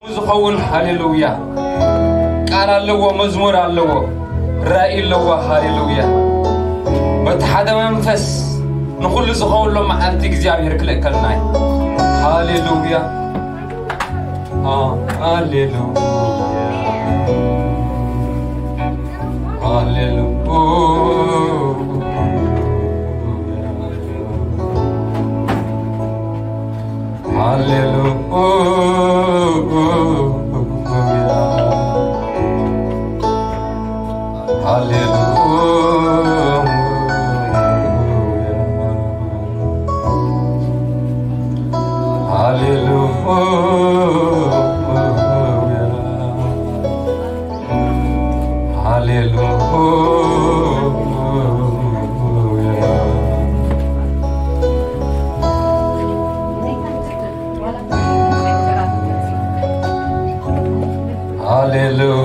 ዝኸውን። ሃሌሉያ። ቃል ኣለዎ፣ መዝሙር ኣለዎ፣ ራእይ ኣለዎ። ሃሌሉያ። በቲ ሓደ መንፈስ ንኹሉ ዝኸውን ሎ መዓልቲ እግዚኣብሔር ክልእከልና እዩ። ሃሌሉያ። ሃሌሉያ። ሃሌሉያ። ሃሌሉያ። ሃሌሉያ። ሃሌሉያ። ሃሌሉያ። ሃሌሉያ።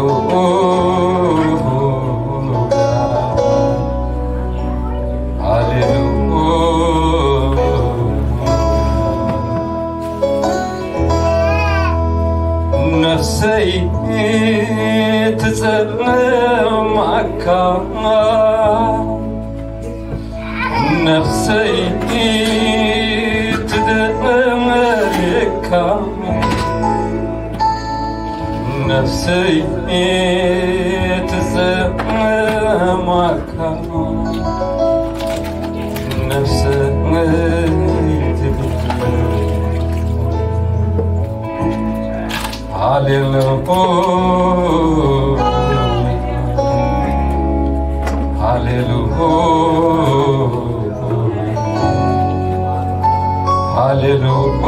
ሃሌሉያ። ነፍሰይ ትጽምኣካ፣ ነፍሰይ ትደመካ፣ ነፍሰይ ትጽምኣካ፣ ነፍሰይ ትደመካ። ሃሌሉያ። ሃሌሉያ። ሃሌሉያ።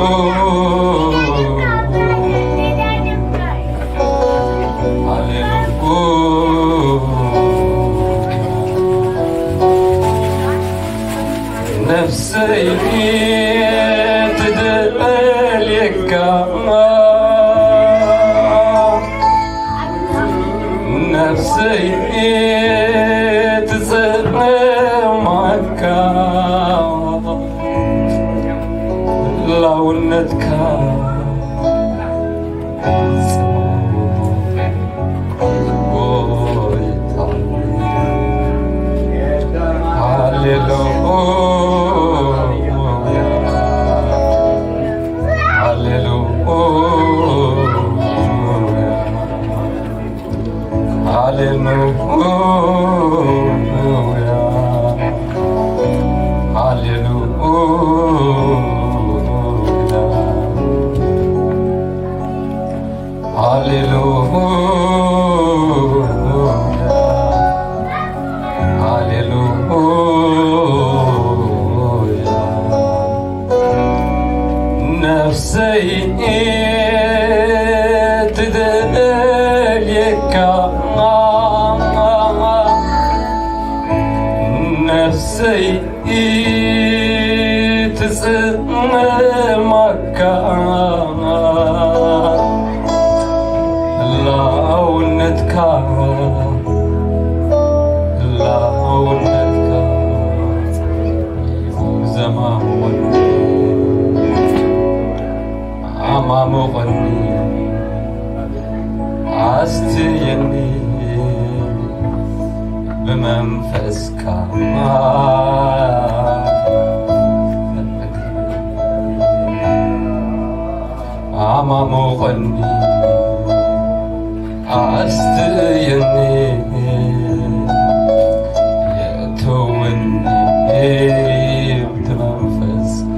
ሃሌሉያ። ነፍሰይ ትደልየካ፣ ነፍሰይ ትጸመማካ፣ ላውነትካ ሃሌሉያ። ሃሌሉያ። ነፍሰይ ትደልየካ፣ ነፍሰይ ትጽመማካ፣ ላውነትካ፣ ላውነትካ ዘማሙቐኒ፣ ኣማሙቐኒ፣ ኣስትየኒ ብመንፈስካ። ኣማሙቐኒ፣ ኣስትየኒ፣ የእትወኒ ብመንፈስካ።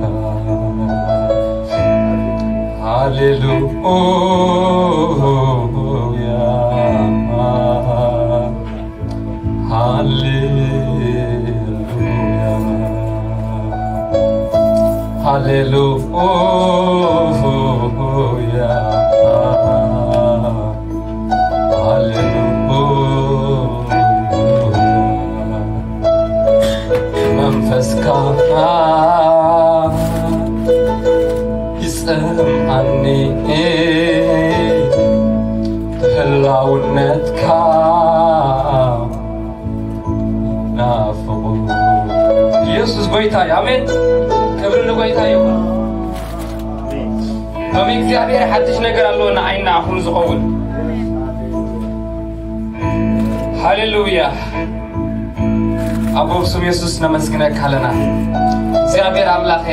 ሃሌሉያ። ሃሌሉያ። ሃሌሉያ። ሃሌሉያ። መንፈስካ ይጸምኣኒ፣ ህላውነትካ ናፍቑ። ኢየሱስ ጎይታ እዩ። ኣሜን። ክብሪ ንጎይታ ይኹን። ሎሚ እግዚኣብሔር ሓድሽ ነገር ኣለዎ ንዓይና ኣኹም ዝኸውን። ሃሌሉያ። ኣቦ ብስም የሱስ ነመስግነካ ኣለና። እግዚኣብሔር ኣምላኸ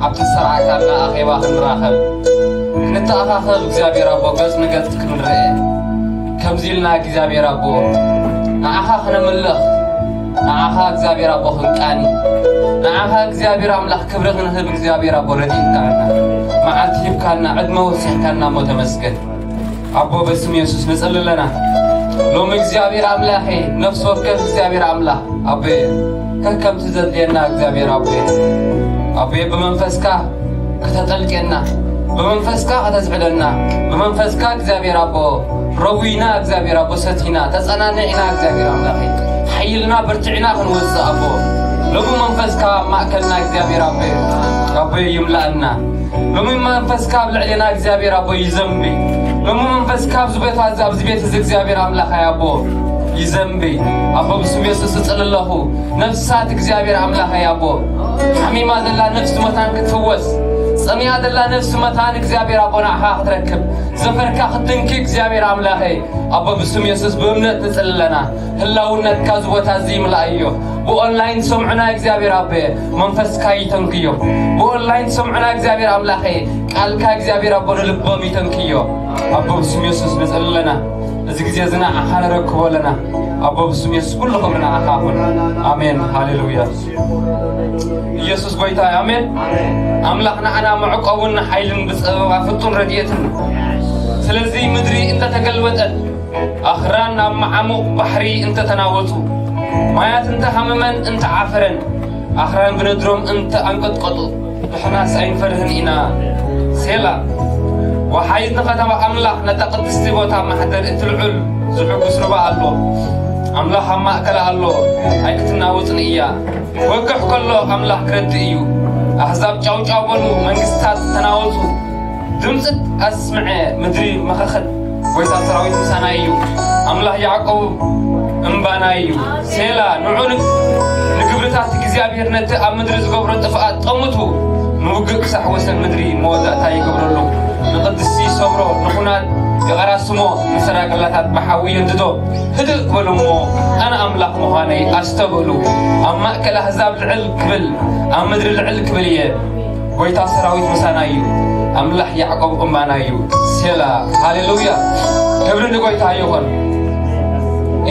ኣብቲ ዝሰርዓካና ኣኼባ ክንራኸብ፣ ክንተኣኻኸብ እግዚኣብሔር ኣቦ ገጽ ንገጽ ክንረአ ከምዚ ኢልና እግዚኣብሔር ኣቦ ንዓኻ ክነምልኽ፣ ንዓኻ እግዚኣብሔር ኣቦ ክንቃኒ፣ ንዓኻ እግዚኣብሔር ኣምላኽ ክብሪ ክንህብ እግዚኣብሔር ኣቦ ረድኢካና፣ መዓልቲ ሂብካና፣ ዕድመ ወሲኽካና እሞ ተመስገን። ኣቦ በስም የሱስ ንጸሊ ኣለና። ሎሚ እግዚኣብሔር ኣምላኸ ነፍሲ ወከፍ እግዚኣብሔር ኣምላኽ ኣቦየ ከከምቲ ዘድልየና እግዚኣብሔር ኣቦየ ኣቦየ ብመንፈስካ ከተጠልቅየና ብመንፈስካ ከተዝሕለና ብመንፈስካ እግዚኣብሔር ኣቦ ረዊና እግዚኣብሔር ኣቦ ሰቲና ተጸናንዕና እግዚኣብሔር ኣምላኸ ሓይልና ብርትዕና ክንወፅእ ኣቦ ሎሚ መንፈስካ ኣብ ማእከልና እግዚኣብሔር ኣቦ ኣቦ ይምልኣና ሎሚ መንፈስካ ኣብ ልዕሌና እግዚኣብሔር ኣቦ ይዘንቢ ሎሚ መንፈስካ ኣብዚ ቤት ኣብዚ ቤት እዚ እግዚኣብሔር ኣምላኸ ኣቦ ይዘንቢ ኣቦ ብስም የሱስ እፅሊ ኣለኹ ነፍሳት እግዚኣብሔር ኣምላኸይ ኣቦ ሓሚማ ዘላ ነፍሲ መታን ክትፍወስ ጸሚኣ ዘላ ነፍሲ መታን እግዚኣብሔር ኣቦ ንዓኻ ክትረክብ ዘፈርካ ክትንኪ እግዚኣብሔር ኣምላኸይ ኣቦ ብስም የሱስ ብእምነት ንጽሊ ኣለና ህላውነትካ እዚ ቦታ እዚ ይምላእዮ ብኦንላይን ሰምዑና እግዚኣብሔር ኣቦ መንፈስካ ይተንክዮ ብኦንላይን ሰምዑና እግዚኣብሔር ኣምላኸይ ቃልካ እግዚኣብሔር ኣቦ ንልቦም ይተንክዮ ኣቦ ብስም የሱስ ንጽሊ ኣለና እዚ ግዜ እዚ ንዓኻ ንረክቦ ኣለና ኣቦ ብስም የሱስ ኩሉ ክብሪ ንዓኻ ኩን ኣሜን ሃሌሉያ ኢየሱስ ጎይታ ኣሜን ኣምላኽ ንዓና መዕቆቡን ሓይልን ብጸበባ ፍጹም ረድኤትን ስለዚ ምድሪ እንተተገልበጠት ኣኽራን ናብ መዓሙቕ ባሕሪ እንተተናወጹ ማያት እንተሃመመን እንተዓፈረን ኣኽራን ብነድሮም እንተኣንቀጥቀጡ ንሕናስ ኣይንፈርህን ኢና ሴላ ወሓይዝ ንኸተማ ኣምላኽ ነታ ቅድስቲ ቦታ ማሕደር እቲ ልዑል ዝሕጉስ ሩባ ኣሎ ኣምላኽ ኣብ ማእከላ ኣሎ ኣይክትናወጽን እያ ክወግሕ ከሎ ኣምላኽ ክረድእ እዩ ኣሕዛብ ጫውጫው በሉ መንግስታት ተናወጹ ድምፅት ኣስምዐ ምድሪ መኸኸት ጎይታ ሰራዊት ምሳና እዩ ኣምላኽ ያዕቆብ እምባና እዩ ሴላ ንዑ ንግብርታት እግዚኣብሔር ነቲ ኣብ ምድሪ ዝገብሮ ጥፍኣት ጠምቱ ንውግእ ክሳሕ ወሰን ምድሪ መወዳእታ ይገብረሉ ንቅድስቲ ሰብሮ ንኹናት የቐራስሞ ንሰራቅላታት ብሓዊ የንድዶ ህድእ በሉ እሞ ኣነ ኣምላኽ ምዃነይ ኣስተብህሉ ኣብ ማእከል ኣህዛብ ልዕል ክብል ኣብ ምድሪ ልዕል ክብል እየ ጎይታ ሰራዊት ምሳና እዩ ኣምላኽ ያዕቆብ እማና እዩ ሴላ ሃሌሉያ ክብሪ ንጎይታ ይኹን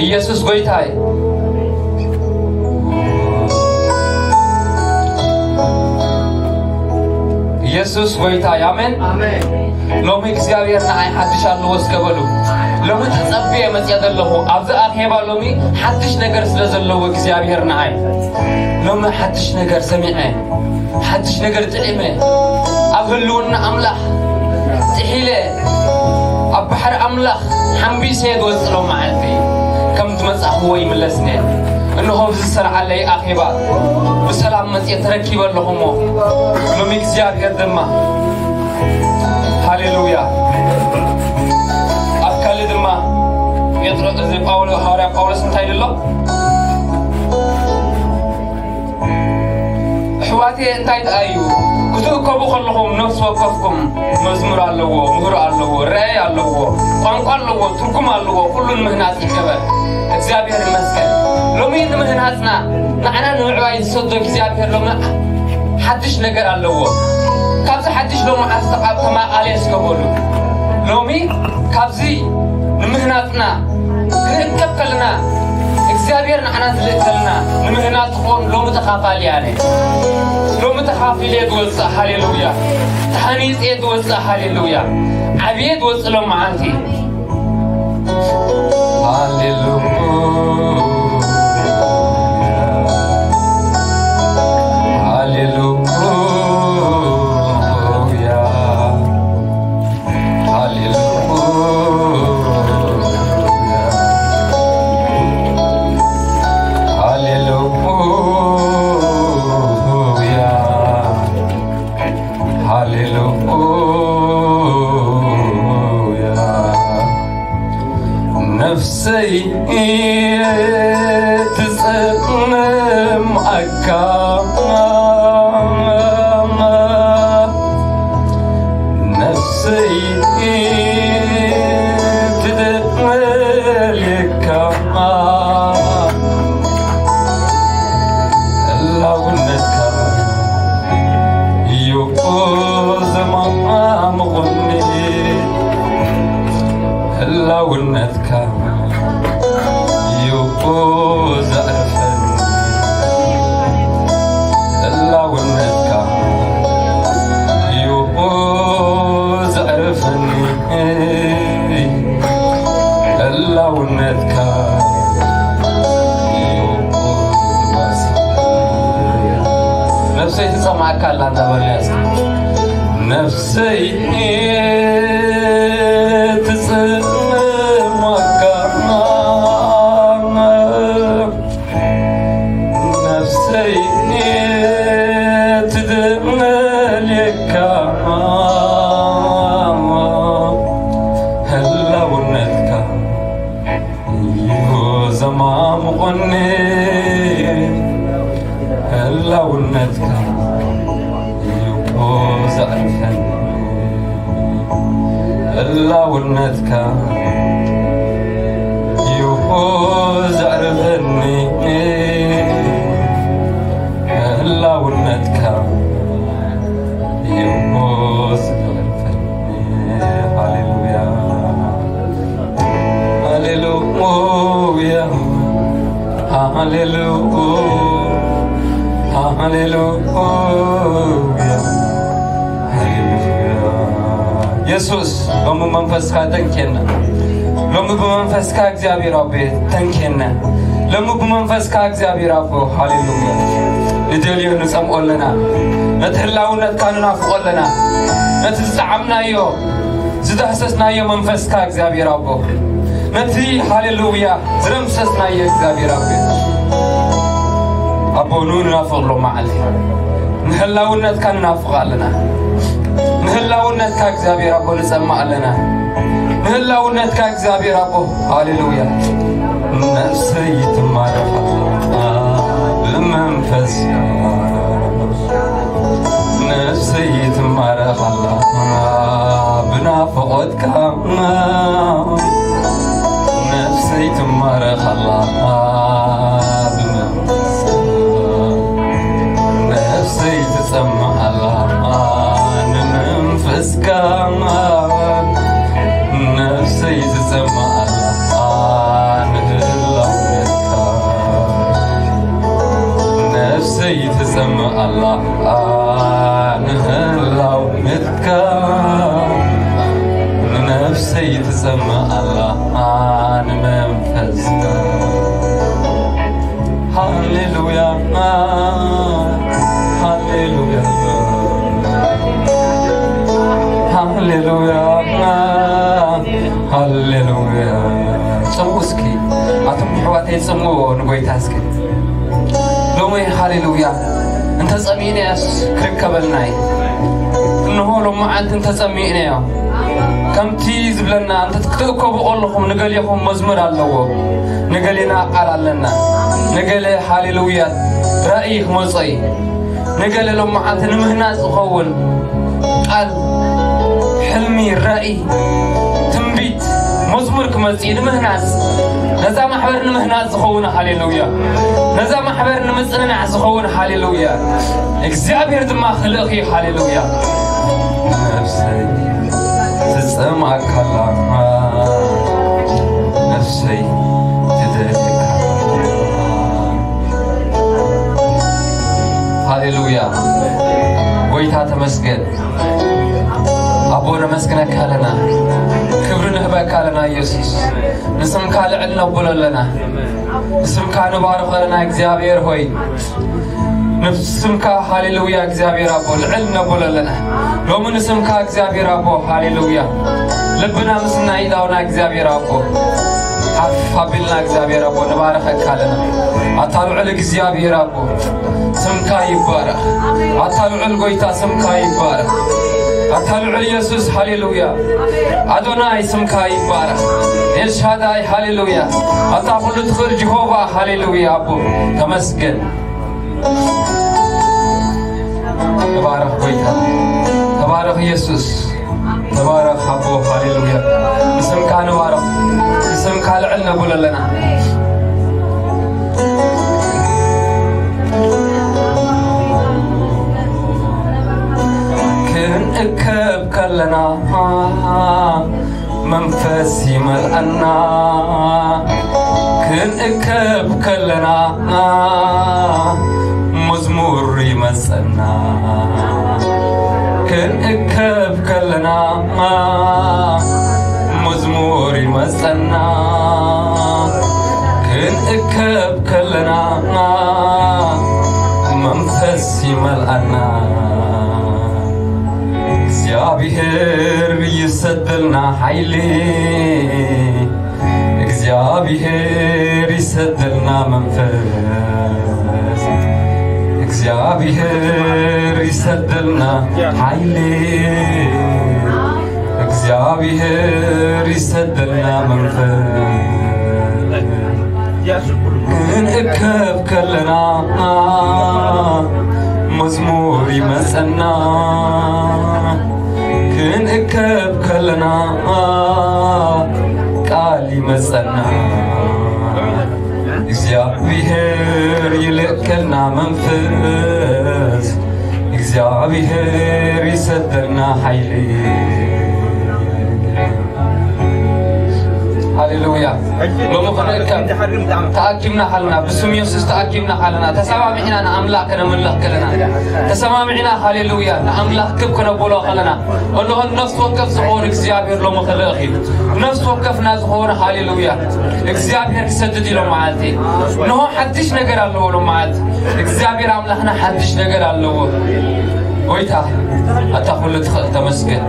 ኢየሱስ ጎይታ እዩ ኢየሱስ ጎይታ እዩ ኣሜን ሎሚ እግዚኣብሔር ንዓይ ሓድሽ ኣለዎ እስከ በሉ ሎሚ ተጸብየ መጽየ ዘለኹ ኣብዚ ኣኼባ ሎሚ ሓድሽ ነገር ስለ ዘለዎ እግዚኣብሔር ንዓይ ሎሚ ሓድሽ ነገር ሰሚዐ ሓድሽ ነገር ጥዒመ ኣብ ህልውና ኣምላኽ ጥሒለ ኣብ ባሕሪ ኣምላኽ ሓምቢሰ ዝወፅእ መዓልቲ ከም ዝመፃኽዎ ይምለስኒ እንሆ ብዝሰርዓለይ ኣኼባ ብሰላም መፅየ ተረኪበ ኣለኹ እሞ ሎሚ እግዚኣብሔር ድማ ሃሌሉያ ኣብ ካልእ ድማ ጴጥሮስ እዚ ጳውሎ ሃዋርያ ጳውሎስ እንታይ ኢሉ ኣሎ ኣሕዋተየ እንታይ ደኣ እዩ ክትእከቡ ከለኹም ነፍሲ ወከፍኩም መዝሙር ኣለዎ ምህሮ ኣለዎ ራእይ ኣለዎ ቋንቋ ኣለዎ ትርጉም ኣለዎ ኩሉ ንምህናፅ ይገበር እግዚኣብሔር ይመስገን ሎሚ ንምህናፅና ንዓና ንምዕባይ ዝሰዶ እግዚኣብሔር ሎሚ ሓድሽ ነገር ኣለዎ ካብዚ ሓድሽ ሎሚ ዓርሲ ተቓብ ተማቓልየ እስከ በሉ ሎሚ ካብዚ ንምህናፅና ክንእከብ ከለና እግዚኣብሔር ንዓና ዝልእከልና ንምህናፅ ክኾን ሎሚ ተኻፋሊ ኣነ ሎሚ ተኻፊለ ዝወፅእ ሃሌሉያ ተሃኒፀ ዝወፅእ ሃሌሉያ ዓብየ ዝወፅእ ሎም መዓልቲ ሃሌሉያ ሃሌሉያ ሃሌሉያ ሃሌሉያ ሃሌሉያ ነፍሰይ ትጸምም ኣካ ነፍሰይ ነፍሰይ ትጽምወካ፣ ነፍሰይ ትደልየካ፣ ህላውነትካ እዩ ዘማሙቐኒ፣ ህላውነትካ እዩ ዘዕርፈኒ፣ ህላውነትካ እዩ ዘዕርፈኒ፣ ህላውነትካ እዩ ዘዕርፈኒ። ሃሌሉያ፣ ሃሌሉያ፣ ሃሌሉያ፣ ሃሌሉያ፣ ሃሌሉያ። የሱስ፣ ሎሚ መንፈስካ ተንኬና። ሎሚ ብመንፈስካ እግዚኣብሔር ኣቦ ተንኬና። ሎሚ ብመንፈስካ እግዚኣብሔር ኣቦ፣ ሃሌሉያ፣ ንደልዮ ንጸምኦ ኣለና። ነቲ ህላውነትካ ንናፍቆ ኣለና። ነቲ ዝጠዓምናዮ ዝዳህሰስናዮ መንፈስካ እግዚኣብሔር ኣቦ፣ ነቲ ሃሌሉያ ዝረምሰስናዮ እግዚኣብሔር ኣቦ፣ ኣቦ ንኡ ንናፍቕ ኣሎ መዓልቲ። ንህላውነትካ ንናፍቕ ኣለና። ንህላውነትካ እግዚኣብሔር ኣቦ ንጸማእ ኣለና። ንህላውነትካ እግዚኣብሔር ኣቦ፣ ሃሌሉያ። ነፍሰይ ትማረኽ ኣላ ብመንፈስካ፣ ነፍሰይ ትማረኽ ኣላ ብናፍቖትካ፣ ነፍሰይ ትማረኽ ኣላ ብመንፈስካ፣ ነፍሰይ ትጸምእ ኣላ ንመንፈስካ፣ ነፍሰይ ትጸምእ ኣላ ንህላውነትካ፣ ነፍሰይ ትጸምእ ኣላ ንህላውነትካ፣ ንነፍሰይ ትጸምእ ኣላ ንመንፈስካ። ሃሌሉያ፣ ሃሌሉያ፣ ሃሌሉያ፣ ሃሌሉያ። ጽምኡ እስኪ፣ ኣቶም ኣሕዋተይ ጽምዎ ንጎይታ እስኪ። ሎሚ ሃሌሉያ እንተጸሚእናዮስ ክርከበልና እዩ። እንሆ ሎመዓንቲ እንተጸሚእናዮ ከምቲ ዝብለና እንተ ክትእከቡ ከለኹም ንገሌኹም መዝሙር ኣለዎ፣ ንገሌና ቃል ኣለና፣ ንገሌ ሃሌሉያ ራእይ ክመጾ እዩ፣ ንገሌ ሎመዓንቲ ንምህናጽ ዝኸውን ቃል፣ ሕልሚ፣ ራእይ፣ ትንቢት፣ መዝሙር ክመጽእ እዩ ንምህናጽ፣ ነዛ ማሕበር ንምህናጽ ዝኸውን ሃሌሉያ፣ ነዛ ማሕበር ንምጽንናዕ ዝኸውን ሃሌሉያ፣ እግዚኣብሔር ድማ ክልእኽ እዩ ሃሌሉያ። ነፍሰይ ትጸምኣካ ኣላ፣ ነፍሰይ ትደልየካ ኣላ። ሃሌሉያ፣ ጎይታ ተመስገን። ኣቦ ነመስግነካ ኣለና፣ ክብሪ ንህበካ ኣለና ኢየሱስ። ንስምካ ልዕል ነብሎ ኣለና፣ ንስምካ ንባርኾ ኣለና እግዚኣብሔር ሆይ። ንስምካ ሃሌሉያ እግዚኣብሔር ኣቦ ልዕል ነብሎ ኣለና። ሎሚ ንስምካ እግዚኣብሔር ኣቦ ሃሌሉያ ልብና ምስና ኢዳውና እግዚኣብሔር ኣቦ ሓፍ ኣቢልና እግዚኣብሔር ኣቦ ንባርኸካ ኣለና። ኣታ ልዑል እግዚኣብሔር ኣቦ ስምካ ይባረኽ። ኣታ ልዑል ጎይታ ስምካ ይባረኽ። ኣታ ልዑል ኢየሱስ ሃሌሉያ። ኣዶናይ ስምካ ይባረኽ። ኤልሻዳይ ሃሌሉያ። ኣታ ኩሉ ትኽእል ጀሆቫ ሃሌሉያ። ኣቦ ተመስገን። ተባረኽ ጎይታ። ተባረኽ ኢየሱስ። ተባረኽ ኣቦ ሃሌሉያ። ንስምካ ንባረኽ። ንስምካ ልዕል ነብሎ ኣለና። ክንእከብ ከለና መንፈስ ይመልኣና። ክንእከብ ከለና መዝሙር ይመጸና። ክንእከብ ከለና መዝሙር ይመጸና። ክንእከብ ከለና መንፈስ ይመልኣና። እግዚኣብሔር ይሰደልና ሓይሊ፣ እግዚኣብሔር ይሰደልና መንፈስ፣ እግዚኣብሔር ይሰደልና ሓይሊ፣ እግዚኣብሔር ይሰደልና መንፈስ። ክንእከብ ከለና መዝሙር ይመጸና፣ ክንእከብ ከለና ቃል ይመጸና። እግዚኣብሔር ይልእከልና መንፈስ፣ እግዚኣብሔር ይሰደልና ሓይሊ። ሃሌሉያ። ሎሚ ክንእከብ ተኣኪብና ሓልና፣ ብስም የሱስ ተኣኪብና ሓልና፣ ተሰማሚዕና ንኣምላኽ ከነምልኽ ከለና፣ ተሰማሚዕና ሃሌሉያ ንኣምላኽ ክብ ከነብሎ ከለና፣ እንሆ ነፍሲ ወከፍ ዝኸውን እግዚኣብሔር ሎሚ ክልእኽ እዩ። ነፍሲ ወከፍና ዝኸውን ሃሌሉያ እግዚኣብሔር ክሰድድ እዩ ሎም መዓልቲ። እንሆ ሓድሽ ነገር ኣለዎ ሎም መዓልቲ። እግዚኣብሔር ኣምላኽና ሓድሽ ነገር ኣለዎ። ጎይታ ኣታ ኩሉ ትኽእል ተመስገን።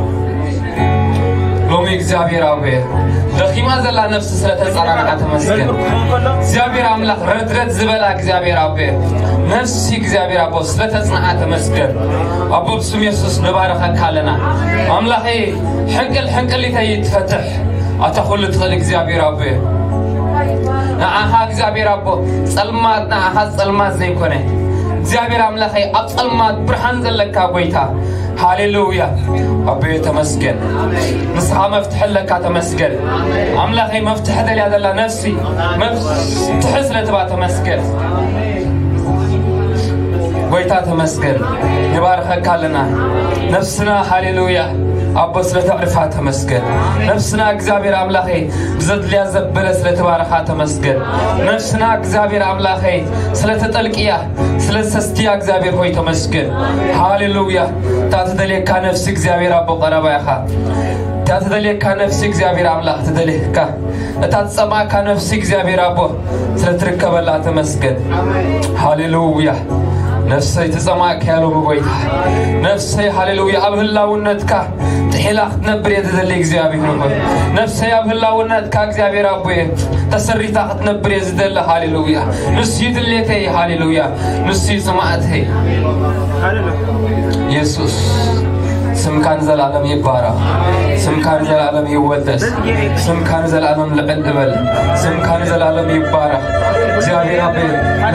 ሎሚ እግዚኣብሔር ኣቦየ ደኺማ ዘላ ነፍሲ ስለ ተጸናንዓ ተመስገን። እግዚኣብሔር ኣምላኽ ረድረድ ዝበላ እግዚኣብሔር ኣቦየ ነፍሲ እግዚኣብሔር ኣቦ ስለ ተጽንዓ ተመስገን። ኣቦ ብስም የሱስ ንባረኸካ ኣለና። ኣምላኸይ ሕንቅል ሕንቅሊተይ ትፈትሕ ኣታ ኩሉ ትኽእል እግዚኣብሔር ኣቦየ። ንዓኻ እግዚኣብሔር ኣቦ ጸልማት ንዓኻ ጸልማት ዘይኮነ እግዚኣብሔር ኣምላኸይ ኣብ ጸልማት ብርሃን ዘለካ ጎይታ ሃሌሉያ። ኣቦየ ተመስገን። ንስኻ መፍትሒ ኣለካ ተመስገን። ኣምላኸይ መፍትሒ ደልያ ዘላ ነፍሲ መፍትሒ ስለ ትባ ተመስገን። ጎይታ ተመስገን። ንባርኸካ ኣለና። ነፍስና ሃሌሉያ ኣቦ ስለ ተዕርፋ ተመስገን። ነፍስና እግዚኣብሔር ኣምላኸይ ብዘድልያ ዘበለ ስለ ተባረኻ ተመስገን። ነፍስና እግዚኣብሔር ኣምላኸይ ስለ ተጠልቅያ ስለ ሰስትያ እግዚኣብሔር ሆይ ተመስገን። ሃሌሉያ። እታ ትደልየካ ነፍሲ እግዚኣብሔር ኣቦ ቀረባ ኢኻ። እታ ትደልየካ ነፍሲ እግዚኣብሔር ኣምላኽ ትደልየካ። እታ ትጸማእካ ነፍሲ እግዚኣብሔር ኣቦ ስለ ትርከበላ ተመስገን። ሃሌሉያ። ነፍሰይ ትጸማእካ ያለው ጎይታ። ነፍሰይ ሃሌሉያ ኣብ ህላውነትካ ጥሒላ ክትነብር እየ ዝደሊ እግዚኣብሔር ሆይ። ነፍሰይ ኣብ ህላውነትካ እግዚኣብሔር ኣቦየ ተሰሪታ ክትነብር እየ ዝደሊ። ሃሌሉያ። ንሱ እዩ ድሌተይ። ሃሌሉያ። ንሱ እዩ ጽማእተይ። የሱስ ስምካ ንዘለኣለም ይባረኽ። ስምካ ንዘለኣለም ይወደስ። ስምካ ንዘለኣለም ልዕል እበል። ስምካ ንዘለኣለም ይባረኽ። እግዚኣብሔር ኣቦ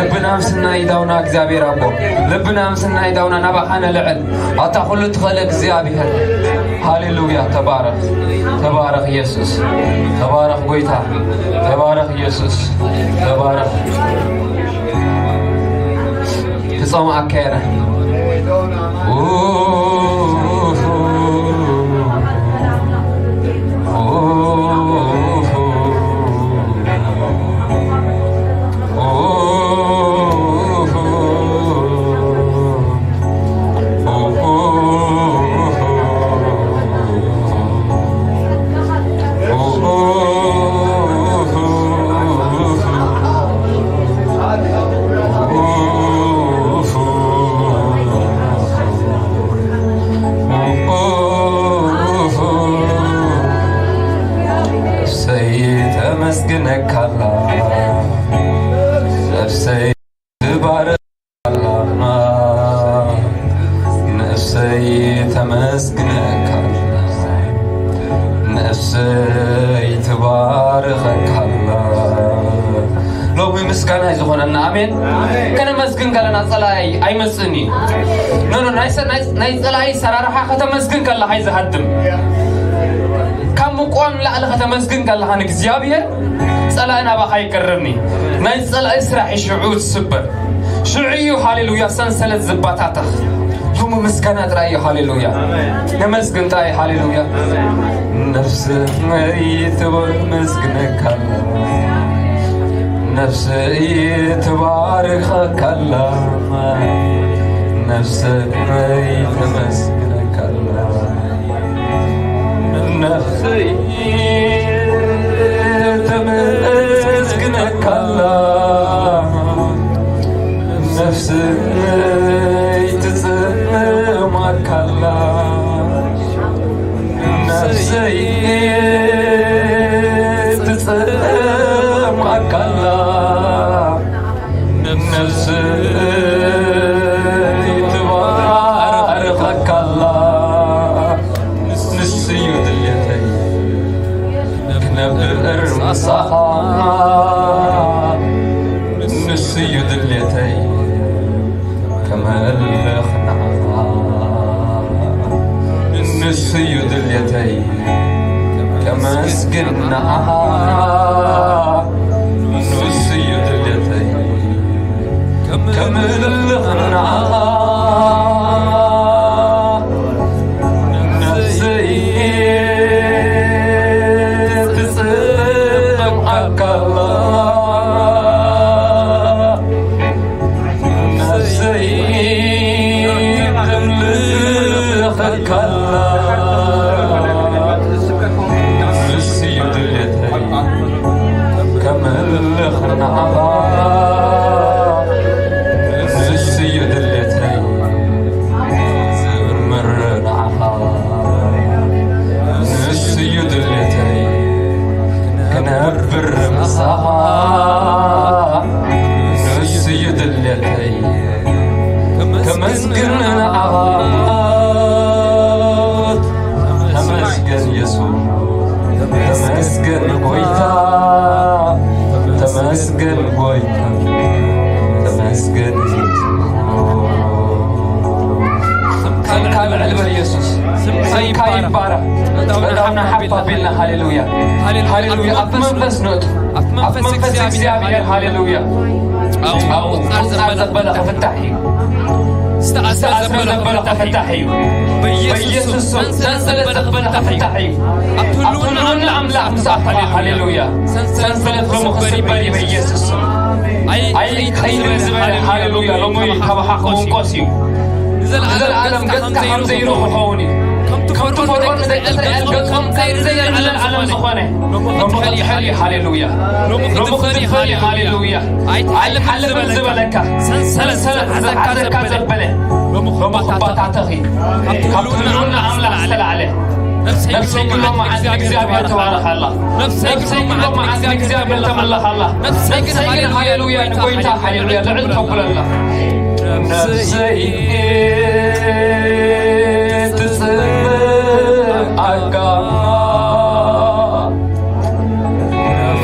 ልብና ምስና ይዳውና። እግዚኣብሔር ኣቦ ልብና ምስና ይዳውና ናባኻ ነልዕል። ኣታ ኩሉ ትኽእል እግዚኣብሔር። ሃሌሉያ። ተባረኽ፣ ተባረኽ የሱስ። ተባረኽ ጎይታ። ተባረኽ የሱስ። ተባረኽ። ክጸምኣካ እየ። ነፍሰይ ተመስግነካላ፣ ነፍሰይ ትባርካላ፣ ነፍሰይ ተመስግነካላ፣ ነፍሰይ ትባርኸካላ። ሎሚ ምስጋና እዩ ዝኾነና። ኣሜን። ከነመስግን ከለና ጸላኢ ኣይመጽእን እዩ። ኖ፣ ኖ፣ ናይ ሰ-፣ ናይ፣ ናይ ጸላኢ ሰራርሓ ከተመስግን ከለኻ እዩ ዝሃድም። ካብ ምቋም ላዕሊ ከተመስግን ከለኻ ንእግዚኣብሔር ጸላኢ ናባኻ ይቀርብኒ። ናይ ጸላኢ ስራሕ እዩ ሽዑ ዝስበር። ሽዑ እዩ ሃሌሉያ ሰንሰለት ዝበታተኽ። ሎሚ ምስጋና ጥራይ እዩ። ሃሌሉያ። ነመስግን ጥራይ። ሃሌሉያ። ነፍሰይ ተመስግነካላ፣ ነፍሰይ ትባርኸካላ፣ ነፍሰይ ተመስግነካላ፣ ነፍሰይ ተመስግነካላ፣ ነፍሰይ ትጽምማካላ። ካላ ንስዩ ድልየተይ ክነብር ምሳኻ ንስዩ ድልየተይ ከመልኽ ንዓኻ ንስዩ ድልየተይ ከመስግን ንዓኻ ንስዩ ድልየተይ ከምልኽ ንዓኻ ነፍሰይ ትጽምዓካ ኣላ ነፍሰይ ተምልኸካ ኣላ ንስዩ ድልየተይ ከመልኽ ንዓኻ ንስዩ ድልየተይ ዝምር ንዓኻ ንስዩ ድልየተይ ክነብር ምሳኻ ንስዩ ድልየተይ ከመስግን ንዓኻ ተመስገን የሱስ ተመስገን ጎይታ ተመስገን ጎይታ ተመስገን ስምካ ልዕል በል የሱስ ስምካ ይባረክ በጣም ሓባ ቢልና ሃሌሉያ ሃሌሉያ ኣብ መንፈስ ንእቱ ኣብ መንፈስ እግዚኣብሔር ሃሌሉያ ኣው ቁፃር ዘበለ ክፍታሕ እዩ ዝተኣስረ ዘበለ ክፍታሕ እዩ በኢየሱስ ስም ሰንሰለት ዘበለ ክፍታሕ እዩ ኣብ ህልውና ኣምላኽ ምሳኻ ሃሌሉያ ሰንሰለት ሎሚ ክስበር እዩ በኢየሱስ ስም ኣይከይድን ዝበለ ሃሌሉያ ሎሚ ካባኻ ክውንቆስ እዩ ንዘለኣለም ገጽካ ከም ዘይርኡ ክኸውን እዩ ከምቲ ፈርዖን ንደቂ እስራኤል ገጾም ከም ዘይርእ ንዘለኣለም ዝኾነ ሎሚ ክትሕል እዩ ሃሌሉያ ሎሚ ክትፈል እዩ ሃሌሉያ ኣይትሓልፍ ዝበለካ ሰንሰለት ዝሓዘካ ዘበለ ሎሚ ክባታተኽ እዩ ካብ ህልውና ኣምላኽ ዝተላዕለ ነፍሰይ ኩሎ መዓልቲ እግዚኣብሔር ትባረኽ ኣላ ነፍሰይ ኩሎ መዓልቲ እግዚኣብሔር ተመለኽ ኣላ ነፍሰይ ግን ሃሌሉያ ንጎይታ ሃሌሉያ ልዕል ተብሎ ኣላ ነፍሰይ ትጽምኣካ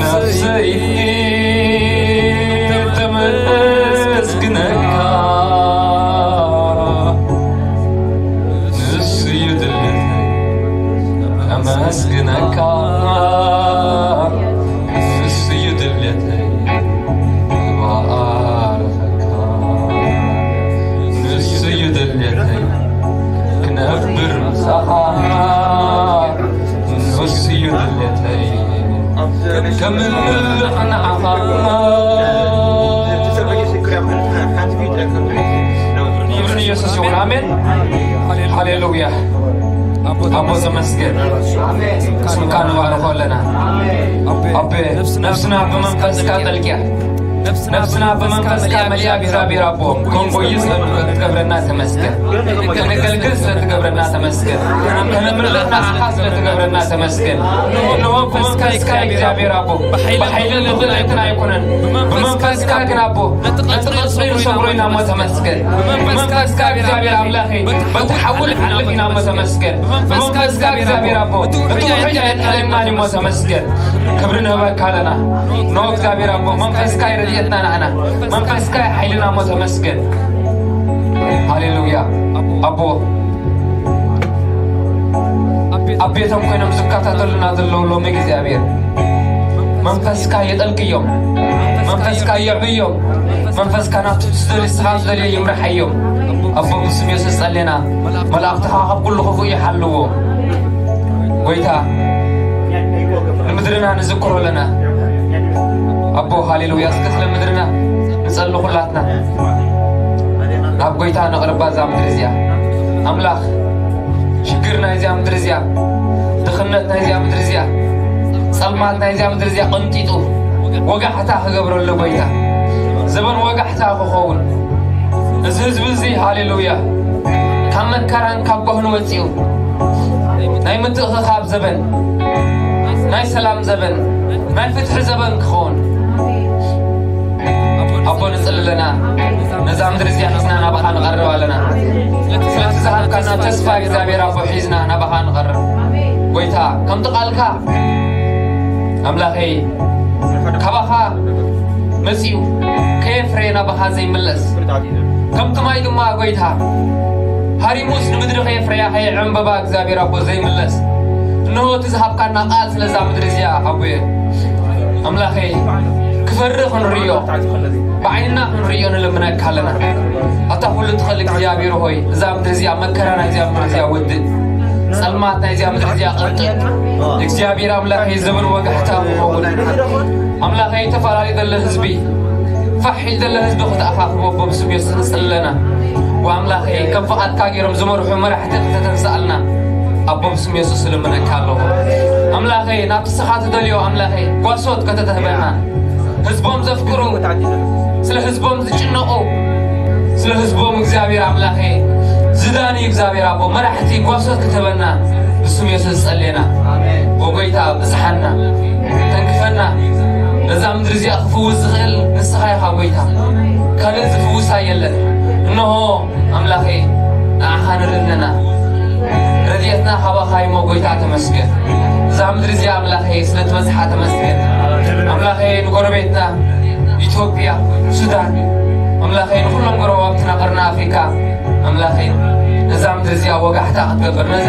ነፍሰይ ተመስግነካ ንስዩ ድልየተይ ከመስግነካ ንስዩ ድልየተይ ክባርኸካ ንስዩ ድልየተይ ክነብር ምሳኻ ንስዩ ድልየተይ ከምልኽ ንዓኻ ክብሪ ንየሱስ ይኹን ኣሜን ሃሌሉያ ኣቦ ተመስገን ስምካ ንባርኾ ኣለና ኣቤ ነፍስና ብመንፈስካ ጠልቅያ ነፍስና ብመንፈስካ መሊኣ እግዚኣብሔር ኣቦ ክንጎይ ስለትገብረና ተመስገን ከነገልግል ስለትገብረና ተመስገን ከነምልኽ ንዓኻ ስለትገብረና ተመስገን ንሆ ብመንፈስካ እግዚኣብሔር ኣቦ ብሓይልን ብኽእለትን ኣይኮነን ብመንፈስካ ግን ኣቦ ነቲ ቀጽሪ ንሰብሮ ኢና እሞ ተመስገን ብመንፈስካ እግዚኣብሔር ኣምላኸይ በቲ ሓዊ ንሓልፍ ኢና እሞ ተመስገን ብመንፈስካ እግዚኣብሔር ኣቦ እቲ ውሕጅ ኣየጥሕለናን እሞ ተመስገን ክብሪ ንህበካ ኣለና ኖ እግዚኣብሔር ኣቦ መንፈስካ ይረድኤትና ንዓና መንፈስካ ሓይልና እሞ ተመስገን ሃሌሉያ ኣቦ ኣብ ቤቶም ኮይኖም ዝከታተሉና ዘለዉ ሎም እግዚኣብሔር መንፈስካ የጠልቅዮም መንፈስካ የዕብዮም መንፈስካ ናብቲ ትደልዮ ስኻ ዝደልዮ ይምርሓዮም ኣቦ ብስም የሱስ ጸሌና መላእክትኻ ካብ ኩሉ ክፉእ ይሓልዎ ጎይታ ንምድርና ንዝክሮ ኣለና ኣቦ ሃሌሉያ እስከ ስለ ምድርና ንጸሊ ኩላትና ናብ ጎይታ ነቕርባ እዛ ምድሪ እዚኣ ኣምላኽ ሽግር ናይዚኣ ምድሪ እዚኣ ድኽነት ናይዚኣ ምድሪ እዚኣ ጸልማት ናይዚኣ ምድሪ እዚኣ ቐንጢጡ ወጋሕታ ክገብረሉ ጎይታ ዘበን ወጋሕታ ክኸውን እዚ ህዝቢ እዚ ሃሌሉያ ካብ መከራን ካብ ጓህን ወፂኡ ናይ ምትእኽኻብ ዘበን ናይ ሰላም ዘበን ናይ ፍትሒ ዘበን ክኸውን ኣቦ ንፅሊ ኣለና ነዛ ምድሪ እዚኣ ሒዝና ናባኻ ንቐርብ ኣለና። ስለቲ ዝሃብካና ተስፋ እግዚኣብሔር ኣቦ ሒዝና ናባኻ ንቐርብ። ጎይታ፣ ከምቲ ቃልካ ኣምላኸይ ካባኻ መጺኡ ከየፍረየ ናባኻ ዘይምለስ፣ ከምቲ ማይ ድማ ጎይታ ሃሪሙስ ንምድሪ ከየፍረያ ከየዕምበባ እግዚኣብሔር ኣቦ ዘይምለስ፣ እንሆ እቲ ዝሃብካና ቃል ስለዛ ምድሪ እዚኣ ኣቦየ ኣምላኸይ ክፈሪ ክንርእዮ ብዓይንና ክንርእዮ ንልምነካ ኣለና። ኣታ ኩሉ ትኽእል እግዚኣብሔር ሆይ፣ እዛ ምድሪ እዚኣ መከራ ናይዚኣ ምድሪ እዚኣ ወድእ፣ ጸልማት ናይዚኣ ምድሪ እዚኣ ቀጥል። እግዚኣብሔር ኣምላኸይ ዘበን ወጋሕታ ክኸውን፣ ኣምላኸይ ተፈላለዩ ዘሎ ህዝቢ ፋሕ ኢሉ ዘሎ ህዝቢ ክትኣኻኽቦ ብስም የሱስ ንጽሊ ኣለና። ወኣምላኸይ ከም ፍቓድካ ገይሮም ዝመርሑ መራሕቲ ከተተንስኣልና ኣቦ ብስም የሱስ እልምነካ ኣለኹ። ኣምላኸይ ናብቲ ንስኻ ትደልዮ ኣምላኸይ ጓሶት ከተተህበና፣ ህዝቦም ዘፍቅሩ፣ ስለ ህዝቦም ዝጭነቑ፣ ስለ ህዝቦም እግዚኣብሔር ኣምላኸ ዝዳንዩ እግዚኣብሔር ኣቦ መራሕቲ ጓሶት ክትህበና ብስም የሱስ ጸሌና። ኣሜን። ወጎይታ ብዝሓና ተንክፈና። ነዛ ምድሪ እዚኣ ክፍውስ ዝኽእል ንስኻ ኢኻ ጎይታ፣ ካልእ ዝፍውሳ የለን። እንሆ ኣምላኸ ንዓኻ ንርኢ ኣለና። ረድኤትና ካባኻ እሞ ጎይታ ተመስገን። እዛ ምድሪ እዚኣ ኣምላኸ ስለ ትበዝሓ ተመስገን። ኣምላኸ ንጎረቤትና ኢትዮጵያ፣ ሱዳን፣ ኣምላኸ ንኹሎም ጎረባብትና ቀርኒ ኣፍሪካ ኣምላኸ ነዛ ምድሪ እዚኣ ወጋሕታ ክትገብር፣ ነዛ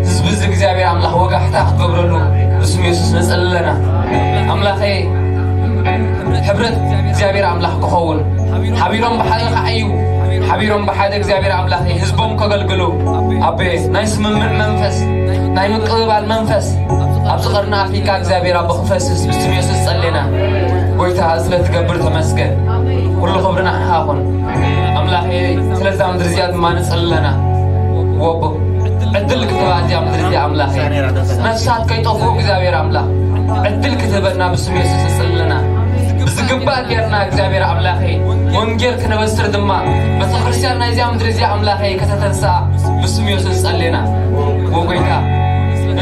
ህዝቢ እዚ እግዚኣብሔር ኣምላኽ ወጋሕታ ክትገብረሉ ብስም የሱስ ንጸሊ ኣለና። ኣምላኸ ሕብረት እግዚኣብሔር ኣምላኽ ክኸውን፣ ሓቢሮም ብሓደ ክዓዩ፣ ሓቢሮም ብሓደ እግዚኣብሔር ኣምላኸ ህዝቦም ከገልግሉ፣ ኣቤ ናይ ስምምዕ መንፈስ፣ ናይ ምቅብባል መንፈስ ኣብዚ ቀርኒ ኣፍሪካ እግዚኣብሔር ኣቦ ክፈስስ ብስም የሱስ ጸሌና። ጎይታ ስለ ትገብር ተመስገን። ኩሉ ክብሪ ንዓኻ ይኹን። ኣምላኸ ስለዛ ምድሪ እዚኣ ድማ ንጸሊ ኣለና። ወቦ ዕድል ክትህባ እዚኣ ምድሪ እዚኣ ኣምላኸ ነፍሳት ከይጠፍኡ እግዚኣብሔር ኣምላኽ ዕድል ክትህበና ብስም የሱስ ንጸሊ ኣለና። ብዝግባእ ጌርና እግዚኣብሔር ኣምላኸ ወንጌል ክነበስር ድማ ቤተክርስትያን ናይዚኣ ምድሪ እዚኣ ኣምላኸ ከተተንስኣ ብስም የሱስ ጸሌና። ወጎይታ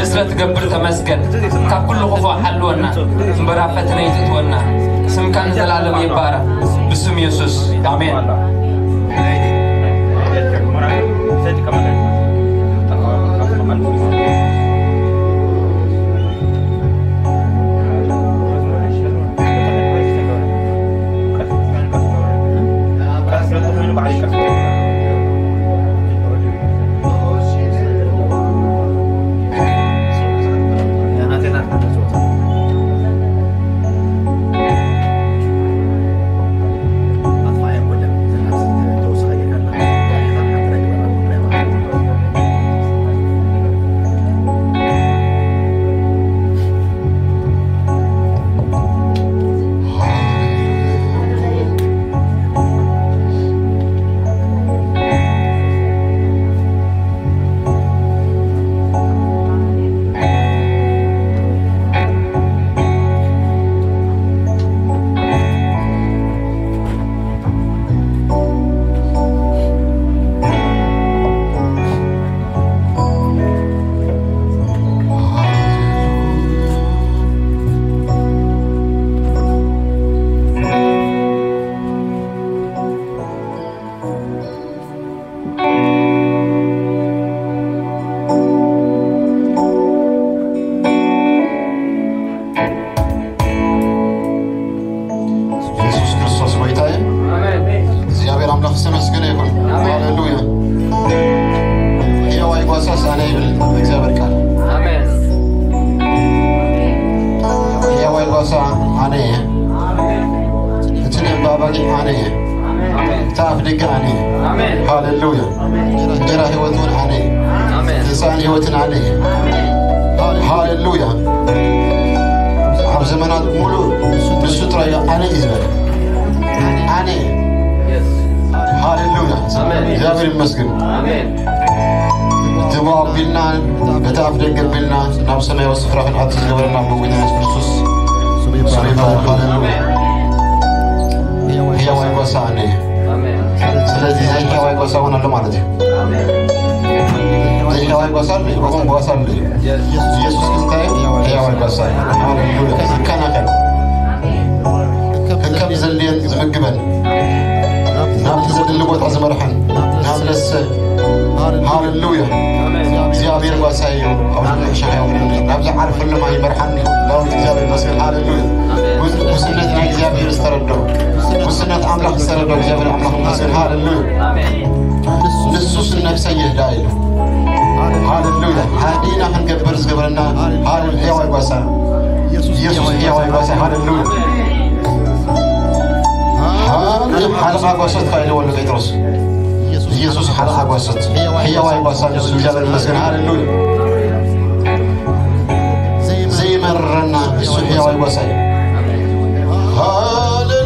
ስለ ትገብር ተመስገን። ካብ ኩሉ ክፉእ ሓልወና፣ እምበራ ፈተነ ይትእትወና። ስምካ ንዘለኣለም ይባረኽ ብስም የሱስ ኣሜን። የሱስ ክርስቶስ ጎይታ እዩ። እግዚኣብሔር ኣምላኽ ዝተመስገነ ይኹን። ሃሌሉያ። ሕያዋይ ጓሳስ ኣነ ይብል እግዚኣብሔር ቃል። ሕያዋይ ጓሳ ኣነ እየ። እቲ ለባም በጊዕ ኣነ እየ። እቲ ኣፍ ደገ ኣነ እየ። ሃሌሉያ። እንጀራ ህይወት እውን ኣነ እየ። ትንሳኤን ህይወትን ኣነ እየ። ሃሌሉያ። ኣብ ዘመናት ሙሉ ንሱ ጥራይ እዩ ኣነ እዩ ዝበለ። ኣነ እየ። ሃሌሉያ። እግዚኣብሔር ይመስገን። እቲ ኣቢልና በቲ ኣፍ ደገ ኣቢልና ናብ ሰማያዊ ስፍራ ክንኣቱ ዝገበረና ኣቦ ጎይታ የሱስ ክርስቶስ ስሙ ይባረክ። ሃሌሉያ። ሕያዋይ ጓሳ ኣነ እየ። ስለዚ ዘይሕያዋይ ጓሳ እውን ኣሎ ማለት እዩ። ዘይሕያዋይ ጓሳ ኣሎ እዩ፣ እኹም ጓሳ ኣሎ እዩ። ኢየሱስ ግን እንታይ እዩ? ሕያዋይ ጓሳ እዩ። ሃሌሉያ። ዝከናኸን ከከም ዘድልየን ዝምግበን ናብቲ ዘድሊ ቦታ ዝመርሐን ናብ ለሰ። ሃሌሉያ። እግዚኣብሔር ጓሳይ እዩ። ኣብ ልምሻ ያውረኒ፣ ናብ ዝዓርፈሉ ማይ ይመርሓኒ። ዳዊት እግዚኣብሔር ይመስገን። ሃሌሉያ። ጉስ-፣ ጉስነት ናይ እግዚኣብሔር ዝተረዶ፣ ጉስነት ኣምላኽ ዝተረዶ እግዚኣብሔር ኣምላኽ ይመስገን። ሃሌሉያ። ንሱስ ነፍሰይ ይህዳ ኢሉ። ሃሌሉያ። ሓዲና ክንገብር ዝገበረና፣ ሃሌሉያ። ሕያዋይ ጓሳ፣ ኢየሱስ ሕያዋይ ጓሳ። ሃሌሉያ። ሃሌሉያ። ሓለቓ ጓሶት ኢልዎ ኣሎ ጴጥሮስ። ኢየሱስ ሓለቓ ጓሶት፣ ሕያዋይ ጓሳ ንሱ። እግዚኣብሔር ይመስገን። ሃሌሉያ። ዘይመረና እሱ ሕያዋይ ጓሳ እዩ። ሃሌሉያ።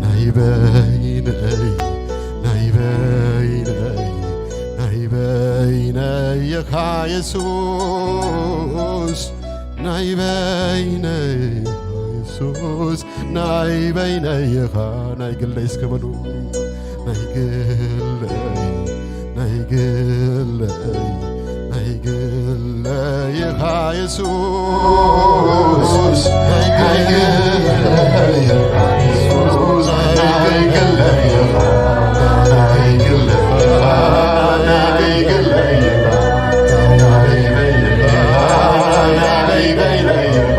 ናይ በይነይ፣ ናይ በይነይ፣ ናይ በይነይ ኢኻ የሱስ፣ ናይ በይነይ ኢኻ የሱስ፣ ናይ በይነይ ኢኻ፣ ናይ ግለይ እስከ በሉ። ናይ ግለይ፣ ናይ ግለይ፣ ናይ ግለይ ኢኻ የሱስ፣ ናይ ግለይ ኢኻ የሱስ፣ ናይ ግለይ ኢኻ፣ ናይ ግለይ ኢኻ፣ ናይ ግለይ ኢኻ፣ ናይ በይነይ ኢኻ፣ ናይ በይነይ ኢኻ።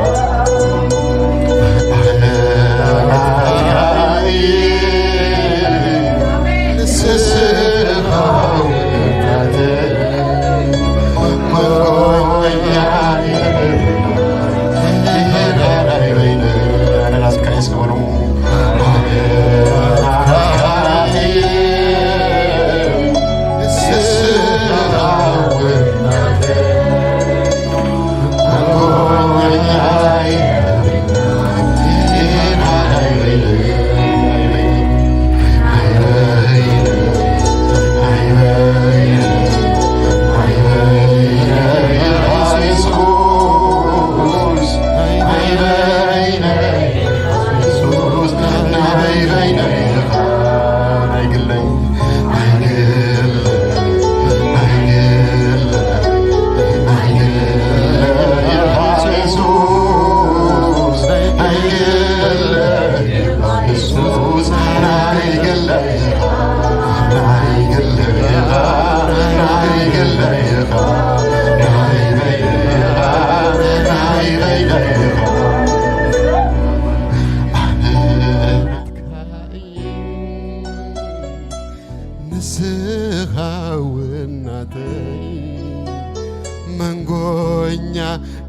እኛ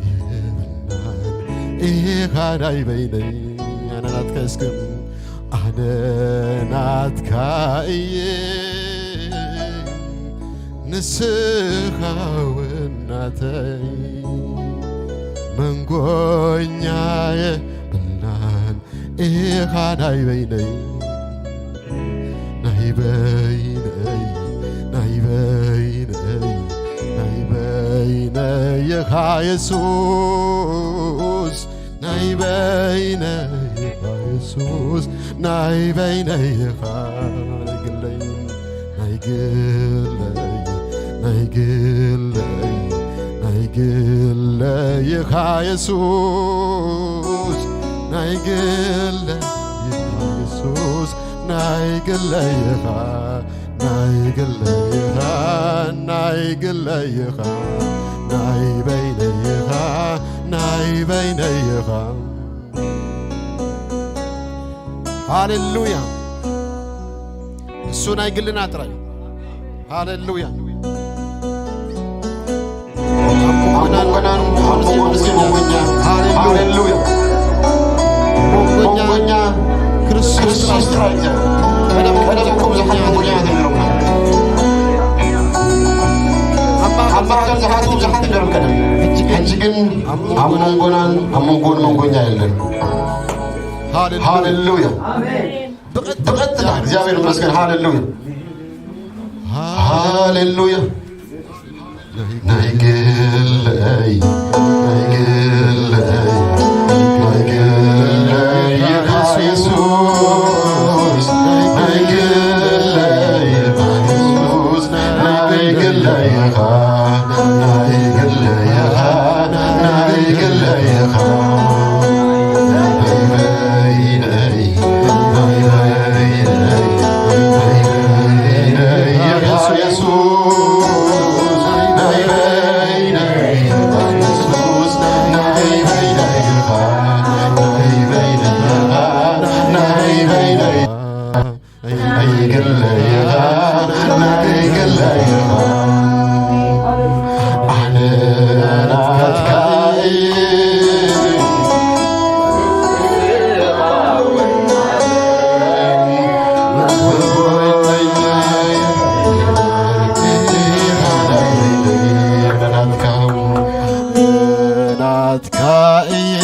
የብልናን ኢኻ ናይ በይነይ። ኣነ ናትካ እስክም ኣነ ናትካ እየ ንስኻ እውን ናተይ መንጎኛ የብልናን ኢኻ ናይ በይነይ ናይ በይነይ ናይ በይነይ ናይ በይነይ ኢኻ የሱስ ናይ በይነይ ኢኻ የሱስ ናይ በይነይ ኢኻ ናይ ግለይ ናይ ግለይ ናይ ግለይ ናይ ግለይ ኢኻ የሱስ ናይ ግለይ ኢኻ የሱስ ናይ ግለይ ኢኻ ናይ ግለይ ኢኻ ናይ ግለይ ኢኻ ናይ በይነይ ኢኻ ናይ በይነይ ኢኻ። ሃሌሉያ። እሱ ናይ ግልና ጥራይ። ሃሌሉያ። ሃሌሉያ። መንጎኛ ክርስቶስ ጥራይ። ቀደም እኮ ብዙሓት መንጎኛታት ኣለዉ። ኣብ ማእከል ዝሓቱ ብዙሓት ነይሮም ቀደም። ሕጂ ግን ኣብ መንጎናን ኣብ መንጎን መንጎኛ የለን። ሃሌሉያ። ብቐጥታ እግዚኣብሔር ይመስገን። ሃሌሉያ። ሃሌሉያ። ናይ ግለይ ናይ ግለይ ናይ ግለይ ኢኻ የሱስ ናይ ግለይ ኢኻ የሱስ ናይ ግለይ ኢኻ ናይ ግለይ ኢኻ ናይ ግለይ ኢኻ ናይ በይነይ ናትካ እየ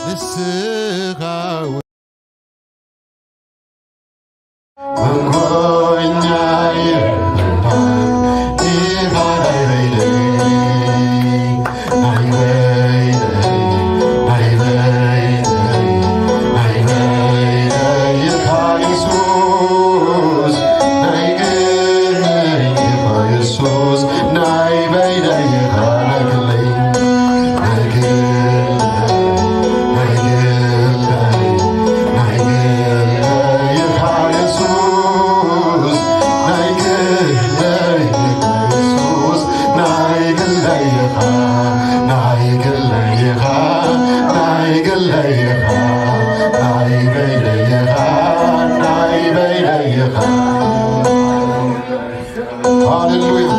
ንስኻ መንጎኛዬ ኢኻ ናይ በይነይ ናይ በይነይ ናይ በይነይ ናይ በይነይ ኢኻ የሱስ ናይ ግለይ ኢኻ የሱስ ናይ በይነይ ኢኻ ናይ ግለይ ሃሌሉያ።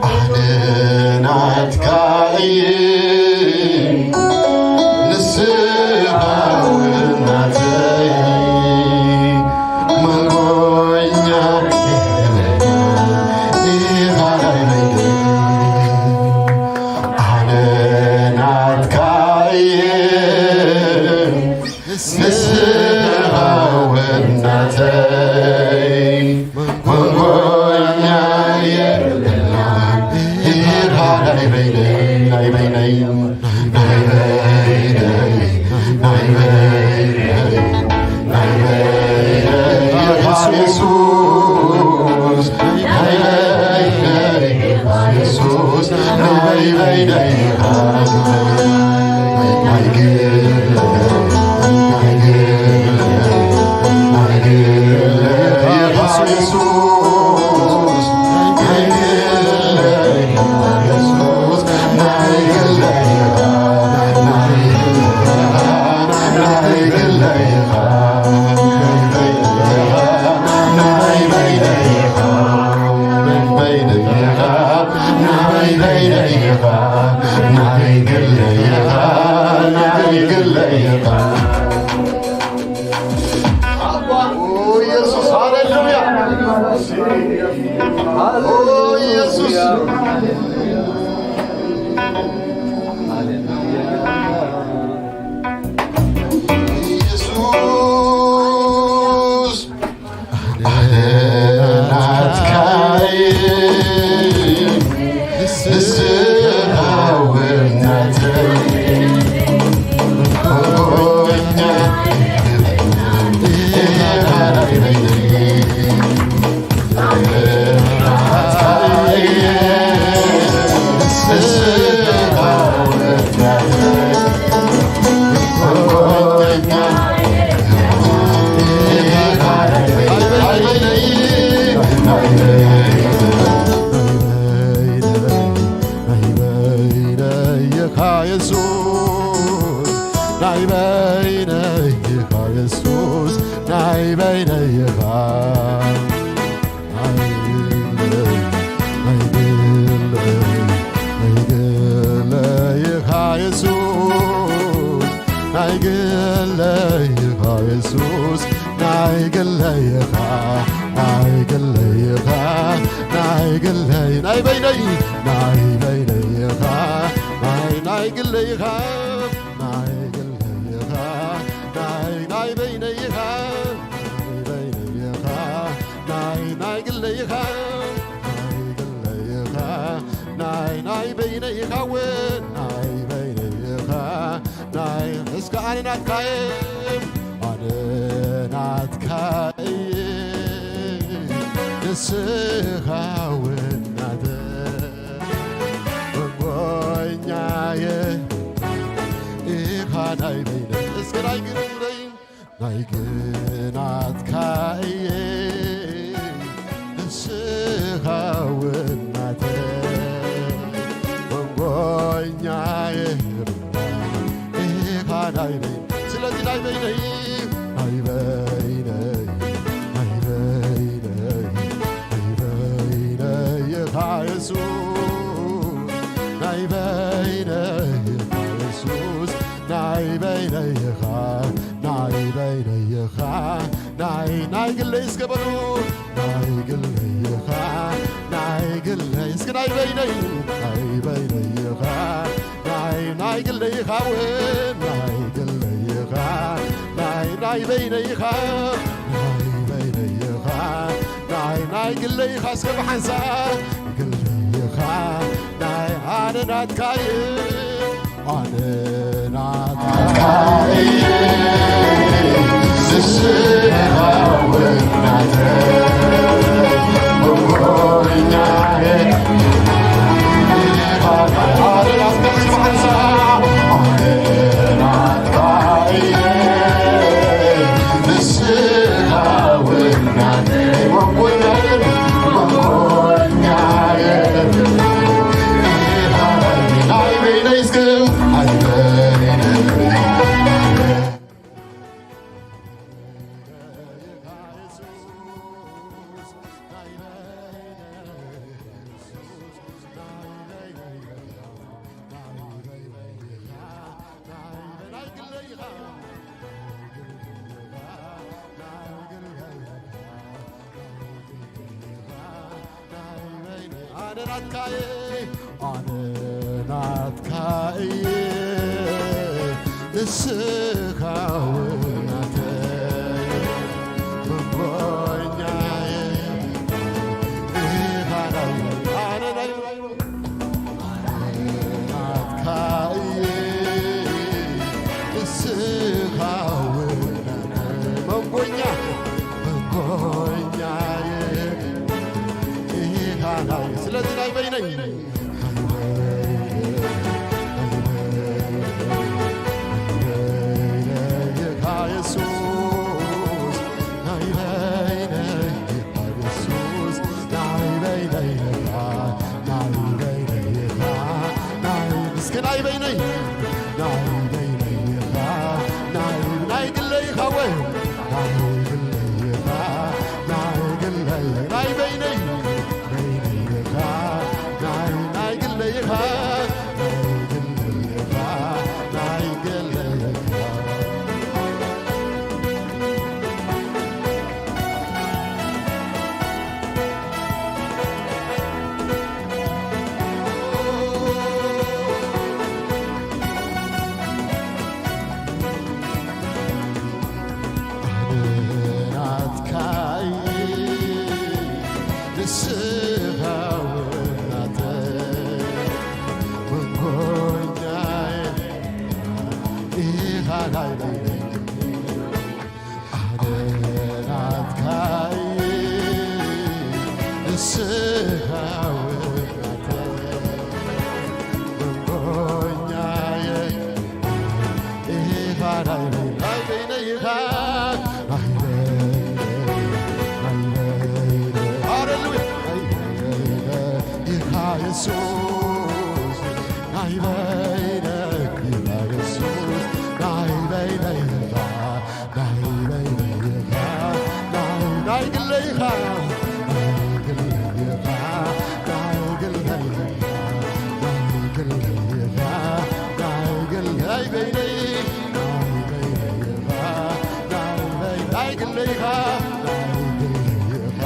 ኣነ ናትካ እየ፣ ንስኻ እውን ናተይ፣ መንጎኛ ኢኻ ናይ በይነይ። ኣነ ናትካ እየ፣ ንስኻ እውን ናተይ መንጎኛ የብላን ኢኻ ናይ በይነይ ናይ በይነይ ናይ በይነይ ናይ በይነይ ናይ በይነይ ኢኻ የሱስ ናይ በይነይ ኢኻ የሱስ ናይ በይነይ ኢኻ ናይ ግለይ ናይ ግለይ ናይ ግለይ ኦ ኢየሱስ፣ ሃሌሉያ። ኦ ኢየሱስ። ኢየሱስ። ኢኻ ናይ በይነይ ኣነ ናትካ እየ ንስኻ ወናተ መንጎኛየ ኢኻ ናይ በይነይ ናይ በይነይ ኢኻ ናይ በይነይ ናይ በይነይ ሃሌሉያ ናይ በይነይ ኢኻ የሱስ ናይ በይነይ ኢኻ የሱስ ናይ በይነይ ኢኻ ናይ በይነይ ኢኻ ናይ ናይ ግለይ ኢኻ ናይ ግለይ ኢኻ ናይ ግለይ ኢኻ ናይ ግለይ ኢኻ ናይ ግለይ በይነይ ናይ በይነይ ኢኻ ናይ በይነይ ናይ ግለይ ኢኻ ናይ ግለይ ኢኻ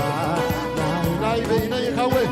ናይ ናይ በይነይ ኢኻ ወይ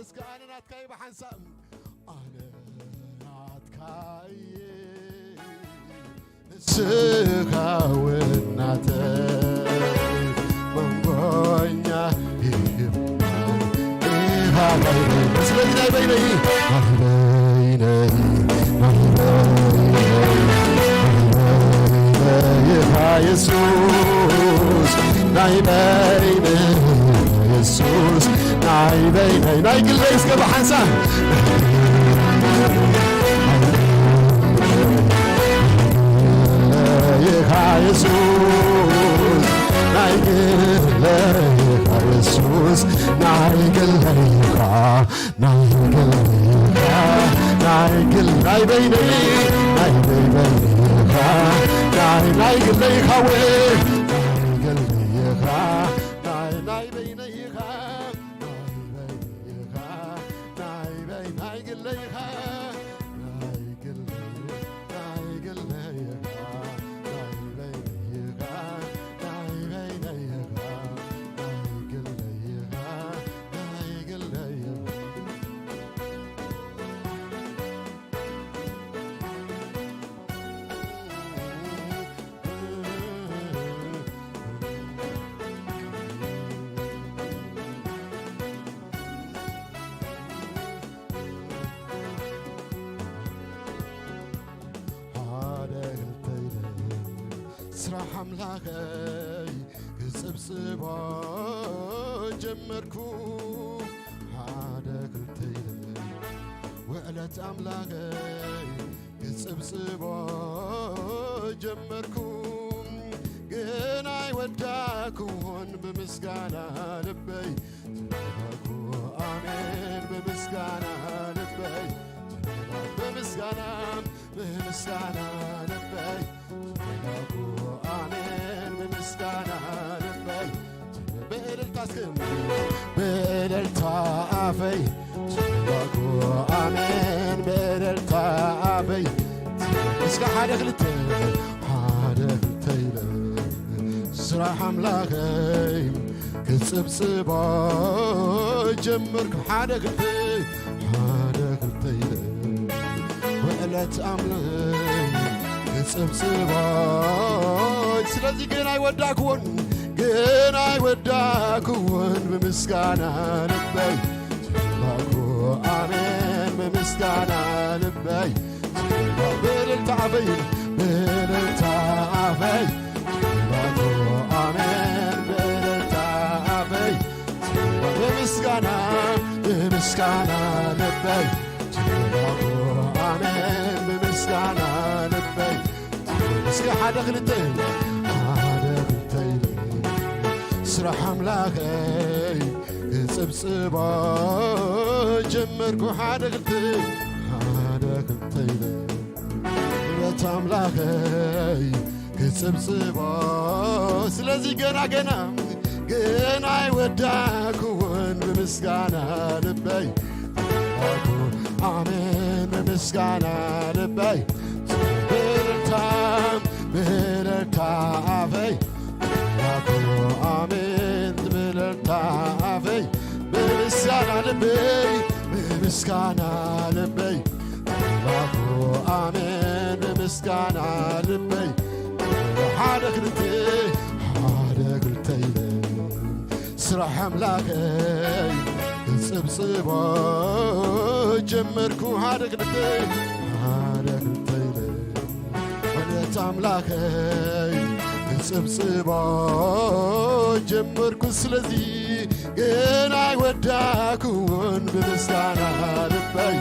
እስከ ኣነ ናትካ እየ ብሓንሳእ ኣነ ናትካ እየ ንስኻ ወናተ መንጎኛ ይህባል ኢኻ ናይ በይነይ ስለዚ ናይ በይነይ ናይ በይነይ ናይ በይነይ ናይ በይነይ ኢኻ የሱስ ናይ በይነይ ኢኻ የሱስ ናይ በይነይ ናይ ግለይ እስከ ብሓንሳብ ኢኻ የሱስ ናይ ግለይ ኢኻ የሱስ ናይ ግለይ ኢኻ ናይ ግለይ ኢኻ ናይ ግል ናይ በይነይ ናይ በይነይ ኢኻ ናይ ናይ ግለይ ኢኻ ወይ ናይ ግለይ ኢኻ ናይ ናይ በይነይ ኢኻ ናይ በይነይ ኢኻ ናይ በይ ናይ ስራሕ ኣምላኸይ ክጽብጽቦ ጀመርኩ፣ ሓደ ክልተ ኢለ ውዕለት ኣምላኸይ ክጽብጽቦ ጀመርኩ። ግን ኣይወዳኩዎን ብምስጋና ልበይ ትመላኩ። ኣሜን። ብምስጋና ልበይ ትመላኩ። ብምስጋና፣ ብምስጋና ልበይ ትመላኩ። ኣሜን። ብምስጋና ልበይ ብእልልታ እስኪ፣ ብእልልታ ኣፈይ ትመላኩ። ኣሜን። ብእልልታ ኣፈይ እስከ ሓደ ክልተ፣ ሓደ ክልተ ኢለ ስራሕ ኣምላኸይ ክጽብጽቦ ጀመርኩ። ሓደ ክልተ፣ ሓደ ክልተ ኢለ ውዕለት ኣምላኸይ ክጽብጽቦ። ስለዚ ግን ኣይወዳእኩዎን፣ ግን ኣይወዳእኩዎን ብምስጋና ልበይ ትመላኩ። ኣሜን። ብምስጋና ልበይ ብእልልታ ኣፈይ፣ ብእልልታ ኣፈይ ትመላኩ። ኣሜን። ብእልልታ ኣፈይ ብምስጋና፣ ብምስጋና ልበይ ትመላኩ። ኣሜን። ብምስጋና ልበይ እስኪ ሓደ ክልተ፣ ሓደ ክልተ ኢለ ስራሕ ኣምላኸይ ክጽብጽቦ ጀመርኩ። ሓደ ክልተ፣ ሓደ ክልተ ኢለ ውዕለት ኣምላኸይ ክጽብጽቦ። ስለዚ ገና፣ ገና፣ ገና ኣይወዳእኩዎን ብምስጋና ልበይ ትመላኩ። ኣሜን። ብምስጋና ልበይ ብእልልታ፣ ብእልልታ ኣፈይ ትመላኩ። ኣሜን። ብእልልታ ኣፈይ ብምስጋና ልበይ፣ ብምስጋና ልበይ ትመላኩ። ኣሜን። ብምስጋና ልበይ ሓደ ክልተ፣ ሓደ ክልተ ኢለ ስራሕ ኣምላኸይ ክጽብጽቦ ጀመርኩ። ሓደ ክልተ፣ ሓደ ክልተ ኢለ ውዕለት ኣምላኸይ ክጽብጽቦ ጀመርኩ። ስለዚ ግን ኣይወዳእኩዎን ብምስጋና ልበይ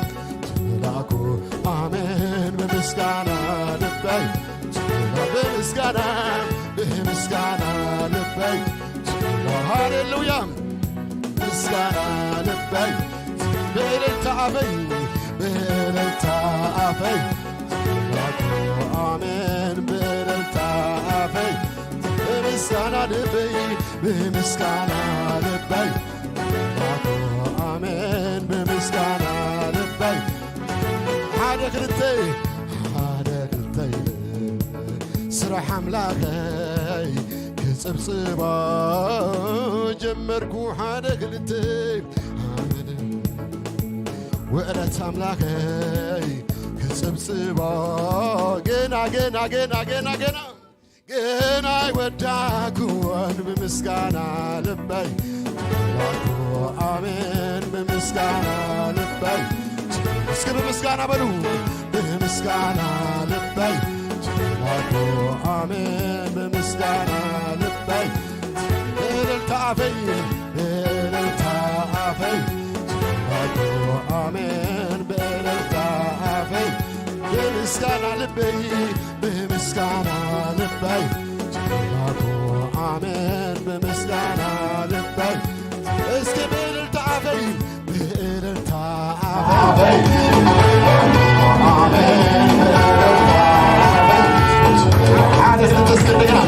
ትመላኩ። ኣሜን። ብምስጋና ልበይ ትመላ፣ ብምስጋና፣ ብምስጋና ልበይ ትመላ። ሃሌሉያ። ምስጋና ልበይ ብእልልታ ኣፈይ፣ ብእልልታ ኣፈይ ትመላኩ። ኣሜን። ብእልልታ ኣፈይ ብምስጋና ልበይ፣ ብምስጋና ልበይ ትመላኩ። ኣሜን። ብምስጋና ልበይ ሓደ ክልተ፣ ሓደ ክልተ ኢለ ስራሕ ኣምላኸይ ክጽብጽቦ ጀመርኩ። ሓደ ክልተ፣ ሓደ ውዕለት ኣምላኸይ ክጽብጽቦ። ገና፣ ገና፣ ገና፣ ገና፣ ገና ግን ኣይወዳእኩዎን ብምስጋና ልበይ ትመላኩ። ኣሜን። ብምስጋና ልበይ እስኪ ብምስጋና በሉ። ብምስጋና ልበይ ትመላኩ። ኣሜን። ብምስጋና ልበይ ብእልልታ ኣፈይ፣ ብእልልታ ኣፈይ ትመላኩ። ኣሜን። ብእልልታ ኣፈይ ብምስጋና ልበይ፣ ብምስጋና ልበይ ትመላኩ። ኣሜን። ብምስጋና ልበይ እስኪ ብእልልታ ኣፈይ፣ ብእልልታ ኣፈይ ኣሜን። ሓደ ክልተ እስኪ እንደገና።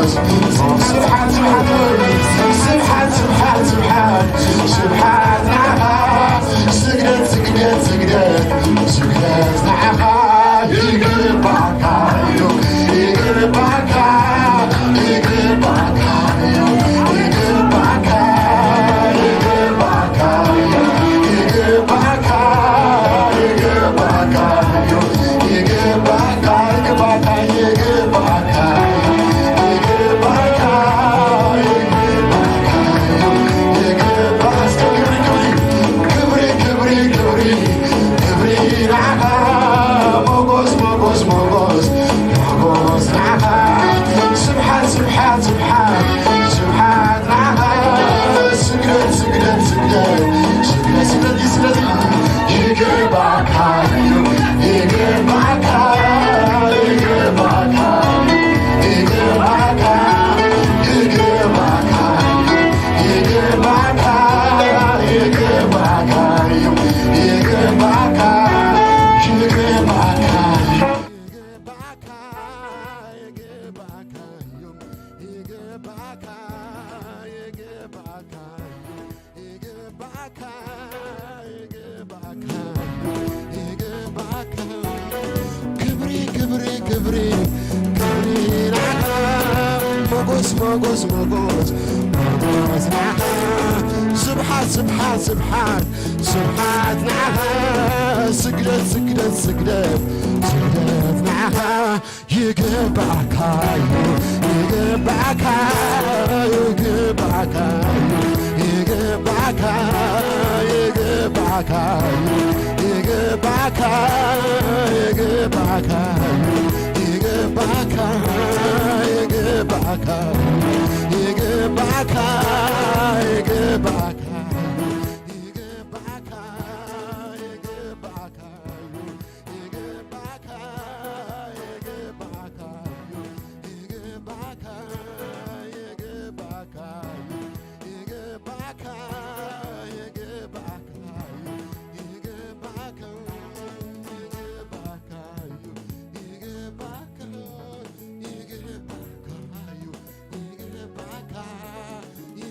ስብሓት፣ ስብሓት፣ ስብሓት፣ ስብሓት፣ ስብሓት፣ ስብሓት፣ ስብሓት ንዓኻ። ስግደት፣ ስግደት፣ ስግደት፣ ስግደት ንዓኻ። ይግባእካ እዩ፣ ይግባእካ፣ ይግባእካ እዩ፣ ይግባእካ፣ ይግባእካ፣ ይግባእካ፣ ይግባእካ እዩ፣ ይግባእካ፣ ይግባእካ፣ ይግባእካ፣ ይግባእካ፣ ይግባእካ፣ ይግባእካ። እስከ ክብሪ፣ ክብሪ፣ ክብሪ፣ ክብሪ፣ ክብሪ፣ ክብሪ ንዓኻ። ሞጎስ፣ ሞጎስ፣ ሞጎስ፣ ሞጎስ ንዓኻ። ስብሓት፣ ስብሓት፣ ስብሓት፣ ስብሓት ንዓኻ። ስግደት፣ ስግደት፣ ስግደት፣ ስግደት፣ ስግደት፣ ስግደት። ይግባእካ እዩ፣ ይግባእካ፣ ይግባእካ፣ ይግባእካ፣ ይግባእካ፣ ይግባእካ፣ ይግባእካ እዩ፣ ይግባእካ፣ ይግባእካ፣ ይግባእካ፣ ይግባእካ እዩ፣ ይግባእካ፣ ይግባእካ። ይግባእካ፣ ይግባእካ፣ ይግባእካ። ክብሪ፣ ክብሪ፣ ክብሪ፣ ክብሪ ንዓኻ። ሞጎስ፣ ሞጎስ፣ ሞጎስ፣ ሞጎስ ንዓኻ። ስብሓት፣ ስብሓት፣ ስብሓት፣ ስብሓት ንዓኻ። ስግደት፣ ስግደት፣ ስግደት፣ ስግደት ንዓኻ። ይግባእካ እዩ፣ ይግባእካ፣ ይግባእካ እዩ፣ ይግባእካ፣ ይግባእካ እዩ፣ ይግባእካ፣ ይግባእካ እዩ፣ ይግባእካ፣ ይግባእካ፣ ይግባእካ፣ ይግባእካ፣ ይግባእካ፣ ይግባእካ እዩ። ይግባእካ፣ ይግባእካ፣ ይግባእካ፣ ይግባእካ፣ ይግባእካ፣ ይግባእካ፣ ይግባእካ፣ ይግባእካ፣ ይግባእካ፣ ይግባእካ፣ ይግባእካ እዩ፣ ይግባእካ፣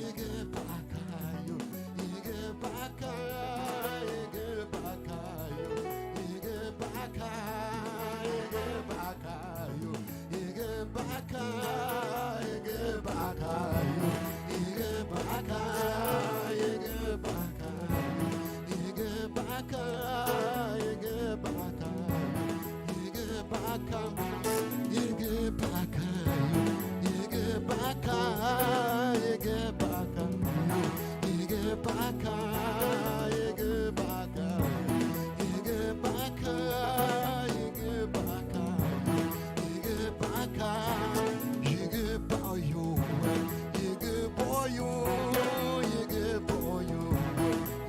ይግባእካ እዩ፣ ይግባእካ፣ ይግባእካ እዩ፣ ይግባእካ፣ ይግባእካ እዩ፣ ይግባእካ፣ ይግባእካ እዩ፣ ይግባእካ፣ ይግባእካ እዩ። ይግባእካ፣ ይግባእካ፣ ይግባእካ፣ ይግባእካ፣ ይግባእካ፣ ይግባእካ፣ ይግባእካ፣ ይግባእካ፣ ይግባእካ፣ ይግባእዩ፣ ይግባእዩ፣ ይግባእዩ፣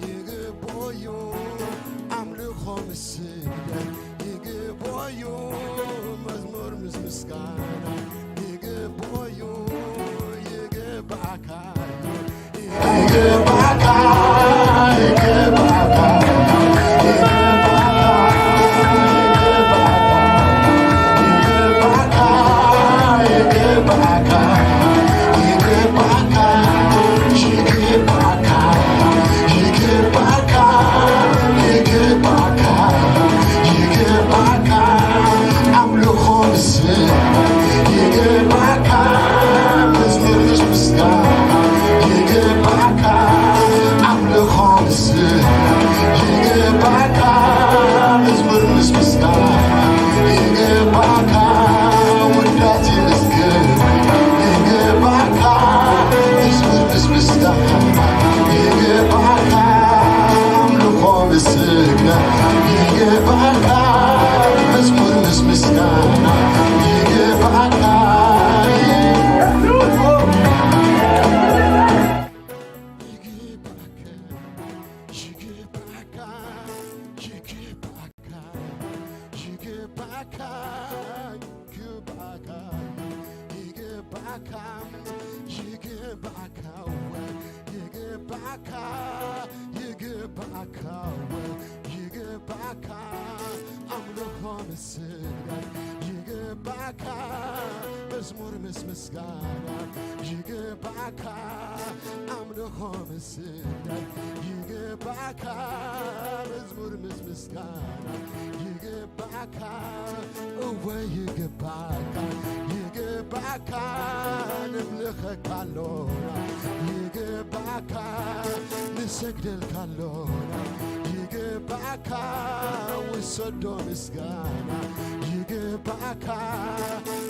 ይግባእዩ፣ ኣምልኾ ምስ ይግባእዩ መዝሙር ምስ ምስጋና ይግባእዩ ይግባእካ ይግባእካ ይግባእካ ይግባእካ ይግባእካ ይግባእካ ይግባእካ ይግባእካ ኣምልኾ ምስጋና ይግባእካ መዝሙር ምስጋና ይግባእካ ይግባካ፣ ይግባካ፣ ይግባካ፣ ይግባካ፣ ይግባካ፣ ይግባካ፣ ይግባካ፣ ይግባካ፣ ይግባካ፣ ይግባካ፣ ይግባካ፣ ኣምልኾ ምስጋና ይግባካ፣ መዝሙር ምስ ምስጋና ይግባካ፣ ኣምልኾ ምስጋና ይግባካ፣ መዝሙር ምስ ምስጋና ይግባካ፣ እወ ይግባካ፣ ይግባካ፣ ንምልኸካ ኣሎና ይግባካ፣ ንሰግደልካ ኣሎና ይግባካ፣ ውሰዶ ምስጋና ይግባካ፣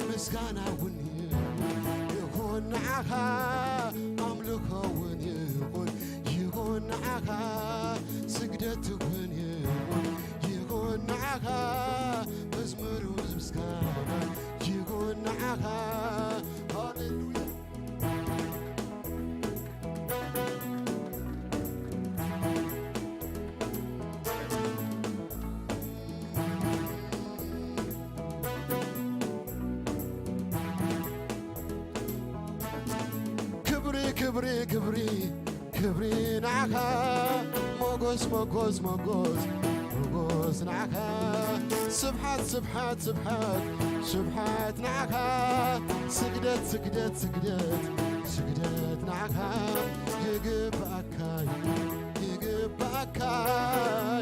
ምስጋና እውን ይኹን ንዓኻ፣ ኣምልኾ እውን ይኹን፣ ይኹን ንዓኻ፣ ስግደት እውን ይኹን፣ ይኹን ንዓኻ፣ መዝሙር እውን ምስጋና ይኹን ንዓኻ። ሃሌሉያ። ክብሪ፣ ክብሪ፣ ክብሪ፣ ክብሪ ንዓኻ፣ ሞጎስ፣ ሞጎስ፣ ሞጎስ፣ ሞጎስ ንዓኻ፣ ስብሓት፣ ስብሓት፣ ስብሓት፣ ስብሓት ንዓኻ፣ ስግደት፣ ስግደት፣ ስግደት፣ ስግደት ንዓኻ፣ ይግባኣካ እዩ፣ ይግባኣካ፣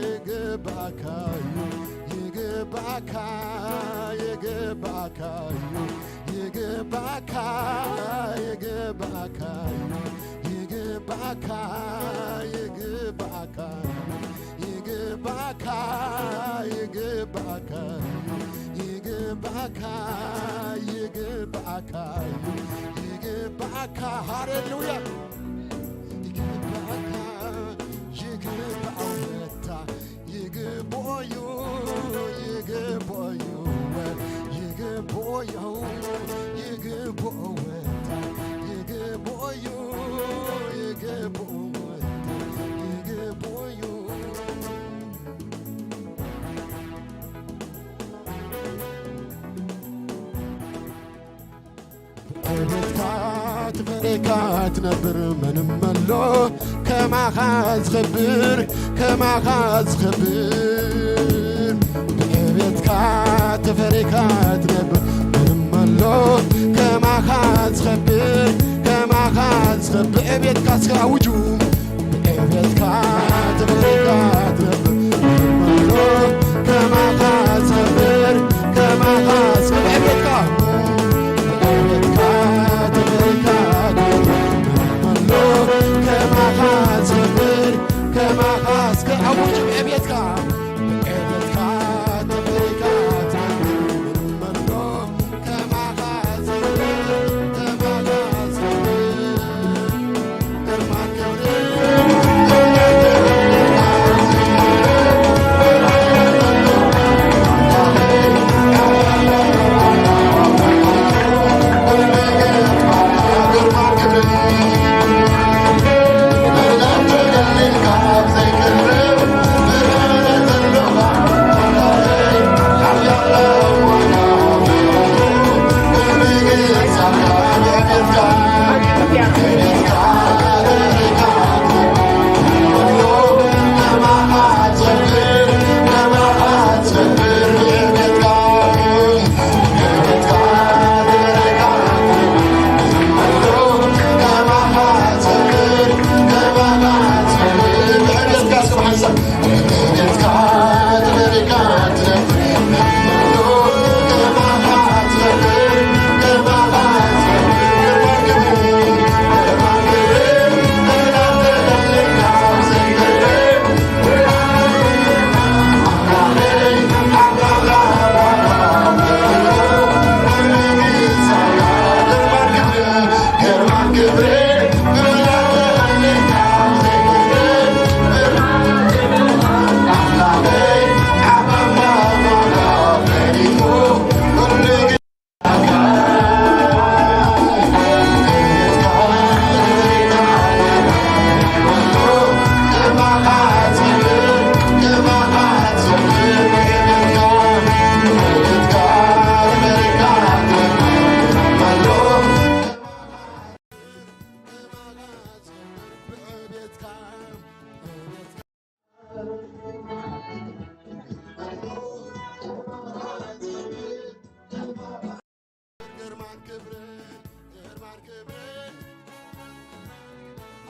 ይግባኣካ እዩ፣ ይግባኣካ፣ ይግባኣካ እዩ። ይግባካ፣ ይግባካ፣ ይግባካ፣ ይግባካ፣ ይግባካ፣ ይግባካ፣ ይግባካ፣ ይግባካ። ሃሌሉያ። ይግባካ፣ ይግባካ። ይግባኦዩ፣ ይግባኦዩ፣ ይግባኦዩ፣ ይግባኦወታ፣ ይግባኦዩ፣ ይግባኦወታ፣ ይግባኦዩ። ቤትካ ተፈሪካ ትነብር፣ ምንም ኣሎ ከማኻ ዝኸብር፣ ከማኻ ዝኸብር። ቤትካ ተፈሪካ ትነብር፣ ምንም ኣሎ ከማኻ ዝኸብር፣ ከማኻ ዝኸብር። ቤትካ እስከ ኣውጁ። ቤትካ ተፈሪካ ትነብር፣ ምንም ኣሎ ከማኻ ዝኸብር፣ ከማኻ ዝኸብር። ቤትካ፣ ቤትካ ተፈሪካ ትነብር፣ ምንም ኣሎ ከማኻ ዝኸብር፣ ከማኻ እስከ ኣውጅ። ቤትካ፣ ቤትካ ተፈሪካ ትነብር፣ ምንም ኣሎ ከማኻ ዝኸብር፣ ከማኻ ዝኸብር። ግርማ ክብሪ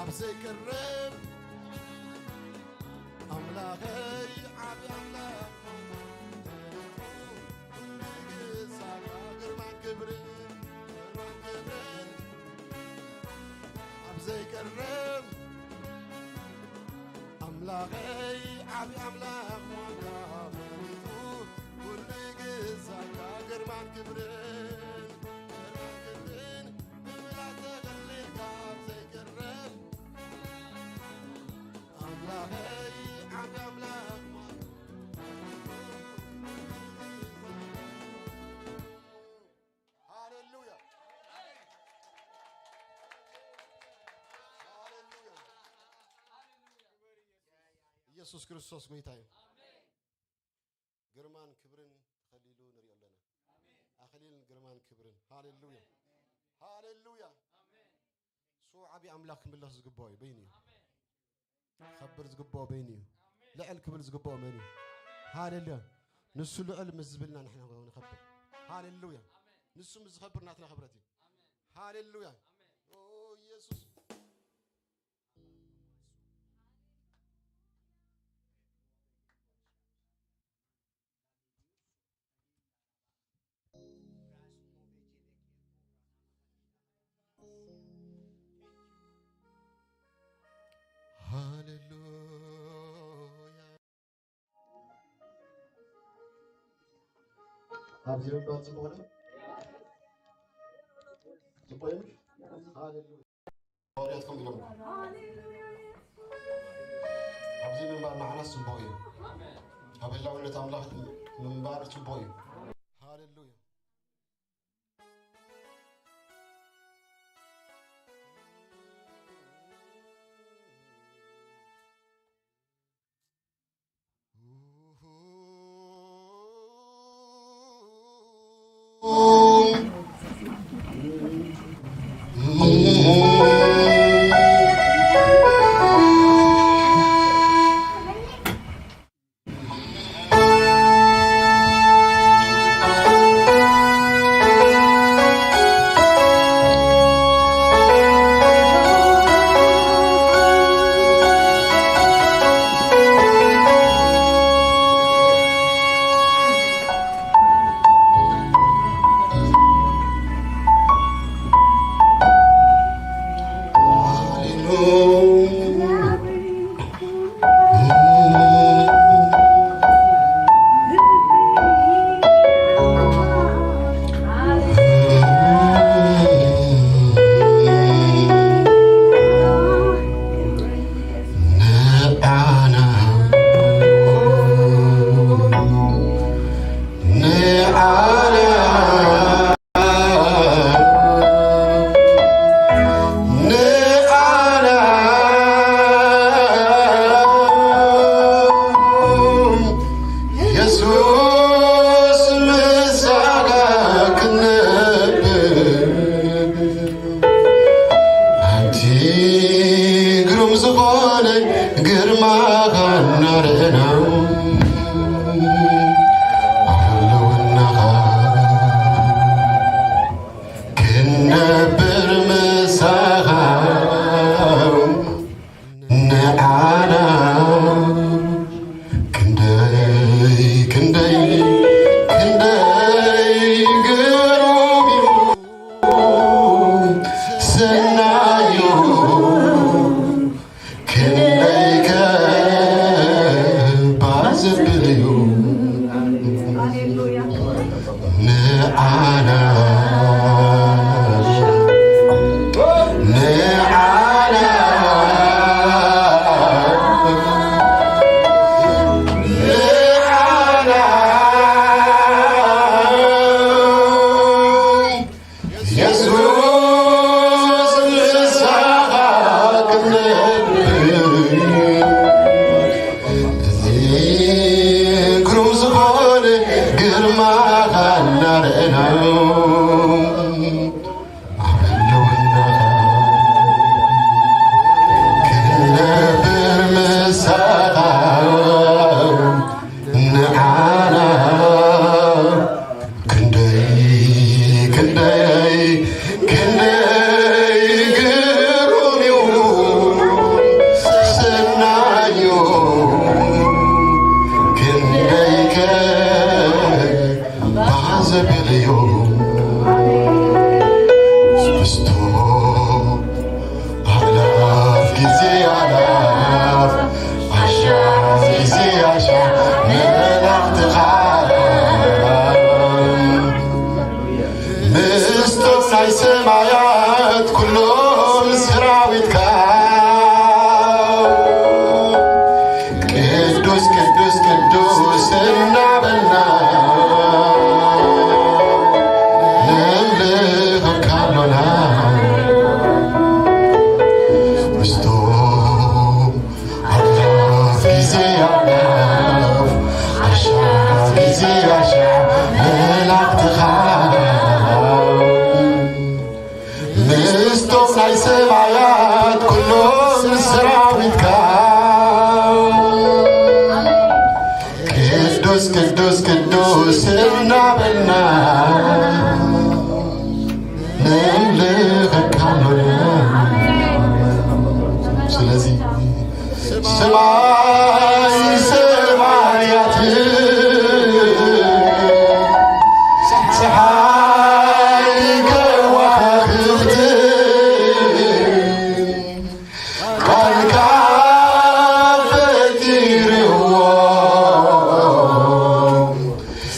ኣብ ዘይቀርብ ኣምላኸይ ዓቢ ኣምላኽ ኩሉ ግዛት ግርማን ክብርን ግርማን ክብርን ኣብ ዘይቀርብ ኣምላኸይ ዓቢ ኣምላኽ ዋጋ መሊኡ ኩሉ ግዛት ግርማን ክብርን ግርማን ክብርን ብምላት ተኸሊልካ ኣብ ዘይቀርብ ኣምላኸይ ዓቢ ኣምላኽ ሃሌሉያ። ሃሌሉያ። ኢየሱስ ክርስቶስ ጎይታ እዩ። ግርማን ክብርን ተኸሊሉ ንሪኦ ኣለና። ኣኽሊል ግርማን ክብርን። ሃሌሉያ። ሃሌሉያ። እሱ ዓቢ ኣምላኽ ክምለኽ ዝግባኦ እዩ፣ በይኑ እዩ። ከብር ዝግባኦ በይኑ እዩ። ልዕል ክብል ዝግባኦ መን እዩ? ሃሌሉያ። ንሱ ልዕል ምስ ዝብልና ንሕና ንኸብር። ሃሌሉያ። ንሱ ምስ ዝኸብር ናትና ክብረት እዩ። ሃሌሉያ። ኦ ኢየሱስ። ሃሌሉያ። ኣብዚ ምንባር ጽቡቕ ነው። ጽቡቕ እዩ። ሃሌሉያ። ሃዋርያትኩም ኢሎም። ኣብዚ ምንባር ንዓናስ ጽቡቕ እዩ። ኣብ ህላውነት ኣምላኽ ምንባር ጽቡቕ እዩ። ሃሌሉያ። የሱስ ምሳኻ ክነብር ኣንቲ ግሩም ዝኾነ ግርማኻ እናረኣና ህልውናኻ ክንነብር ምሳኻ ንዓና ክንደይ ክንደይ ክንደይ ግሩም እዩ ሰናዩ ክንደይ ከባ ዘብል እዩ። ንዓና ንዓና ንዓና የሱስ ንስኻ ክትነብር እዚ ግሩም ዝኾነ ግርማኻ እናረኣና ኣብ ህልውናኻ ክንነብር ምሳኻ ንዓና ክንደይ ክንደይ ክንደይ ግሩም እዩ እዩ። ምስቶም ኣእላፍ ግዜ ኣእላፍ፣ ዓሻ ግዜ ዓሻ መላእኽትኻ፣ ምስቶም ናይ ሰማያት ኩሎም ሰራዊትካ፣ ቅዱስ ቅዱስ ቅዱስ እናበልና ነምልኸካ ኣሎና። ምስቶም ኣእላፍ ግዜ ኣእላፍ፣ ዓሻ ግዜ ዓሻ መላእኽትኻ፣ ምስቶም ናይ ሰማያት ኩሎም ሰራዊትካ፣ ቅዱስ ቅዱስ ቅዱስ እናበልና ነምልኸካ ኣሎና። ስለዚ ሰማይ ሰማያት፣ ጸሓይ ከዋኽብት፣ ቃልካ ፈጢርዎ፣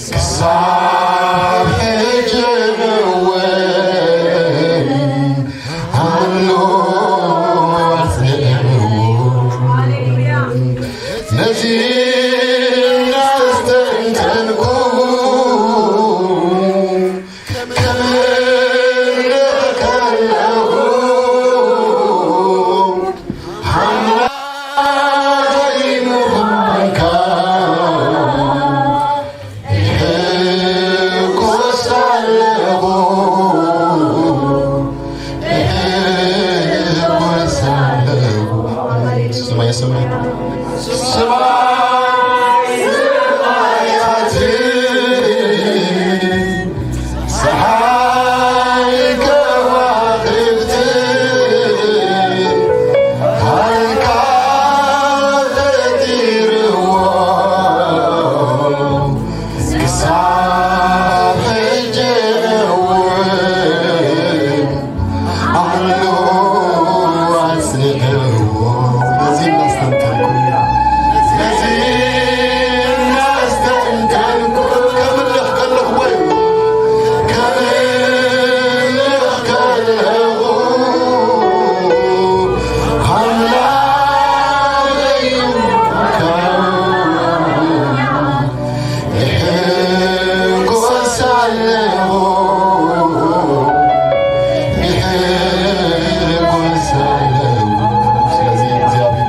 ክሳብ ሕጂ እውን ኣሎ ኣጽንዕዎ። ነዚ እናስተንተንኩ ከምልኽ ከለኹ፣ ኣምላኸይ ምዃንካ እሕጎስ ኣለኹ፣ እሕጎስ ኣለኹ። ሰማይ ሰማይ፣ ሰማይ ሰማያት፣ ጸሓይ ከዋኽብቲ፣ ቃልካ ፈጢርዎ፣ ክሳብ ሕጂ እውን ኣሎ ኣጽንዕዎ። ነዚ እናስተንተንኩ፣ ነዚ እናስተንተንኩ፣ ከምልኽ ከለኹ ወይ ከምልኽ ከለኹ፣ ኣምላኸይ ይሕጎስ ኣለኹ፣ ይሕጎስ ኣለኹ። ስለዚ እግዚኣብሔር፣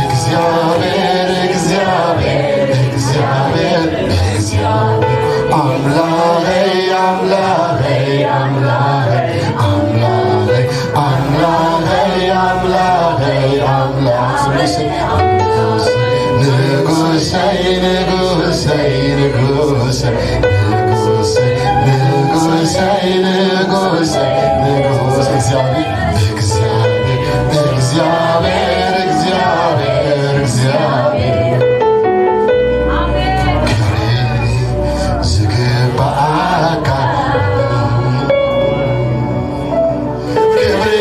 እግዚኣብሔር፣ እግዚኣብሔር፣ እግዚኣብሔር፣ እግዚኣብሔር፣ ኣምላኸይ፣ ኣምላኸይ፣ ኣምላኸይ፣ ኣምላኸይ፣ ኣምላኸይ፣ ኣምላኸይ፣ ኣምላኽ ንጉሰይ፣ ንጉሰይ፣ ንጉሰይ፣ ንጉሰይ፣ ንጉሰይ፣ ንጉሰይ፣ ንጉሰይ፣ ንጉስ እግዚኣብሔር፣ እግዚኣብሔር፣ እግዚኣብሔር፣ እግዚኣብሔር፣ እግዚኣብሔር። ክብሪ ዝግባኣካ፣ ክብሪ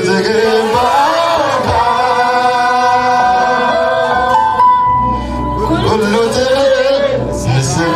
ዝግባኣካ፣ ኩሉ ትብል ንስኻ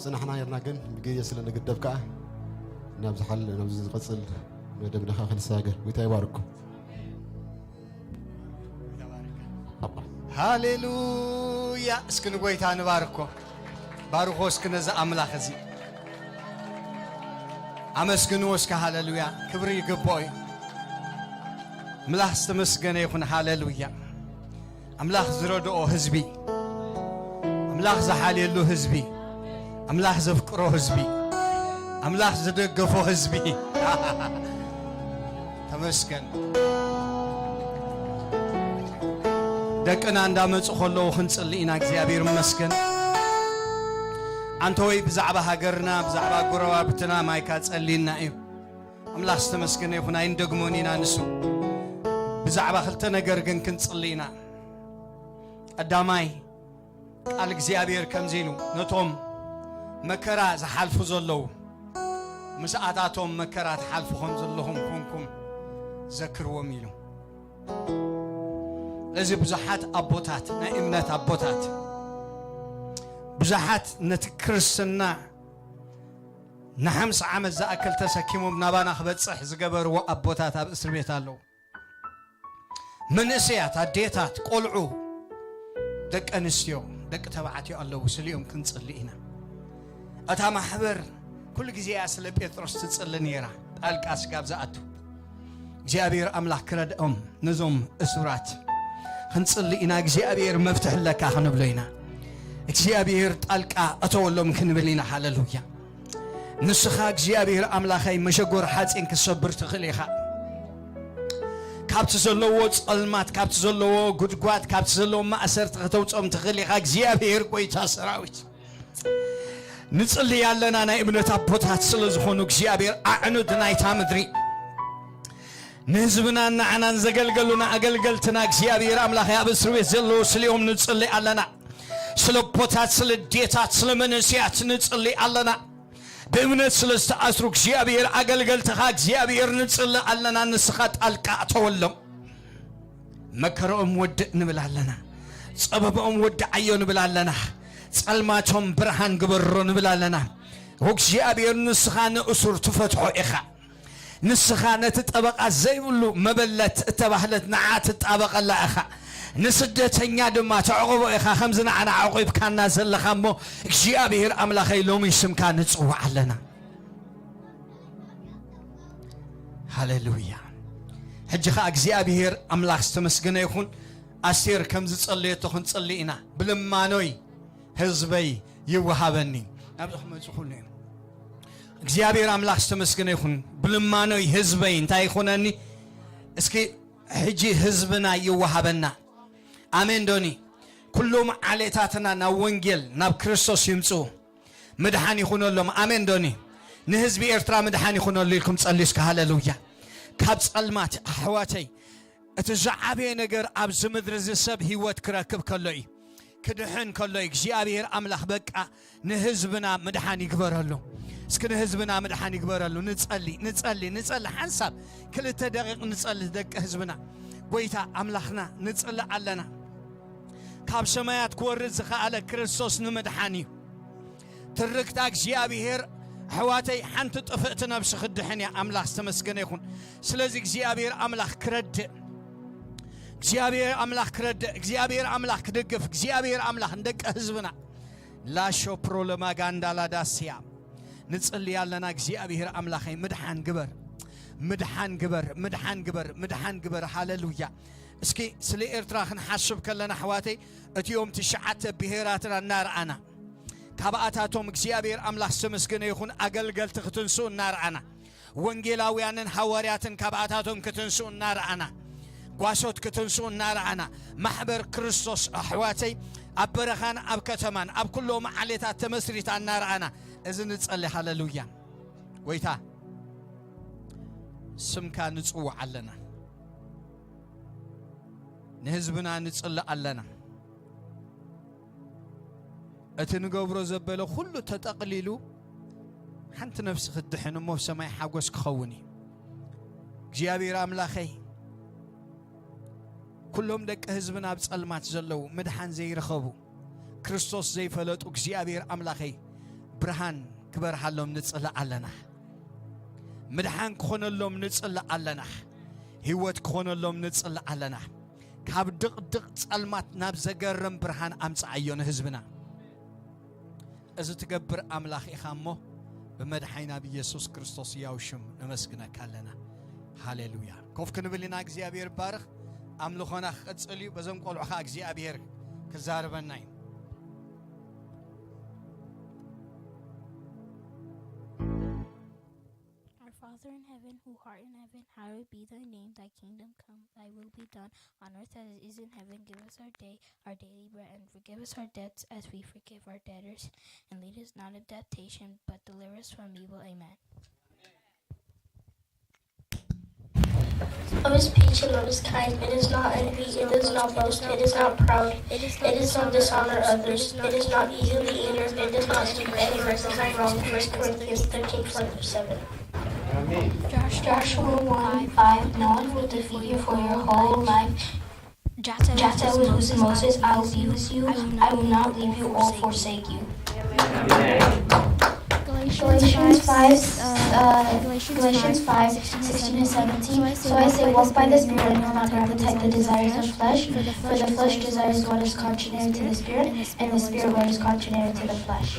ጽናሕና ኔርና፣ ግን ብግዜ ስለ ንግደብ ከኣ ናብ ዝሓል-፣ ናብ ዝቐጽል መደብና ከኣ ክንሰጋገር። ጎይታ ይባርኩም። ሃሌሉያ! እስኪ ንጎይታ ንባርኮ። ባርኮ እስኪ ነዚ ኣምላኽ እዚ። ኣመስግንዎ እስኪ። ሃሌሉያ! ክብሪ ይግብኦ እዩ። ኣምላኽ ዝተመስገነ ይኹን። ሃሌሉያ! ኣምላኽ ዝረድኦ ህዝቢ፣ ኣምላኽ ዝሓልየሉ ህዝቢ፣ ኣምላኽ ዘፍቅሮ ህዝቢ፣ ኣምላኽ ዝደገፎ ህዝቢ። ተመስገን። ደቅና እንዳመጹ ከለዉ ክንጽሊ ኢና። እግዚኣብሔር ይመስገን። ኣንተ ወይ ብዛዕባ ሃገርና፣ ብዛዕባ ጎረባብትና ማይካ ጸሊና እዩ። ኣምላኽ ዝተመስገነ ይኹን። ኣይንደግሞን ኢና ንሱ። ብዛዕባ ክልተ ነገር ግን ክንጽሊ ኢና። ቀዳማይ፣ ቃል እግዚኣብሔር ከምዚ ኢሉ፣ ነቶም መከራ ዝሓልፉ ዘለዉ፣ ምስኣታቶም መከራ ትሓልፉ ከም ዘለኹም ኮንኩም ዘክርዎም ኢሉ። ስለዚ ብዙሓት ኣቦታት፣ ናይ እምነት ኣቦታት፣ ብዙሓት ነቲ ክርስትና ንሓምሳ ዓመት ዝኣክል ተሰኪሞም ናባና ክበጽሕ ዝገበርዎ ኣቦታት ኣብ እስር ቤት ኣለዉ። መንእሰያት፣ ኣዴታት፣ ቆልዑ፣ ደቂ ኣንስትዮ፣ ደቂ ተባዕትዮ ኣለዉ። ስሊኦም ክንጽሊ ኢና። እታ ማሕበር ኩሉ ግዜ እያ ስለ ጴጥሮስ ትጽሊ ነይራ፣ ጣልቃ ስጋብ ዝኣቱ። እግዚኣብሔር ኣምላኽ ክረድኦም ነዞም እሱራት። ክንጽሊ ኢና። እግዚኣብሔር መፍትሒ ኣለካ ክንብሎ ኢና። እግዚኣብሔር ጣልቃ እተወሎም ክንብል ኢና። ሃሌሉያ። ንስኻ እግዚኣብሔር ኣምላኸይ መሸጎር ሓፂን ክትሰብር ትኽእል ኢኻ። ካብቲ ዘለዎ ጸልማት፣ ካብቲ ዘለዎ ጉድጓድ፣ ካብቲ ዘለዎ ማእሰርቲ ከተውፅኦም ትኽእል ኢኻ። እግዚኣብሔር ጎይታ ሰራዊት። ንጽሊ ኣለና፣ ናይ እምነት ኣቦታት ስለ ዝኾኑ እግዚኣብሔር ኣዕኑድ ናይታ ምድሪ። ንህዝብናን ንዓናን ዘገልገሉና ኣገልገልትና እግዚኣብሔር ኣምላኸይ ኣብ እስር ቤት ዘለዉ ስሊኦም ንጽሊ ኣለና። ስለ ኣቦታት፣ ስለ ኣዴታት፣ ስለ መንእሰያት ንጽሊ ኣለና። ብእምነት ስለ ዝተኣስሩ እግዚኣብሔር ኣገልገልትኻ እግዚኣብሔር ንጽሊ ኣለና። ንስኻ ጣልቃ እተወሎም። መከረኦም ወድእ ንብል ኣለና። ጸበባኦም ወድዓዮ ንብል ኣለና። ጸልማቶም ብርሃን ግበሮ ንብል ኣለና። እግዚኣብሔር ንስኻ ንእሱር ትፈትሖ ኢኻ። ንስኻ ነቲ ጠበቓ ዘይብሉ መበለት እተባህለት ንዓ ትጣበቐላ ኢኻ። ንስደተኛ ድማ ተዕቕቦ ኢኻ፣ ከምዚ ንዓና ኣዕቒብካና ዘለኻ እሞ እግዚኣብሔር ኣምላኸይ ሎሚ ስምካ ንጽውዕ ኣለና። ሃሌሉያ። ሕጂ ኸኣ እግዚኣብሔር ኣምላኽ ዝተመስገነ ይኹን። ኣስቴር ከም ዝጸለየቶ ክንጸሊ ኢና። ብልማኖይ ህዝበይ ይወሃበኒ። ናብዚ ክመጹ ኩሉ እዮም። እግዚኣብሔር ኣምላኽ ዝተመስገነ ይኹን። ብልማኖይ ህዝበይ እንታይ ይኹነኒ? እስኪ ሕጂ ህዝብና ይወሃበና። ኣሜን ዶኒ? ኩሎም ዓሌታትና ናብ ወንጌል፣ ናብ ክርስቶስ ይምጽኡ። ምድሓን ይኹነሎም። ኣሜን ዶኒ? ንህዝቢ ኤርትራ ምድሓን ይኹነሉ ኢልኩም ጸልዩ እስከ። ሃሌሉያ። ካብ ጸልማት ኣሕዋተይ፣ እቲ ዝዓበየ ነገር ኣብዚ ምድሪ እዚ ሰብ ህይወት ክረክብ ከሎ እዩ፣ ክድሕን ከሎ እዩ። እግዚኣብሔር ኣምላኽ በቃ ንህዝብና ምድሓን ይግበረሉ። እስኪ ንህዝብና ምድሓን ይግበረሉ። ንጸሊ፣ ንጸሊ፣ ንጸሊ። ሓንሳብ ክልተ ደቂቕ ንጸሊ፣ ደቂ ህዝብና። ጎይታ ኣምላኽና ንጽሊ ኣለና። ካብ ሰማያት ክወርድ ዝኸኣለ ክርስቶስ ንምድሓን እዩ። ትርክታ እግዚኣብሔር ኣሕዋተይ ሓንቲ ጥፍእቲ ነብሲ ክድሕን እያ። ኣምላኽ ዝተመስገነ ይኹን። ስለዚ እግዚኣብሔር ኣምላኽ ክረድእ፣ እግዚኣብሔር ኣምላኽ ክረድእ፣ እግዚኣብሔር ኣምላኽ ክድግፍ፣ እግዚኣብሔር ኣምላኽ ንደቂ ህዝብና ላሾ ፕሮ ለማጋንዳ ላዳስያ ንጽሊ ኣለና። እግዚኣብሔር ኣምላኸይ ምድሓን ግበር፣ ምድሓን ግበር፣ ምድሓን ግበር፣ ምድሓን ግበር። ሃሌሉያ። እስኪ ስለ ኤርትራ ክንሓስብ ከለና ኣሕዋተይ፣ እቲኦም ትሽዓተ ብሄራትና እናረኣና፣ ካብኣታቶም እግዚኣብሔር ኣምላኽ ዝተመስገነ ይኹን ኣገልገልቲ ክትንስኡ እናረኣና፣ ወንጌላውያንን ሃዋርያትን ካብኣታቶም ክትንስኡ እናረኣና፣ ጓሶት ክትንስኡ እናረኣና፣ ማሕበር ክርስቶስ ኣሕዋተይ ኣብ በረኻን ኣብ ከተማን ኣብ ኩሎም ዓሌታት ተመስሪታ እናረኣና፣ እዚ ንጸሊ። ሃሌሉያ። ጎይታ ስምካ ንጽውዕ ኣለና። ንህዝብና ንጽሊ ኣለና። እቲ ንገብሮ ዘበለ ኩሉ ተጠቕሊሉ ሓንቲ ነፍሲ ክትድሕን እሞ ሰማይ ሓጎስ ክኸውን እዩ። እግዚኣብሔር ኣምላኸይ፣ ኩሎም ደቂ ህዝብና ኣብ ጸልማት ዘለዉ፣ ምድሓን ዘይረኸቡ፣ ክርስቶስ ዘይፈለጡ፣ እግዚኣብሔር ኣምላኸይ፣ ብርሃን ክበርሃሎም ንጽሊ ኣለና። ምድሓን ክኾነሎም ንጽሊ ኣለና። ህይወት ክኾነሎም ንጽሊ ኣለና። ካብ ድቕድቕ ጸልማት ናብ ዘገርም ብርሃን ኣምጽኣዮ ንህዝብና። እዚ ትገብር ኣምላኽ ኢኻ እሞ፣ ብመድሓይና ብኢየሱስ ክርስቶስ ህያው ሽም ነመስግነካ ኣለና። ሃሌሉያ። ኮፍ ክንብል ኢና። እግዚኣብሔር ይባርኽ። ኣምልኾና ክቕጽል እዩ። በዞም ቆልዑ ኸዓ እግዚኣብሔር ክዛረበና እዩ። Our Father in heaven, who art in heaven, hallowed be thy name. Thy kingdom come, thy will be done on earth as it is in heaven. Give us our day, our daily bread, and forgive us our debts as we forgive our debtors. And lead us not into temptation, but deliver us from evil. Amen. Love is patient, love is kind. It is not envy, it does not boast, it is not proud, it does not dishonor others, it is not easily angered, it does not seek any revenge. Wrong. First Corinthians thirteen twenty-seven. Joshua one five. No one will defeat you for your whole life. Jata was with Moses, I will be with you, I will not leave you or forsake you. Galatians five, uh, Galatians five, sixteen and seventeen. So I say, walk by the Spirit, and you will not gratify the desires of the flesh, for the flesh desires what is contrary to the Spirit, and the Spirit what is contrary to the flesh.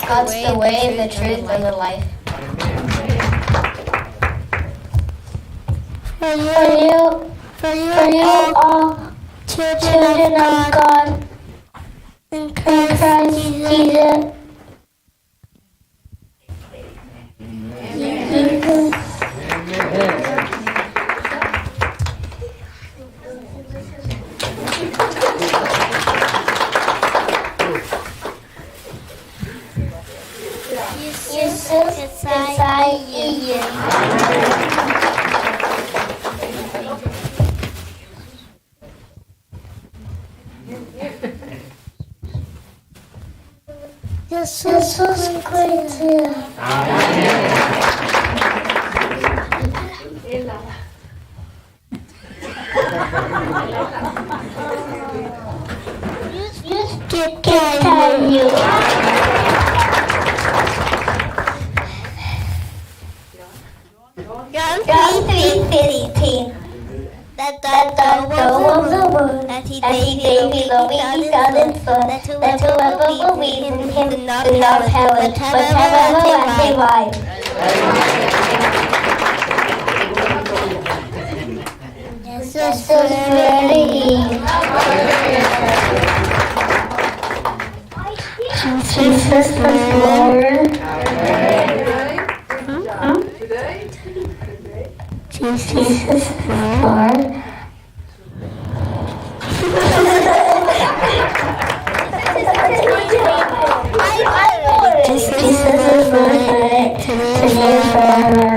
God's the way, the truth, and the life. For you, for you are all children of God in Christ Jesus. Jesus Christ. John three fifteen. That the, that the word, that he gave me, that he found in full, that whoever believes in him will not perish, but have everlasting life. Jesus is ready. Jesus is Lord. Huh? Jesus is Lord. Jesus is Lord, today and forever.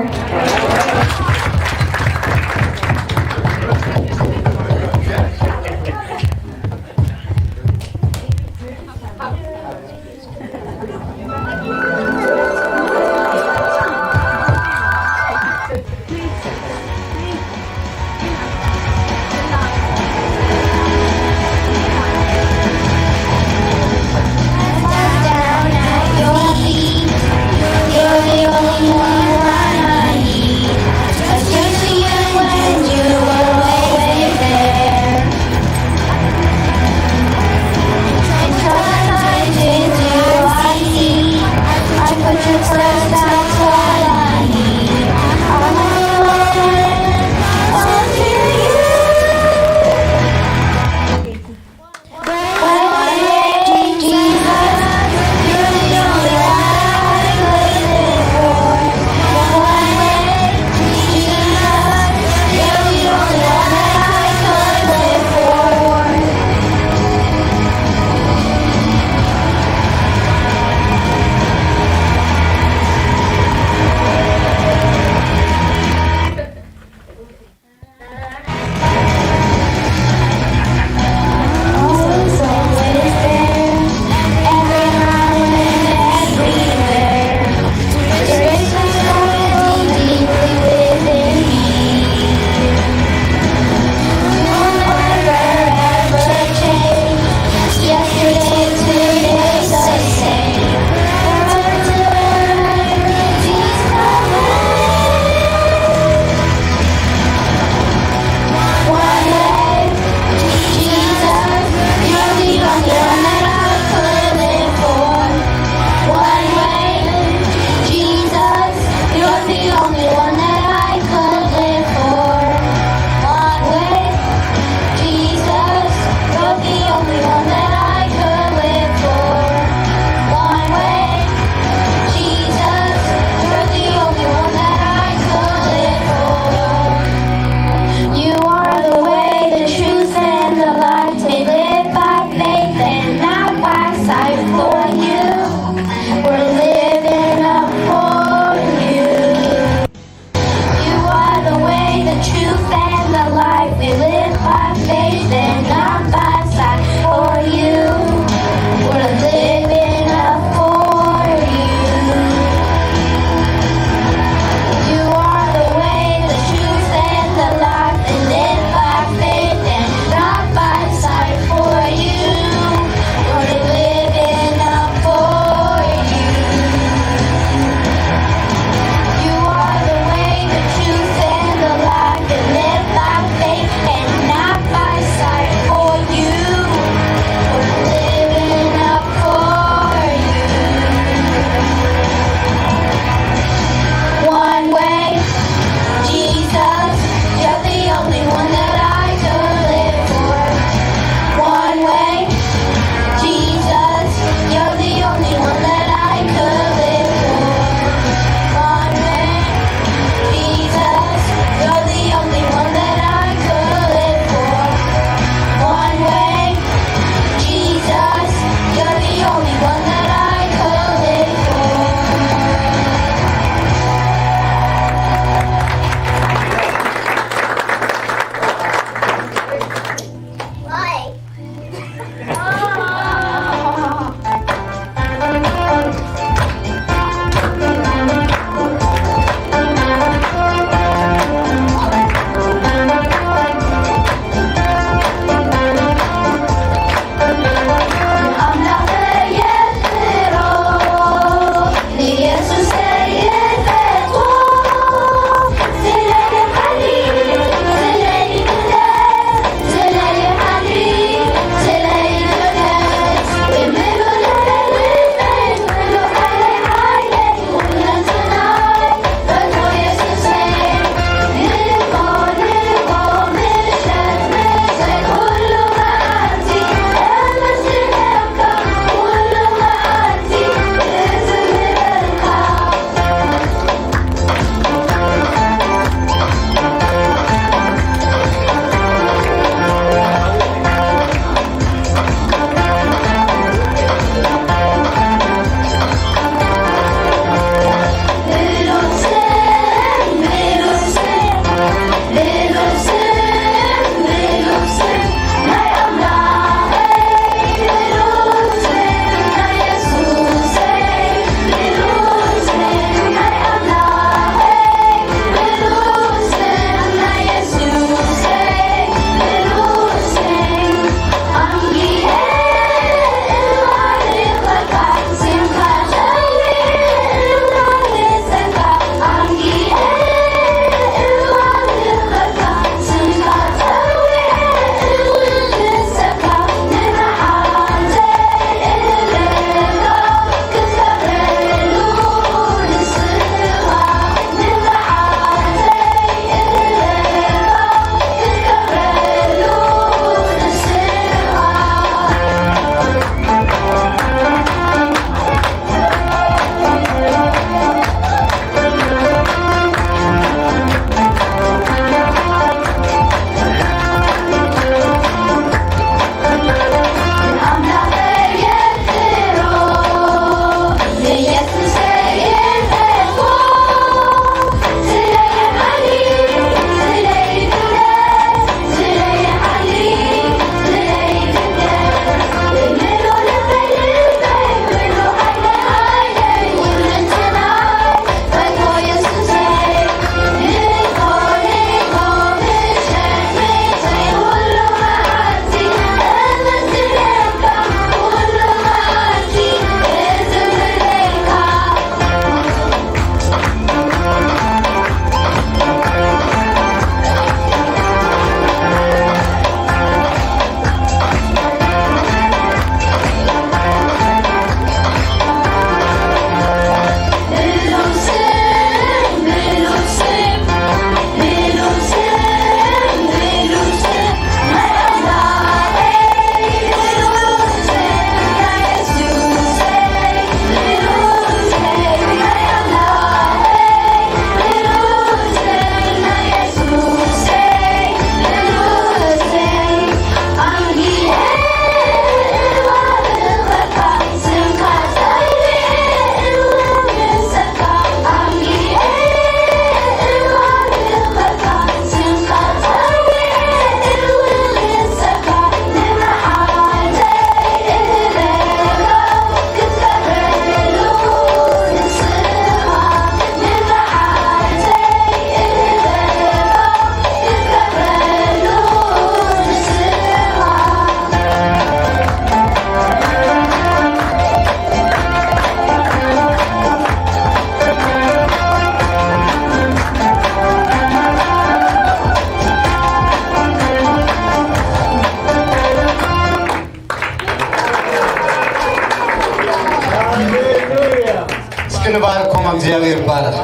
ክንባርኮም እግዚኣብሔር ይባረኽ።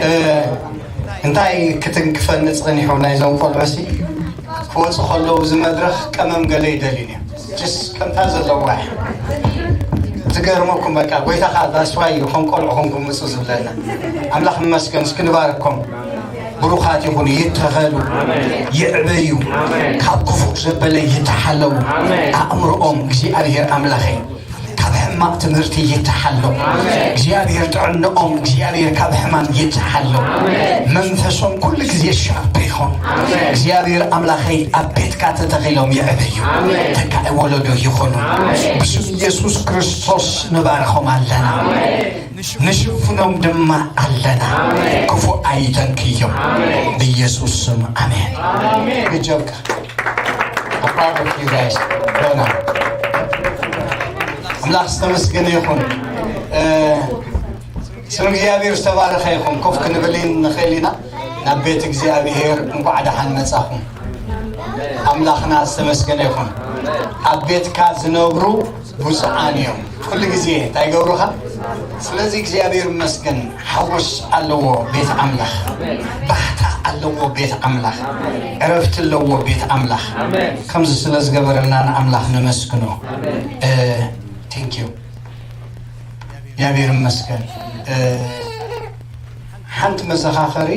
እ፣ እንታይ ክትንክፈኒ ጸኒሑ ናይዞም ቆልዑ ሲ ክወፁ ከለዉ እዚ መድረኽ ቀመም ገለ ይደልዩን እዮም። ጅስ ከምታ ዘለዋ እያ። ዝገርመኩም በቃ ጎይታ ከዓ ዳስዋይ ይኹን ቆልዑ ኹንኩም ምፁ ዝብለና። ኣምላኽ ይመስገን። እስኪ ንባርኮም። ብሩኻት ይኹኑ፣ ይተኸሉ፣ ይዕበዩ፣ ካብ ክፉእ ዘበለ ይተሓለዉ። ኣእምሮኦም እግዚኣብሔር ኣምላኸይ ካብ ሕማቕ ትምህርቲ ይተሓሎ። እግዚኣብሔር ጥዕንኦም እግዚኣብሔር ካብ ሕማም ይተሓሎ። መንፈሶም ኩሉ ግዜ ሻርፕ ይኹን። እግዚኣብሔር ኣምላኸይ ኣብ ቤትካ ተተኺሎም ይዕበዩ። ተካኢ ወለዶ ይኹኑ። ብስም ኢየሱስ ክርስቶስ ንባርኾም ኣለና። ንሽፍኖም ድማ ኣለና። ክፉእ ኣይተንክዮም። ብኢየሱስ ስም ኣሜን። Good job. I'm proud of you guys. ዶና ኣምላኽ ዝተመስገነ ይኹን። እ፣ ስም እግዚኣብሔር ዝተባረኸ ይኹን። ኮፍ ክንብል ንኽእል ኢና። ናብ ቤት እግዚኣብሔር እንኳዕ ደሓን መጻኹም። ኣምላኽና ዝተመስገነ ይኹን። ኣብ ቤትካ ዝነብሩ ብፁዓን እዮም። ኩሉ ግዜ እንታይ ይገብሩኻ? ስለዚ እግዚኣብሔር ይመስገን። ሓጎስ ኣለዎ ቤት ኣምላኽ፣ ባህታ ኣለዎ ቤት ኣምላኽ፣ ዕረፍቲ ኣለዎ ቤት ኣምላኽ። ከምዚ ስለ ዝገበረልና ንኣምላኽ ነመስግኖ። እ፣ ቴንክ ዩ። እግዚኣብሔር ይመስገን። እ፣ ሓንቲ መዘኻኸሪ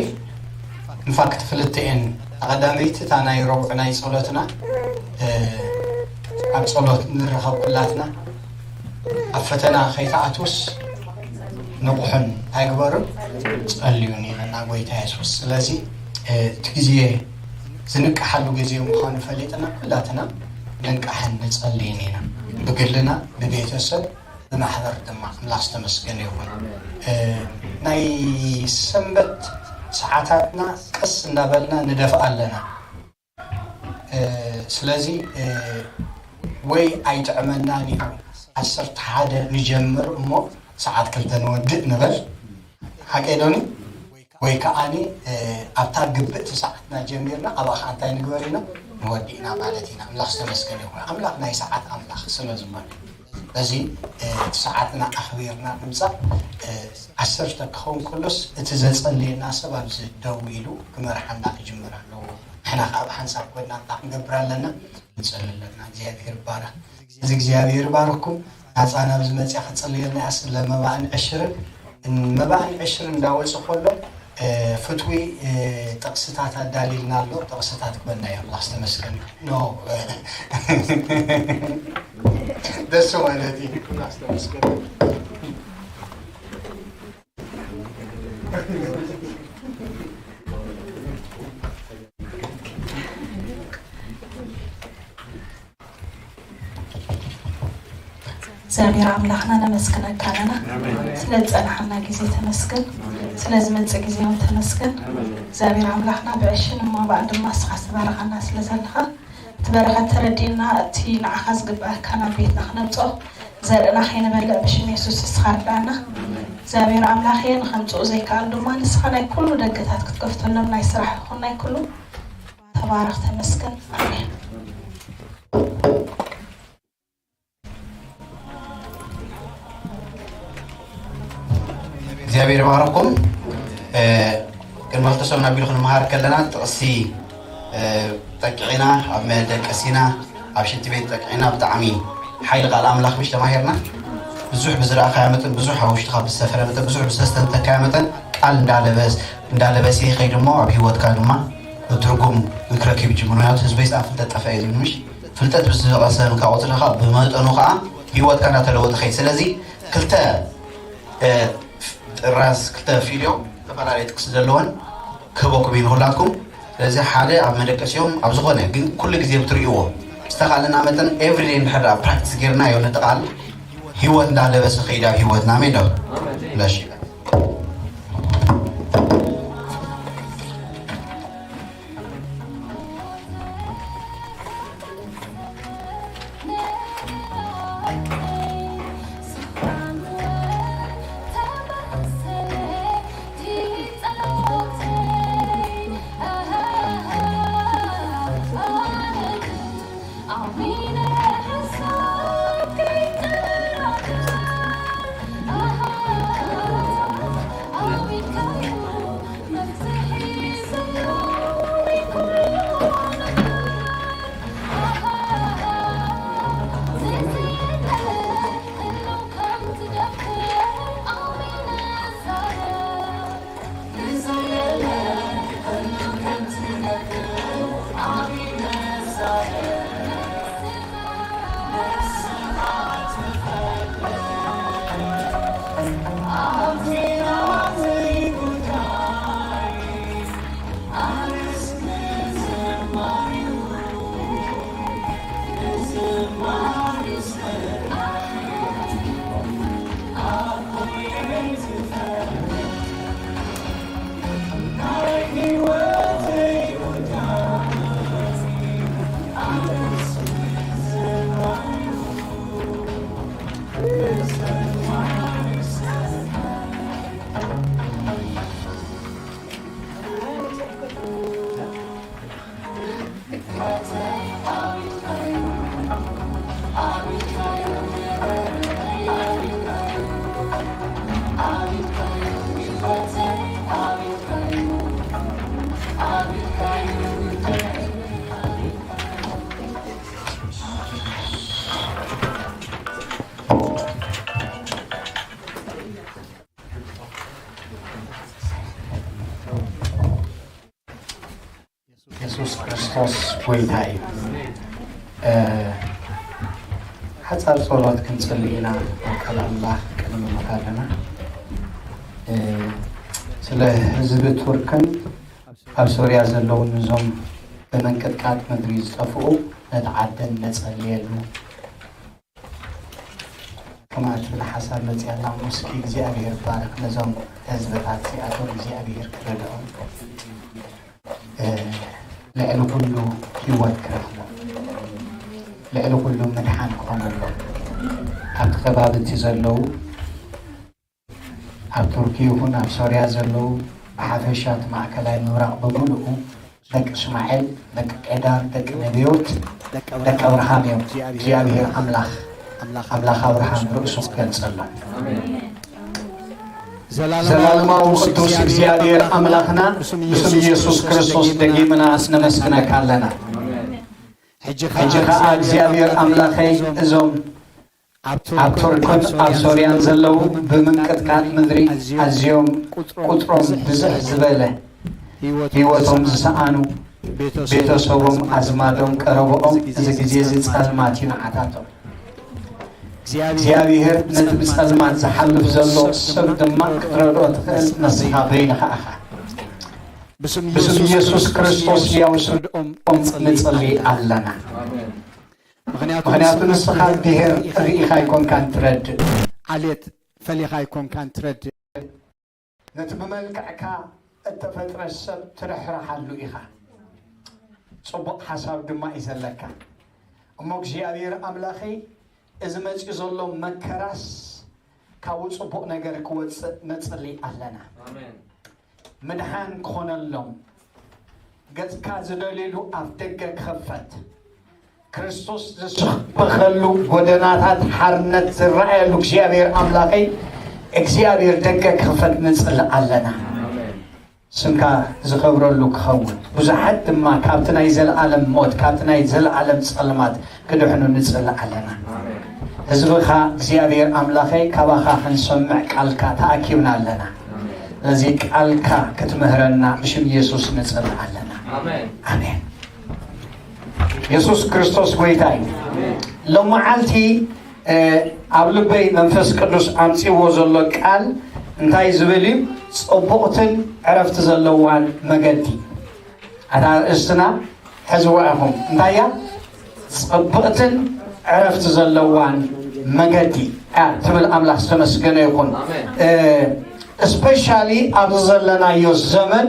ኢንፋክት ክልተ እየን። ቀዳመይቲ እታ ናይ ረቡዕ ናይ ጸሎትና፣ እ፣ ኣብ ጸሎት ንራኸብ ኩላትና። ኣብ ፈተና ከይትኣትዉስ ንቑሑን ኣይግበሩን ጸልዩን ኢለና ጎይታ የሱስ። ስለዚ፣ እ፣ እቲ ግዜ ዝንቅሓሉ ግዜ ምዃኑ ፈሊጥና ኩላትና ንንቃሕን ንጸልይን ኢና። ብግልና፣ ብቤተሰብ፣ ብማሕበር ድማ ኣምላኽ ዝተመስገነ ይኹን። እ፣ ናይ ሰንበት ሰዓታትና ቀስ እንዳበልና ንደፍኣ ኣለና። እ፣ ስለዚ፣ እ፣ ወይ ኣይጥዕመናን እዩ፣ ዓሰርተ ሓደ ንጀምር እሞ ሰዓት ክልተ ንወድእ ንበል። ሓቀይ ዶኒ? ወይ ከዓኒ፣ እ፣ ኣብታ ግብእቲ ሰዓትና ጀሚርና ኣብኣ ከዓ እንታይ ንግበር ኢና? ንወድእ ኢና ማለት ኢና። ኣምላኽ ዝተመስገነ ይኹን። ኣምላኽ ናይ ሰዓት ኣምላኽ ስለ ዝኾነ። በዚ፣ እ፣ እቲ ሰዓትና ኣኽቢርና ንምጻእ፣ እ፣ ዓሰርተ ክኸውን ከሎስ እቲ ዘጸልየና ሰብ ኣብዚ ደው ኢሉ ክመርሓና ክጅምር ኣለዎ። ንሕና ከዓ ብሓንሳብ ኮይንና እንታይ ክንገብር ኣለና? ንጸሊ ኣለና። እግዚኣብሔር ይባረኽ። እዚ እግዚኣብሔር ይባርኩም። ናጻ ናብዚ መጽያ ክጽልየልና እያ ስለ መባእን ዕሽርን። መባእን ዕሽርን እንዳወጽእ ከሎ፣ እ፣ ፍትዊ፣ እ፣ ጥቕስታት ኣዳሊልና ኣሎ። ጥቕስታት ክበና እየ። ኣምላኽ ዝተመስገነ። ኖ። ደስ ማለት እዩ። ኣምላኽ ዝተመስገነ። እግዚኣብሔር ኣምላኽና ነመስግነካ ኣለና። ስለ ዝጸንሓና ግዜ ተመስገን። ስለ ዝመጽእ ግዜ እውን ተመስገን። እግዚኣብሔር ኣምላኽና ብዕሽን እሞ ብኣን ድማ ንስኻ ዝተባረኸና ስለ ዘለኻ እቲ በረኸት ተረዲእና እቲ ንዓኻ ዝግብኣካ ናብ ቤትና ክነምጽኦ ዘርእና ከይንበልዕ ብሽም የሱስ ንስኻ ርዳእና። እግዚኣብሔር ኣምላኽየ ንኸምጽኡ ዘይከኣሉ ድማ ንስኻ ናይ ኩሉ ደገታት ክትከፍተሎም ናይ ስራሕ ይኹን ናይ ኩሉ ተባረኽ ተመስገን። ኣሜን። እግዚኣብሔር ይባርኩም። እ፣ ቅድሚ ክልተ ሰሙን ኣቢሉ ክንመሃር ከለና ጥቕሲ፣ እ፣ ጠቂዕና፣ ኣብ መደቀሲና፣ ኣብ ሽንቲ ቤት ጠቂዕና፣ ብጣዕሚ ሓይሊ ቃል ኣምላኽ ምሽ ተማሂርና። ብዙሕ ብዝረኣኻዮ መጠን፣ ብዙሕ ኣብ ውሽጥኻ ብዝሰፈረ መጠን፣ ብዙሕ ብዝተስተንተካዮ መጠን ቃል እንዳለበስ-፣ እንዳለበሰ ይኸይድ እሞ ኣብ ህይወትካ ድማ ትርጉም ክረክብ ይጅምር። ምክንያቱ ህዝበይ ሰኣን ፍልጠት ጠፍአ እዩ ዝብል ምሽ? ፍልጠት ብዝበቐሰ ካብ ቆጽሊ ከዓ ብመጠኑ ከዓ ህይወትካ እንዳተለወጠ ኸይድ። ስለዚ ክልተ፣ እ፣ ጥራዝ ክልተ ፊልዮ ዝተፈላለየ ጥቅሲ ዘለወን ክህበኩም እዩ ንኹላትኩም። ስለዚ ሓደ ኣብ መደቀሲኦም ኣብ ዝኾነ ግን ኩሉ ግዜ ብትርእይዎ ዝተኻለና መጠን ኤቭሪዴይ እንድሕር ደኣ ፕራክቲስ ጌርናዮ ነቲ ቃል ህይወት እንዳለበሰ ኸይድ ኣብ ህይወትና። ኣሜን ዶ? ለሽ የሱስ ክርስቶስ ጎይታ እዩ። ሓጻር ጸሎት ክንጽሊ ኢና። ኣብ ቃል ኣምላኽ ቅድሚ ምኻድና ስለ ህዝቢ ቱርክን ኣብ ሶርያ ዘለውን እዞም ብምንቅጥቃጥ ምድሪ ዝጠፍኡ ነቲ ዓደን ነጸልየሉ። ከምኣ ትብል ሓሳብ መፅያና። እስኪ እግዚኣብሔር ባርክ ነዞም ህዝብታት እዚኣቶም እግዚኣብሔር ክረድኦም፣ ልዕሊ ኩሉ ህይወት ክረኽቡ፣ ልዕሊ ኩሉ ምድሓን ክኾነሎም ኣብቲ ከባቢ እቲ ዘለዉ ኣብ ቱርኪ ይኹን ኣብ ሶርያ ዘለዉ ብሓፈሻ እቲ ማእከላይ ምብራቕ ብምሉኡ ደቂ እስማኤል፣ ደቂ ቄዳር፣ ደቂ ነቢዮት፣ ደቂ ኣብርሃም እዮም። እግዚኣብሔር ኣምላኽ ኣምላኽ ኣብርሃም ርእሱ ክገልጸሎም። ዘላለማዊ ቅዱስ እግዚኣብሔር ኣምላኽና ብስም ኢየሱስ ክርስቶስ ደጊምና ነመስግነካ ኣለና። ሕጂ ከኣ እግዚኣብሔር ኣምላኸይ እዞም ኣብ ቱርክን ኣብ ሶርያን ዘለዉ ብምንቅጥቃጥ ምድሪ ኣዝዮም ቁጥሮም ብዝሕ ዝበለ ህይወቶም ዝሰኣኑ ቤተሰቦም፣ ኣዝማዶም፣ ቀረብኦም እዚ ግዜ እዚ ጸልማት እዩ ንዓታቶም። እግዚኣብሔር ነቲ ብጸልማት ዝሓልፍ ዘሎ ሰብ ድማ ክትረድኦ ትኽእል ንስኻ በይንኻ ኢኻ። ብስም ኢየሱስ ክርስቶስ ሕያው ስም ንጽሊ ኣለና። ምኽንያቱ ንስኻ ብሄር ርኢኻ ኣይኮንካን ትረድእ። ዓሌት ፈሊኻ ኣይኮንካን ትረድእ። ነቲ ብመልክዕካ እተፈጥረ ሰብ ትርሕርሓሉ ኢኻ። ጽቡቕ ሓሳብ ድማ እዩ ዘለካ። እሞ እግዚኣብሔር ኣምላኸይ፣ እዚ መጺኡ ዘሎ መከራስ ካብኡ ጽቡቕ ነገር ክወጽእ ንጽሊ ኣለና። ኣሜን። ምድሓን ክኾነሎም፣ ገጽካ ዝደልዩሉ ኣፍ ደገ ክኸፈት፣ ክርስቶስ ዝስበኸሉ ጎደናታት ሓርነት ዝረኣየሉ እግዚኣብሔር ኣምላኸይ፣ እግዚኣብሔር ደገ ክኸፈት ንጽሊ ኣለና። ኣሜን። ስምካ ዝኸብረሉ ክኸውን፣ ብዙሓት ድማ ካብቲ ናይ ዘለኣለም ሞት፣ ካብቲ ናይ ዘለኣለም ጸልማት ክድሕኑ ንጽሊ ኣለና። ኣሜን። ህዝብኻ እግዚኣብሔር ኣምላኸይ፣ ካባኻ ክንሰምዕ ቃልካ ተኣኪብና ኣለና። ኣሜን። ስለዚ ቃልካ ክትምህረና ብሽም ኢየሱስ ንጽሊ ኣለና። ኣሜን። ኣሜን። የሱስ ክርስቶስ ጎይታ እዩ። ኣሜን። ሎመዓልቲ እ፣ ኣብ ልበይ መንፈስ ቅዱስ ኣምጺእዎ ዘሎ ቃል እንታይ ዝብል እዩ? ጽቡቕትን ዕረፍቲ ዘለዋን መገዲ። ኣታ ኣርእስትና ሕዝዋ ኢኹም። እንታይ እያ? ጽብቕትን ዕረፍቲ ዘለዋን መገዲ እያ ትብል። ኣምላኽ ዝተመስገነ ይኹን። ኣሜን። እ፣ እስፔሻሊ ኣብዚ ዘለናዮ ዘመን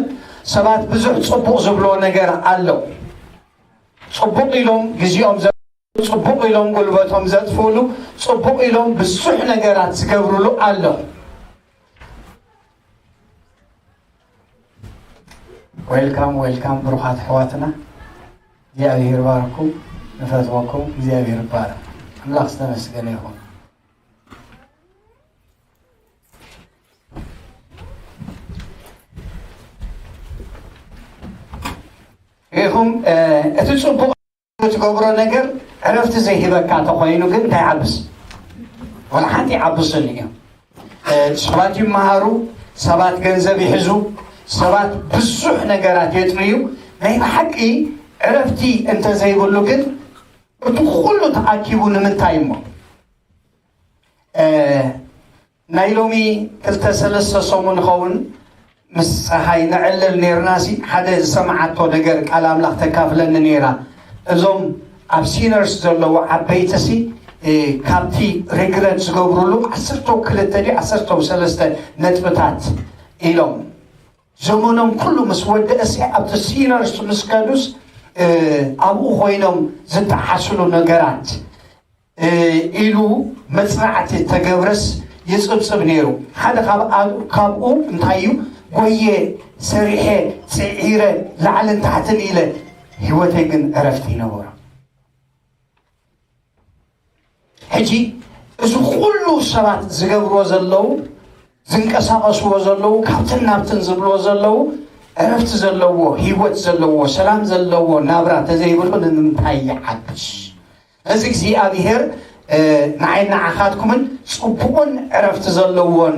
ሰባት ብዙሕ ጽቡቕ ዝብልዎ ነገር ኣሎ። ጽቡቕ ኢሎም ግዜኦም ዘ-፣ ጽቡቕ ኢሎም ጉልበቶም ዘጥፍእሉ፣ ጽቡቕ ኢሎም ብዙሕ ነገራት ዝገብርሉ ኣሎ። ዌልካም፣ ዌልካም ብሩኻት ኣሕዋትና። እግዚኣብሔር ይባርኩም፣ ንፈትወኩም፣ እግዚኣብሔር ይባረክ። ኣምላኽ ዝተመስገነ ይኹን። ኢኹም፣ እ፣ እቲ ጽቡቕ ትገብሮ ነገር ዕረፍቲ ዘይህበካ ተኾይኑ ግን እንታይ ይዓብስ? ወላ ሓንቲ ይዓብስን እዩ። እ፣ ሰባት ይመሃሩ፣ ሰባት ገንዘብ ይሕዙ፣ ሰባት ብዙሕ ነገራት የጥርዩ። ናይ ብሓቂ ዕረፍቲ እንተዘይብሉ ግን እቲ ኩሉ ተኣኪቡ ንምንታይ እሞ? እ፣ ናይ ሎሚ ክልተ ሰለስተ ሰሙን ኸውን ምስ ፀሃይ ነዕልል ነይርናሲ፣ ሓደ ዝሰምዓቶ ነገር ቃል ኣምላኽ ተካፍለኒ ነይራ። እዞም ኣብ ሲነርስ ዘለዉ ዓበይትሲ፣ እ፣ ካብቲ ሪግረት ዝገብሩሉ ዓሰርተው ክልተ ድዩ ዓሰርተው ሰለስተ ነጥብታት ኢሎም ዘመኖም ኩሉ ምስ ወደእሲ ኣብቲ ሲነርስ ምስ ከዱስ፣ እ፣ ኣብኡ ኮይኖም ዝጠሓስሉ ነገራት እ፣ ኢሉ መጽናዕቲ ተገብረስ ይጽብጽብ ነይሩ። ሓደ ካብ-፣ ኣብ-፣ ካብኡ እንታይ እዩ? ጎየ፣ ሰሪሐ፣ ጽዒረ፣ ላዕልን ታሕትን ኢለ፣ ህይወተይ ግን ዕረፍቲ ይነበሮ። ሕጂ እዚ ኩሉ ሰባት ዝገብርዎ ዘለዉ ዝንቀሳቐስዎ ዘለዉ፣ ካብትን ናብትን ዝብልዎ ዘለዉ፣ ዕረፍቲ ዘለዎ፣ ህይወት ዘለዎ፣ ሰላም ዘለዎ ናብራ ተዘይብሉ ንምንታይ ይዓብስ? እዚ እግዚኣብሔር፣ እ፣ ንዓይ ንዓኻትኩምን ጽቡቕን ዕረፍቲ ዘለዎን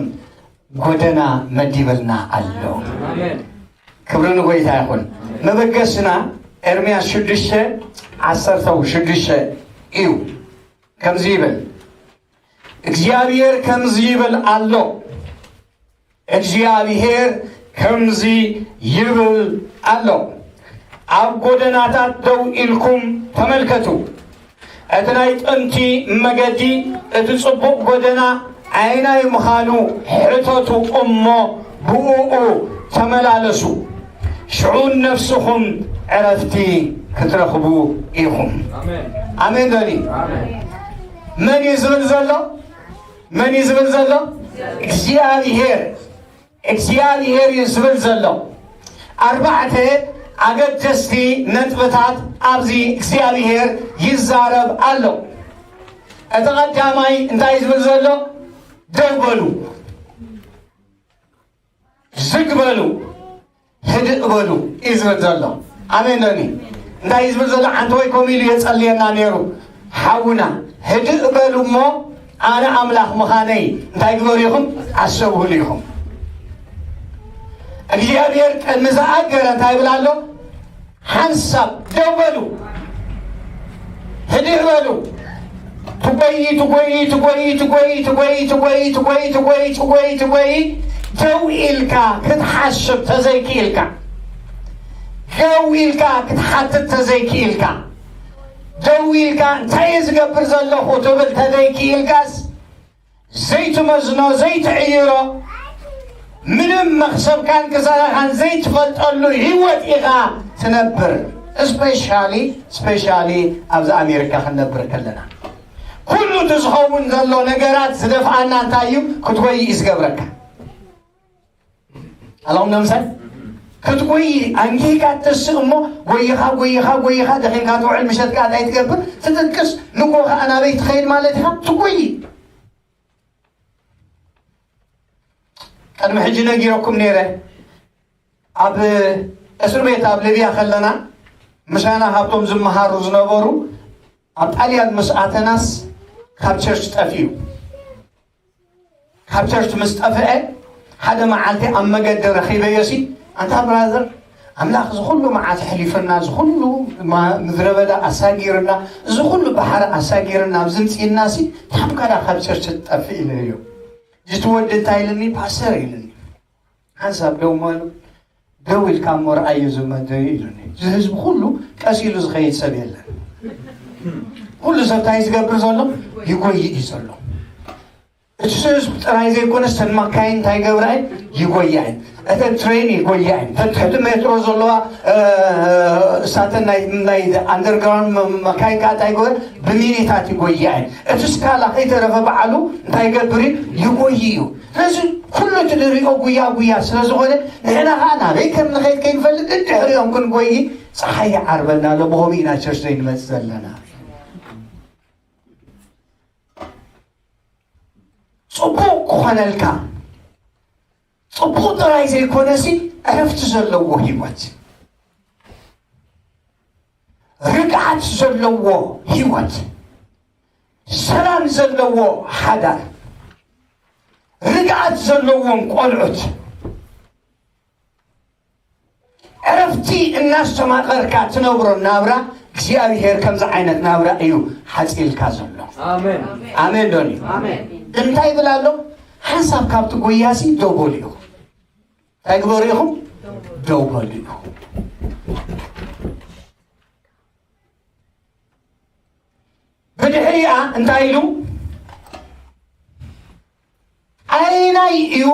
ጎደና መዲበልና ኣሎ። ኣሜን። ክብሪ ንጎይታ ይኹን። መበገስና ኤርምያስ ሽዱሽተ ዓሰርተ ሽዱሽተ እዩ። ከምዚ ይብል፣ እግዚኣብሔር ከምዚ ይብል ኣሎ፣ እግዚኣብሔር ከምዚ ይብል ኣሎ፣ ኣብ ጎደናታት ደው ኢልኩም ተመልከቱ፣ እቲ ናይ ጥንቲ መገዲ፣ እቲ ጽቡቕ ጎደና ኣየናይ ምዃኑ ሕተቱ እሞ ብእኡ ተመላለሱ፣ ሽዑ ነፍስኹም ዕረፍቲ ክትረኽቡ ኢኹም። ኣሜን። ኣሜን ዶ? ኣሜን። መን እዩ ዝብል ዘሎ? መን እዩ ዝብል ዘሎ? እግዚኣብሔር። እግዚኣብሔር እዩ ዝብል ዘሎ። ኣርባዕተ ኣገደስቲ ነጥብታት ኣብዚ እግዚኣብሔር ይዛረብ ኣሎ። እቲ ቀዳማይ እንታይ ዝብል ዘሎ? ደው በሉ፣ ዝግ በሉ፣ ህድእ በሉ እዩ ዝብል ዘሎ። ኣሜን ዶኒ? እንታይ እዩ ዝብል ዘሎ? ሓንቲ ወይ ከምኡ ኢሉ የጸልየና ነይሩ። ሓውና፣ ህድእ በሉ እሞ ኣነ ኣምላኽ ምዃነይ እንታይ ግበሩ ኢኹም? ኣስተውህሉ ኢኹም። እግዚኣብሔር ቅድሚ ዝኣገረ እንታይ ይብል ኣሎ? ሓንሳብ ደው በሉ፣ ህድእ በሉ። ትጎይ፣ ትጎይ፣ ትጎይ፣ ትጎይ፣ ትጎይ፣ ትጎይ፣ ትጎይ፣ ትጎይ፣ ትጎይ፣ ትጎይ፣ ደው ኢልካ ክትሓስብ ተዘይክኢልካ፣ ደው ኢልካ ክትሓትት ተዘይክኢልካ፣ ደው ኢልካ እንታይ እየ ዝገብር ዘለኹ ትብል ተዘይክኢልካስ፣ ዘይትመዝኖ፣ ዘይትዕይሮ፣ ምንም መኽሰብካን ክሳራኻን ዘይትፈልጠሉ ህይወት ኢኻ ትነብር። ስፔሻሊ፣ ስፔሻሊ ኣብዚ ኣሜሪካ ክንነብር ከለና፣ ኩሉ እቲ ዝኸውን ዘሎ ነገራት ዝደፍኣና እንታይ እዩ? ክትጎይ እዩ ዝገብረካ። ኣለኹም ነምሳይ? ክትጎይ ኣንጊህካ ተስእ እሞ፣ ጎይኻ፣ ጎይኻ፣ ጎይኻ፣ ደኺምካ ትውዕል፣ ምሸት ከኣ እንታይ ትገብር? ትጥቅስ። ንጎ ከኣ ናበይ ትኸይድ ማለት ኢኻ? ትጎይ። ቅድሚ ሕጂ ነጊረኩም ነይረ። ኣብ እስር ቤት ኣብ ሊብያ ከለና፣ ምሳና ካብቶም ዝመሃሩ ዝነበሩ፣ ኣብ ጣልያን ምስ ኣተናስ ካብ ቸርች ጠፊኡ። ካብ ቸርች ምስ ጠፍአ፣ ሓደ መዓልቲ ኣብ መገዲ ረኺበዮ ሲ፣ ኣንታ ብራዘር፣ ኣምላኽ እዚ ኩሉ መዓት ኣሕሊፍና፣ እዚ ኩሉ ማ-፣ ምድረ በዳ ኣሳጊርና፣ እዚ ኩሉ ባሕሪ ኣሳጊርና፣ ኣብዚ ምጽእና ሲ፣ ታምካዳ ካብ ቸርች ትጠፍእ ኢለዮ። እቲ ወዲ እንታይ ኢልኒ? ፓስተር ኢልኒ። ሓንሳብ ደው ማሉ፣ ደው ኢልካ እሞ ረኣዮ ዝመደዩ ኢሉኒ። እዚ ህዝቢ ኩሉ ቀስ ኢሉ ዝኸይድ ሰብ የለን። ኩሉ ሰብ እንታይ ዝገብር ዘሎ? ይጎይ እዩ ዘሎ። እቲ ህዝቢ ጥራይ ዘይኮነስ፣ እተን ማካይን እንታይ ይገብራ እየን? ይጎያ እየን። እተን ትሬን ይጎያ እየን። እተን ትሕቲ ሜትሮ ዘለዋ፣ እ፣ እሳተን ናይ፣ ናይ ኣንደርግራውንድ መ-፣ ማካይን ከዓ እንታይ ይገብራ? ብሚኒታት ይጎያ እየን። እቲ ስካላ ከይተረፈ ባዕሉ እንታይ ይገብር እዩ? ይጎይ እዩ። ስለዚ ኩሉ እቲ ንሪኦ ጉያ ጉያ ስለ ዝኾነ፣ ንሕና ኸዓ ናበይ ከም ንኸይድ ከይንፈልጥ ድድሕሪኦም ክንጎይ ጸሓይ ይዓርበና ኣሎ። ብኸምኡ ኢና ቸርች ዘይንመጽእ ዘለና። ጽቡቕ ክኾነልካ፣ ጽቡቕ ጥራይ ዘይኮነሲ ዕረፍቲ ዘለዎ ህይወት፣ ርግኣት ዘለዎ ህይወት፣ ሰላም ዘለዎ ሓዳር፣ ርግኣት ዘለዎም ቆልዑት፣ ዕረፍቲ እናስተማቐርካ ትነብሮ ናብራ፣ እግዚኣብሔር ከምዚ ዓይነት ናብራ እዩ ሓጺልካ ዘሎ። ኣሜን። ኣሜን ዶኒ? ኣሜን። እንታይ ይብል ኣሎ? ሓንሳብ ካብቲ ጎያሲ ደው በሉ ኢኹም። እንታይ ግበሩ ኢኹም? ደው በሉ ኢኹም። ብድሕሪኣ እንታይ ኢሉ? ኣየናይ እዩ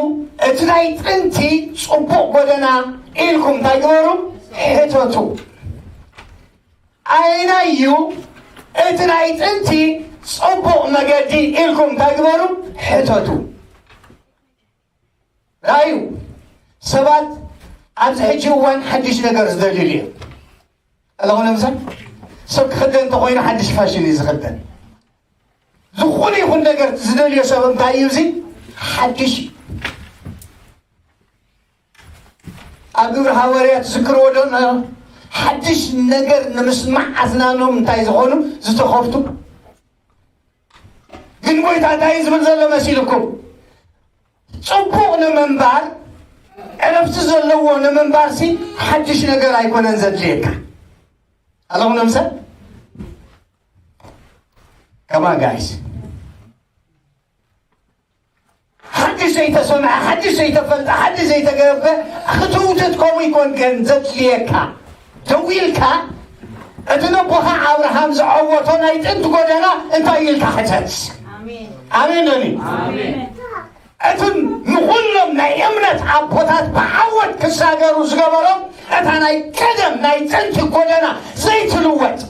እቲ ናይ ጥንቲ ጽቡቕ ጎደና ኢልኩም እንታይ ግበሩ? ሕተቱ። ኣየናይ እዩ እቲ ናይ ጥንቲ ጽቡቕ መገዲ ኢልኩም እንታይ ግበሩ? ሕተቱ። ራእዩ፣ ሰባት ኣብዚ ሕጂ እዋን ሓድሽ ነገር ዝደልዩ እዮም። ኣለኹ ነምሳይ ሰብ ክኽደን እንተኾይኑ ሓድሽ ፋሽን እዩ ዝኽደን። ዝኾነ ይኹን ነገር ዝደልዮ ሰብ እንታይ እዩ? እዚ ሓድሽ እዩ። ኣብ ግብሪ ሃዋርያት ዝክርዎ ዶ ነ-፣ ሓድሽ ነገር ንምስማዕ ኣስናኖም እንታይ ዝኾኑ ዝተኸፍቱ። ግን ጎይታ እንታይ እዩ ዝብል ዘሎ መሲልኩም? ጽቡቕ ንምንባር፣ ዕረፍቲ ዘለዎ ንምንባር ሲ ሓድሽ ነገር ኣይኮነን ዘድልየካ። ኣለኹም ነምሰ? ከማ ጋይስ። ሓድሽ ዘይተሰምዐ፣ ሓድሽ ዘይተፈልጠ፣ ሓድሽ ዘይተገበ ክትውትት ከምኡ ይኮን ግን ዘድልየካ። ደው ኢልካ እቲ ነቦኻ ኣብርሃም ዝዐወቶ ናይ ጥንቲ ጎደና እንታይ ኢልካ ሕተት። ኣሜን። ኣሜን ዶኒ? ኣሜን። እትን ንኹሎም ናይ እምነት ኣቦታት ብዓወት ክሳገሩ ዝገበሮም እታ ናይ ቀደም ናይ ጥንቲ ጎደና ዘይትልወጥ፣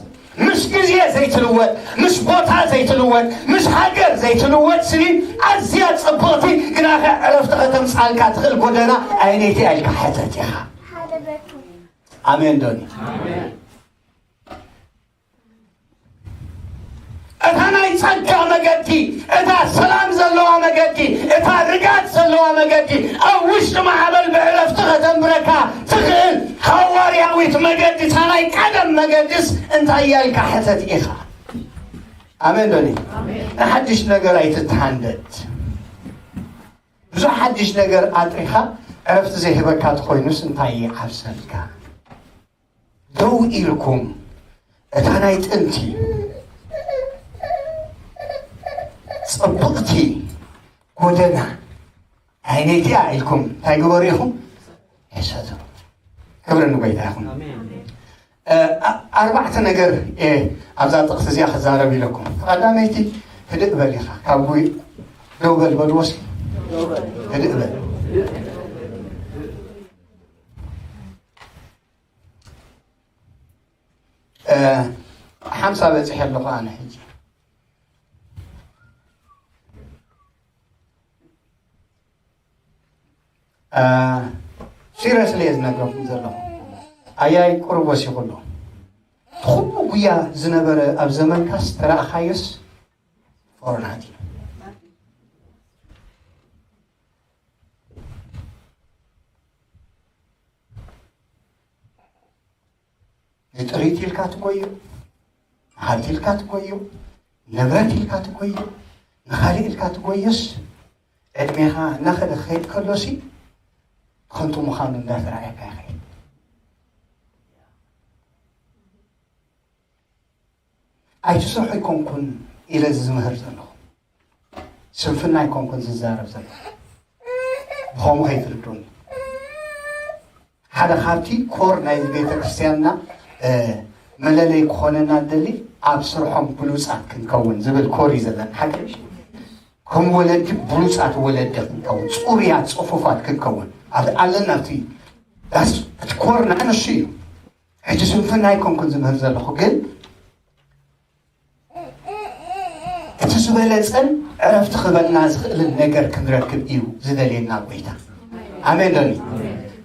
ምስ ግዜ ዘይትልወጥ፣ ምስ ቦታ ዘይትልወጥ፣ ምስ ሃገር ዘይትልወጥ ስኒ ኣዝያ ጽብቕቲ ግናኸ ዕረፍቲ ከተምጻልካ ትኽእል ጎደና ኣየነይቲ ኢልካ ሕተት ኢኻ። ኣሜን ዶኒ? እታ ናይ ጸጋ መገዲ፣ እታ ሰላም ዘለዋ መገዲ፣ እታ ርግኣት ዘለዋ መገዲ፣ ኣብ ውሽጢ ማዕበል ብዕረፍቲ ከተንብረካ ትኽእል ሃዋርያዊት መገዲ፣ እታ ናይ ቀደም መገድስ እንታይ እያ ኢልካ ሕተት ኢኻ። ኣሜን ዶኒ? ንሓድሽ ነገር ኣይትተሃንደድ። ብዙሕ ሓድሽ ነገር ኣጥሪኻ ዕረፍቲ ዘይህበካ ተኾይኑስ እንታይ ይዓብሰልካ? ደው ኢልኩም እታ ናይ ጥንቲ ጽብቕቲ ጎደና ኣይነይቲያ ኢልኩም እንታይ ግበሩ ኢኹም? ሕሰቱ። ክብሪ ንጎይታ ይኹን። ኣሜን። እ፣ ኣ-፣ ኣርባዕተ ነገር እየ ኣብዛ ጥቕሲ እዚኣ ክዛረብ ኢለኩም። ቀዳመይቲ ህድእ በል ኢኻ። ካብ ጉይ ደው በል በልዎ እስኪ። ህድእ በል። እ፣ ሓምሳ በጺሐ ኣለኹ ኣነ ሕጂ። እ፣ ሲሪየስሊ እየ ዝነግረኩም ዘለኹ። ኣያይ ቁሩብ ወሲኹ ኣሎ። እቲ ኩሉ ጉያ ዝነበረ ኣብ ዘመንካስ ተረኣኻዮስ ፎርናት እዩ። ንጥሪት ኢልካ ትጎዮ፣ ንሃብቲ ኢልካ ትጎዮ፣ ንብረት ኢልካ ትጎዮ፣ ንኻልእ ኢልካ ትጎዮስ፣ ዕድሜኻ እናኸደ ክኸይድ ከሎሲ፣ ከንቱ ምዃኑ እንዳተራእየካ ይኸይድ። ኣይትስርሑ ኣይኮንኩን ኢለ ዝምህር ዘለኹ። ስንፍና ኣይኮንኩን ዝዛረብ ዘለኹ። ብኸምኡ ከይትርዱኒ። ሓደ ካብቲ ኮር ናይ ቤተ ክርስቲያንና፣ እ፣ መለለይ ክኾነና ደሊ ኣብ ስርሖም ብሉጻት ክንከውን ዝብል ኮር እዩ ዘለና። ሓቂ እዩ። ከም ወለዲ ብሉጻት ወለዲ ክንከውን፣ ጽሩያት ጽፉፋት ክንከውን። ኣብ፣ ኣለና ኣብቲ ዳስ፣ እቲ ኮር ናይ ንሱ እዩ። ሕጂ ስንፍና ኣይኮንኩን ዝምህር ዘለኹ፣ ግን እቲ ዝበለጸን ዕረፍቲ ክበልና ዝኽእልን ነገር ክንረክብ እዩ ዝደልየና ጎይታ። ኣሜን ዶኒ?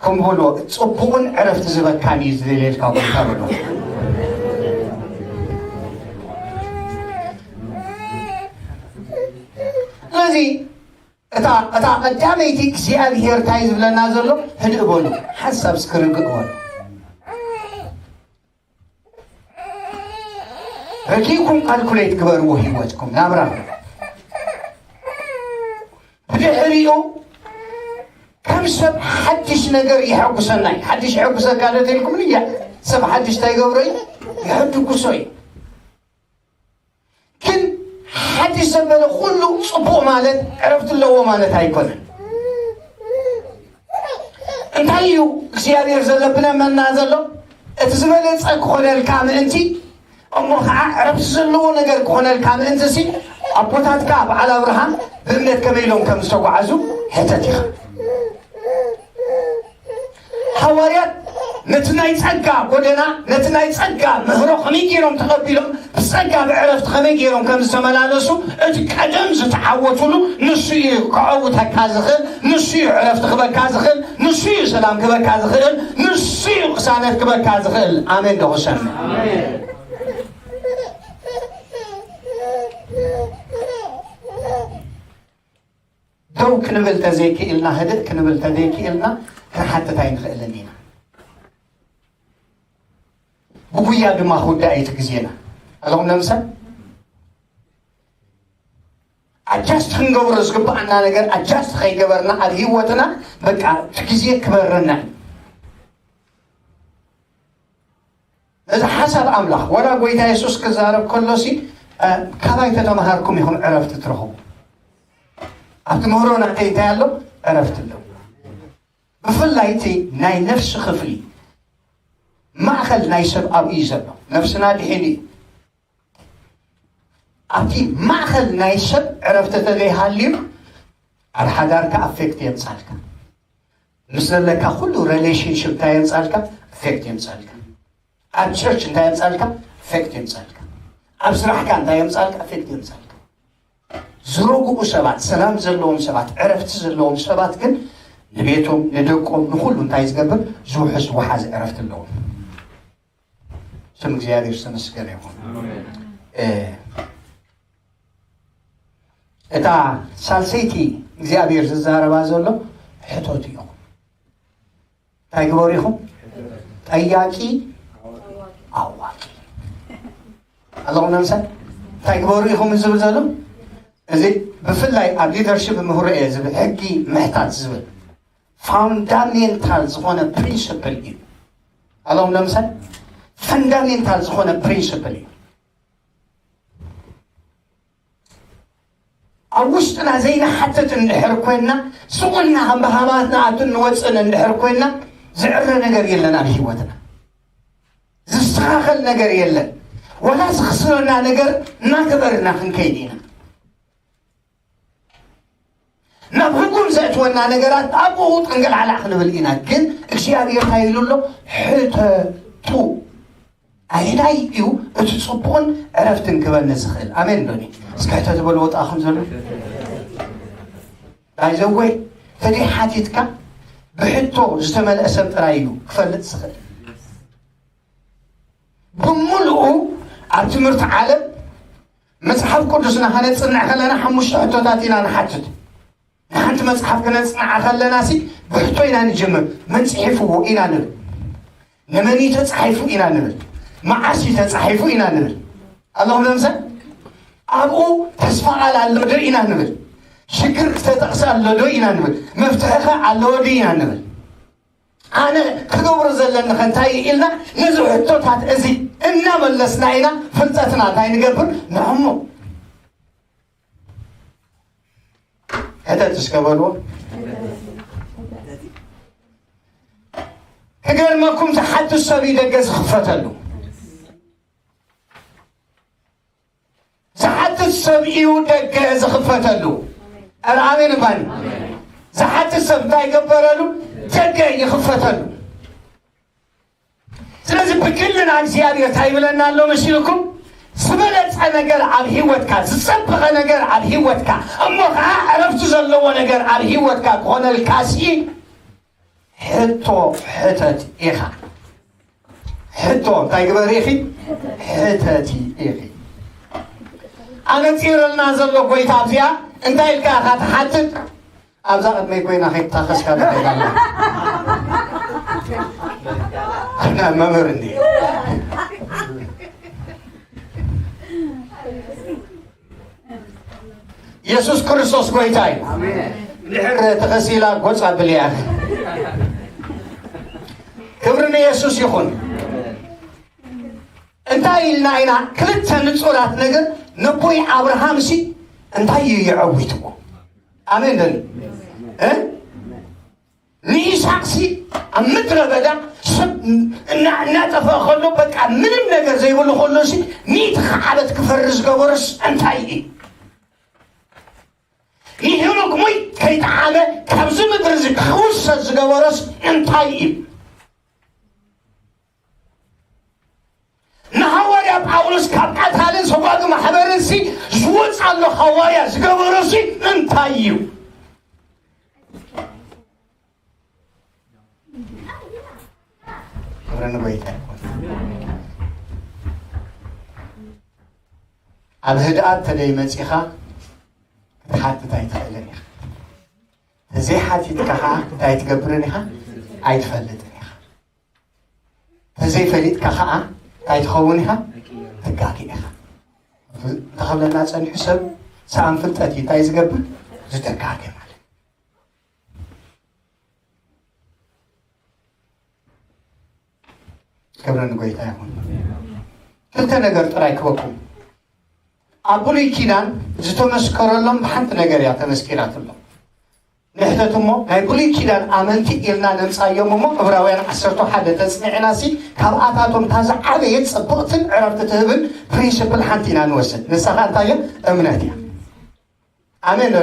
ከም በሎ፣ ጽቡቕን ዕረፍቲ ዝበካን እዩ ዝደልየልካ ጎይታ በሎ። ስለዚ እታ፣ እታ ቀዳመይቲ እግዚኣብሄር እንታይ ዝብለና ዘሎ? ህድእ በሉ፣ ሓሳብ እስኪ ርግእ በሉ። ረኪብኩም ካልኩሌት ግበርዎ ህይወትኩም፣ ናብራኹም። ብድሕሪኡ ከም ሰብ ሓድሽ ነገር ይሐጉሰና እዩ። ሓድሽ ይሐጉሰካ ዶ ተልኩም እያ? ሰብ ሓድሽ እንታይ ይገብሮ እዩ? ይሕድጉሶ እዩ። ግን ሓድሽ ዘበለ ኩሉ ጽቡቕ ማለት ዕረፍቲ ኣለዎ ማለት ኣይኮነን። እንታይ እዩ እግዚኣብሔር ዘለብነ መና ዘሎ? እቲ ዝበለጸ ክኾነልካ ምእንቲ፣ እሞ ኸዓ ዕረፍቲ ዘለዎ ነገር ክኾነልካ ምእንቲ ሲ፣ ኣቦታትካ በዓል ኣብርሃም ብእምነት ከመይ ኢሎም ከም ዝተጓዓዙ ሕተት ኢኻ። ሃዋርያት ነቲ ናይ ጸጋ ጎደና፣ ነቲ ናይ ጸጋ ምህሮ ከመይ ገይሮም ተቐቢሎም፣ ብጸጋ ብዕረፍቲ ከመይ ገይሮም ከም ዝተመላለሱ፣ እቲ ቀደም ዝተዓወቱሉ ንሱ እዩ ከዐውተካ ዝኽእል፣ ንሱ እዩ ዕረፍቲ ክበካ ዝኽእል፣ ንሱ እዩ ሰላም ክበካ ዝኽእል፣ ንሱ እዩ ቅሳነት ክበካ ዝኽእል። ኣሜን ዶ ክሰምዕ? ደው ክንብል ተዘይክኢልና፣ ህድእ ክንብል ተዘይክኢልና፣ ክንሓትት ኣይንኽእልን ኢና። ብጉያ ድማ ክውዳእ እዩ እቲ ግዜና። ኣለኹም ነምሰ ኣጃስት ክንገብሮ ዝግባኣና ነገር ኣጃስት ከይገበርና ኣብ ህይወትና በቃ እቲ ግዜ ክበረና እዩ። ነዚ ሓሳብ ኣምላኽ ወላ ጎይታ የሱስ ክዛረብ ከሎሲ ካባይ ተተምሃርኩም ኢኹም ዕረፍቲ ትረኽቡ። ኣብቲ ምህሮ ናተይ እንታይ ኣሎ? ዕረፍቲ ኣለዎ። ብፍላይ እቲ ናይ ነፍሲ ክፍሊ ማእኸል ናይ ሰብ ኣብኡ እዩ ዘሎ። ነፍስና ድሒን እዩ። ኣብቲ ማእኸል ናይ ሰብ ዕረፍቲ ተዘይሃልዩ ኣብ ሓዳርካ ኣፌክት የምፃልካ። ምስ ዘለካ ኩሉ ሪሌሽንሽፕ እንታይ የምፃልካ? ኣፌክት የምፃልካ። ኣብ ቸርች እንታይ የምፃልካ? ኣፌክት የምፃልካ። ኣብ ስራሕካ እንታይ የምፃልካ? ኣፌክት የምፃልካ። ዝረግኡ ሰባት፣ ሰላም ዘለዎም ሰባት፣ ዕረፍቲ ዘለዎም ሰባት ግን ንቤቶም፣ ንደቆም፣ ንኹሉ እንታይ ዝገብር? ዝውሕዝ ወሓዚ ዕረፍቲ ኣለዎም። ስም እግዚኣብሔር ዝተመስገነ ይኹን። እታ ሳልሰይቲ እግዚኣብሔር ዝዛረባ ዘሎ ሕቶት ኢኹም። እንታይ ግበሩ ኢኹም? ጠያቂ ኣዋቂ ኣለኹም። ነምሰ እንታይ ግበሩ ኢኹም ዝብል ዘሎ እዚ ብፍላይ ኣብ ሊደርሽፕ ምህሮ እየ ዝብል ሕጊ ምሕታት ዝብል ፋውንዳሜንታል ዝኾነ ፕሪንስፕል እዩ። ኣለኹም ነምሰ ፈንዳሜንታል ዝኾነ ፕሪንስፕል እዩ። ኣብ ውሽጥና ዘይንሓትት እንድሕር ኮይንና፣ ስቕ ኢልና ከም በሃማት ንኣቱን ንወፅእን እንድሕር ኮይንና፣ ዝዕረ ነገር የለን ኣብ ህይወትና። ዝስተኻኸል ነገር የለን። ወላ ዝኽስረና ነገር እናገበርና ክንከይድ ኢና። ናብ ህጉም ዘእትወና ነገራት ኣብኡ ጠንገላዕላዕ ክንብል ኢና። ግን እግዚኣብሔር እንታይ ኢሉ ኣሎ? ሕተቱ። ኣይናይ እዩ እቲ ጽቡቕን ዕረፍትን ክበኒ ዝኽእል? ኣሜን ዶኒ? እስከ ሕተት በሉ ወጣኹም ዘሎ። ባይዘወይ ተደይ ሓቲትካ ብሕቶ ዝተመልአ ሰብ ጥራይ እዩ ክፈልጥ ዝኽእል። ብምሉኡ ኣብ ትምህርቲ ዓለም መጽሓፍ ቅዱስና ከነጽንዕ ከለና ሓሙሽተ ሕቶታት ኢና ንሓትት። ንሓንቲ መጽሓፍ ክነጽንዓ ከለና ሲ ብሕቶ ኢና ንጅምር። መን ጽሒፍዎ ኢና ንብል። ንመን እዩ ተጻሒፉ ኢና ንብል። መዓስ እዩ ተጻሒፉ ኢና ንብል። ኣለኹም ነምሰ ኣብኡ ተስፋ ቃል ኣሎ ዶ ኢና ንብል። ሽግር ዝተጠቕሰ ኣሎ ዶ ኢና ንብል። መፍትሒ ኸ ኣለዎ ዶ ኢና ንብል። ኣነ ክገብሮ ዘለኒ ከ እንታይ እዩ ኢልና ነዚ ሕቶታት እዚ እናመለስና ኢና ፍልጠትና እንታይ ንገብር ንዕሙ። ሕተት እስከ በልዎ። ክገርመኩም ዝሓትት ሰብ እዩ ደገ ዝኽፈተሉ። ዝሓትት ሰብ እዩ ደገ ዝኽፈተሉ። ኧረ ኣሜን እባኒ። ዝሓትት ሰብ እንታይ ይገበረሉ? ደገ ይኽፈተሉ። ስለዚ ብግልና እግዚኣብሔር እንታይ ይብለና ኣሎ መሲልኩም? ዝበለጸ ነገር ኣብ ህይወትካ፣ ዝጸበቐ ነገር ኣብ ህይወትካ፣ እሞ ኸዓ ዕረፍቲ ዘለዎ ነገር ኣብ ህይወትካ ክኾነልካ ሲ ሕቶ ሕተት ኢኻ። ሕቶ እንታይ ግበሪ ኢኺ? ሕተቲ ኢኺ። ኣነጺረልና ዘሎ ጎይታ ኣብዚኣ እንታይ ኢልካ ኢኻ ትሓትት? ኣብዛ ቅድመይ ኮይና ከይተታኸስካ ዶ ከይዳ ኣላ? ኣና መምህር እንዲ የሱስ ክርስቶስ ጎይታ እዩ። እንድሕር ተኸሲላ ጎጻ ብልያ። ክብሪ ንየሱስ ይኹን። እንታይ ኢልና ኢና? ክልተ ንጹራት ነገር ነቦይ ኣብርሃም ሲ እንታይ እዩ የዐዊትዎ? ኣሜን በሉ። እ? ንይስሐቅ ሲ ኣብ ምድረ በዳ ሰብ እና- እናጠፈአ ከሎ በቃ ምንም ነገር ዘይብሉ ከሎ ሲ ሚእቲ ዓመት ክፈሪ ዝገበሮስ እንታይ እዩ? ንሄኖክ ሞይ ከይጠዓመ ካብዚ ምድሪ እዚ ክውሰድ ዝገበሮስ እንታይ እዩ? ንሃዋርያ ጳውሎስ ካብ ቀታልን ሰጓጊ ማሕበርን ሲ ዝወፅ ኣሎ ሃዋርያ ዝገበሮ ሲ እንታይ እዩ? ክብሪ ንጎይታ ይኹን። ኣብ ህድኣት ተደይ መፂኻ ክትሓትት ኣይትኽእልን ኢኻ። ተዘይሓቲትካ ከዓ እንታይ ትገብርን ኢኻ? ኣይትፈልጥን ኢኻ። ተዘይፈሊጥካ ከዓ እንታይ ትኸውን ኢኻ? ትጋገ ኢኻ። እንተኸብለና ጸኒሑ ሰብ ሰኣን ፍልጠት እዩ እንታይ ዝገብር? ዝተጋገ ማለት። ክብሪ ንጎይታ ይኹን። ክልተ ነገር ጥራይ ክበኩም። ኣብ ብሉይ ኪዳን ዝተመስከረሎም ብሓንቲ ነገር እያ ተመስኪራትሎም። ንሕተት እሞ ናይ ብሉይ ኪዳን ኣመንቲ ኢልና ነምፃዮም እሞ ዕብራውያን ዓሰርተ ሓደ ተፅኒዕና ሲ ካብኣታቶም እታ ዝዓበየት ፅብቕትን ዕረፍቲ ትህብን ፕሪንስፕል ሓንቲ ኢና ንወስድ። ንሳኻ እንታይ እያ? እምነት እያ። ኣሜን ዶ?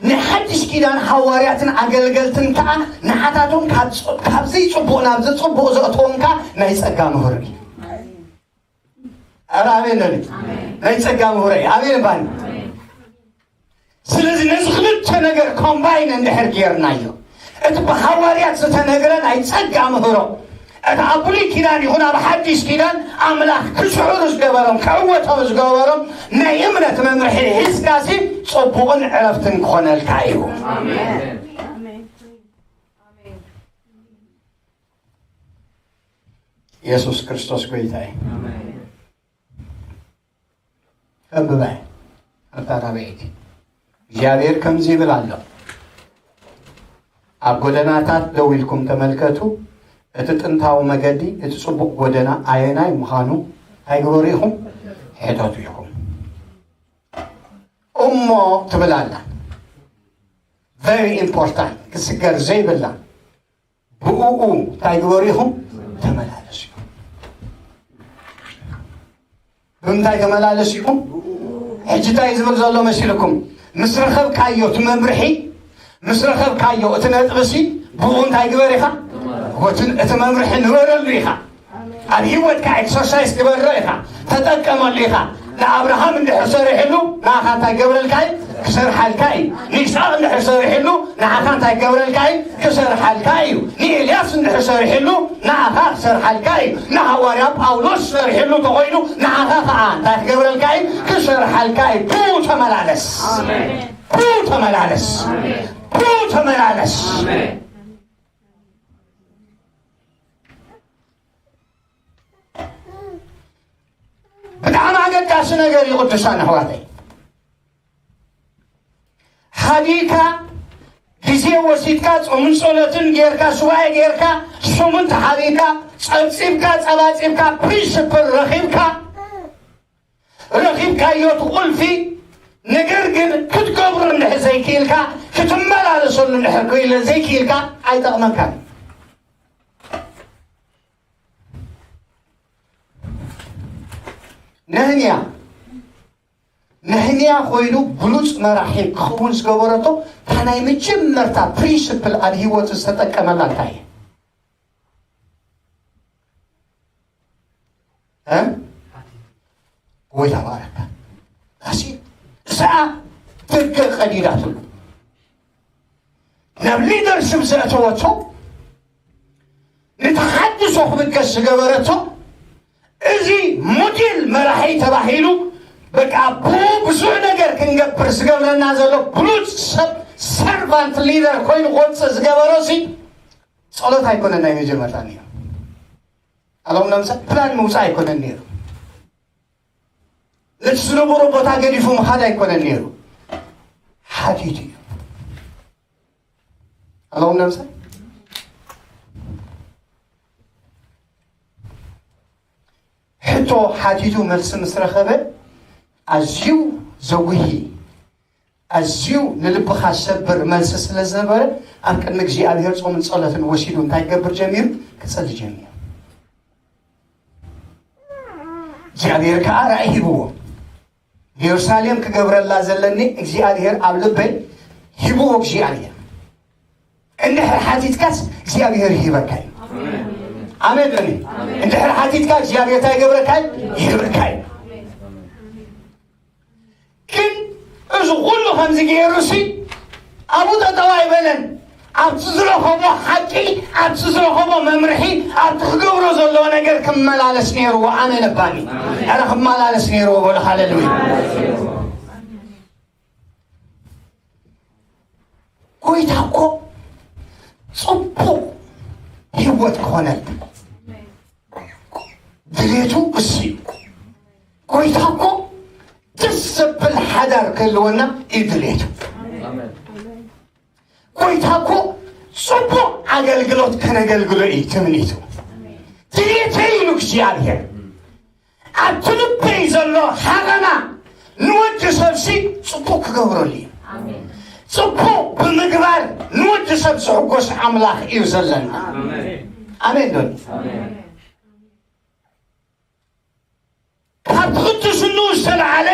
ናይ ሓድሽ ኪዳን ሃዋርያትን ኣገልገልትን ከዓ ንዓታቶም ካብ ጽ- ካብ ዘይጽቡቕ ናብ ዝጽቡቕ ዘእትዎም ከዓ ናይ ጸጋ ምህሮ እዩ። ኧረ ኣሜን በሉ። ናይ ጸጋ ምህሮ እዩ። ኣሜን ባኒ። ስለዚ ነዚ ክልተ ነገር ኮምባይን እንድሕር ጌርናዮ፣ እቲ ብሃዋርያት ዝተነግረ ናይ ጸጋ ምህሮ፣ እቲ ኣብ ብሉይ ኪዳን ይኹን ኣብ ሓዲስ ኪዳን ኣምላኽ ክስዕሩ ዝገበሮም፣ ክዕወቶም ዝገበሮም ናይ እምነት መምርሒ ሒዝካሲ ጽቡቕን ዕረፍትን ክኾነልካ እዩ። ኣሜን። የሱስ ክርስቶስ ጎይታ እዩ። ኣሜን። ከብባይ ኣታ ራብዒቲ እግዚኣብሔር ከምዚ ይብል ኣሎ፣ ኣብ ጎደናታት ደው ኢልኩም ተመልከቱ፣ እቲ ጥንታዊ መገዲ፣ እቲ ጽቡቕ ጎደና ኣየናይ ምዃኑ እንታይ ግበሩ ኢኹም? ሕተቱ ኢኹም። እሞ ትብል ኣላ። Very important፣ ክስገር ዘይብላ። ብእኡ እንታይ ግበሩ ኢኹም? ተመላለሱ ኢኹም። ብምንታይ ተመላለሱ ኢኹም? ሕጂ እንታይ ዝብል ዘሎ መሲልኩም? ምስ ረኸብካዮ እቲ መምርሒ፣ ምስ ረኸብካዮ እቲ ነጥብሲ፣ ብኡ እንታይ ግበር ኢኻ? እቲ እቲ መምርሒ ንበረሉ ኢኻ። ኣብ ህይወትካ ኤክሰርሳይዝ ግበሮ ኢኻ፣ ተጠቀመሉ ኢኻ። ንኣብርሃም እንድሕር ሰሪሕሉ ንኣኻ እንታይ ገብረልካ እዩ? ክሰርሓልካ እዩ። ንይስሐቅ እንድሕር ሰሪሕሉ ንኣኻ እንታይ ገብረልካ እዩ? ክሰርሓልካ እዩ። ንኤልያስ እንድሕር ሰሪሕሉ ንኣኻ ክሰርሓልካ እዩ። ንሃዋርያ ጳውሎስ ሰሪሕሉ ተኾይኑ ንኣኻ ከዓ እንታይ ክገብረልካ እዩ? ክሰርሓልካ እዩ። ብኡ ተመላለስ። ብኡ ተመላለስ። ብኡ ተመላለስ። ብጣዕሚ ኣገዳሲ ነገር እዩ ቅዱሳን ኣሕዋተይ። ሓዲካ ግዜ ወሲድካ ጾምን ጸሎትን ጌርካ ሱባኤ ጌርካ ሱሙን ተሓቢካ ጸብጺብካ ጸባጺብካ ፕሪንስፕል ረኺብካ ረኺብካዮ እቲ ቁልፊ ነገር ግን ክትገብሮ እንድሕር ዘይክኢልካ ክትመላለሰሉ እንድሕር ክኢለ ዘይክኢልካ ኣይጠቕመካን። ነህምያ ነህምያ ኮይኑ ብሉፅ መራሒ ክኸውን ዝገበረቶ እታ ናይ መጀመርታ ፕሪንስፕል ኣብ ህይወቱ ዝተጠቀመላ እንታይ እየ? እ? ጎይታ ባረካ ኣሲ እሳኣ ደገ ቀዲዳትሉ ናብ ሊደርሽፕ ዘእተወቶ ንተሓድሶ ክብገስ ዝገበረቶ እዚ ሞዴል መራሒ ተባሂሉ በቃ ብኡ ብዙሕ ነገር ክንገብር ዝገብረና ዘሎ ብሉፅ ሰብ ሰርቫንት ሊደር ኮይኑ ክወፅእ ዝገበሮ ሲ ጸሎት ኣይኮነን ናይ መጀመርታ ነይሩ። ኣሎም ነምሳ ፕላን ምውፃእ ኣይኮነን ነይሩ። ነቲ ዝነበሮ ቦታ ገዲፉ ምኻድ ኣይኮነን ነይሩ። ሓቲቱ እዩ። ኣሎም ነምሳ ሕቶ ሓቲቱ መልሲ ምስ ረኸበ ኣዝዩ ዘጉሂ ኣዝዩ ንልብኻ ዝሰብር መልሲ ስለ ዝነበረ ኣብ ቅድሚ እግዚኣብሔር ጾምን ጸሎትን ወሲዱ እንታይ ክገብር ጀሚሩ? ክጸሊ ጀሚሩ። እግዚኣብሔር ከዓ ራእይ ሂብዎ። ንየሩሳሌም ክገብረላ ዘለኒ እግዚኣብሔር ኣብ ልበይ ሂብዎ እግዚኣብሔር። እንድሕር ሓቲትካስ እግዚኣብሔር ይህበካ እዩ። ኣሜን በሊ። እንድሕር ሓቲትካ እግዚኣብሔር እንታይ ይገብረካ እዩ? ይህበካ እዩ። ግን እዚ ኩሉ ከምዚ ገይሩ ሲ ኣብኡ ጠጠው ኣይበለን። ኣብቲ ዝረኸቦ ሓቂ ኣብቲ ዝረኸቦ መምርሒ ኣብቲ ክገብሮ ዘለዎ ነገር ክመላለስ ነይርዎ። ኣሜን ኣባኒ። ኧረ ክመላለስ ነይርዎ በሉ። ሃሌሉያ። ጎይታ እኮ ህይወት ክኾነልካ ድሌቱ እሱ እዩ። ጎይታ እኮ ደስ ዘብል ሓዳር ክህልወና እዩ ድሌቱ። ጎይታ እኮ ጽቡቕ ኣገልግሎት ከነገልግሎ እዩ ትምኒቱ። ድሌተይ ኢሉ እግዚኣብሔር ኣብቲ ልበይ ዘሎ ሃቐና ንወዲ ሰብሲ ጽቡቕ ክገብረሉ እዩ። ጽቡቕ ብምግባር ንወዲ ሰብ ዝሕጎስ ኣምላኽ እዩ ዘለና። ኣሜን ዶ? ካብ ትኽትስኑ ዝተለዓለ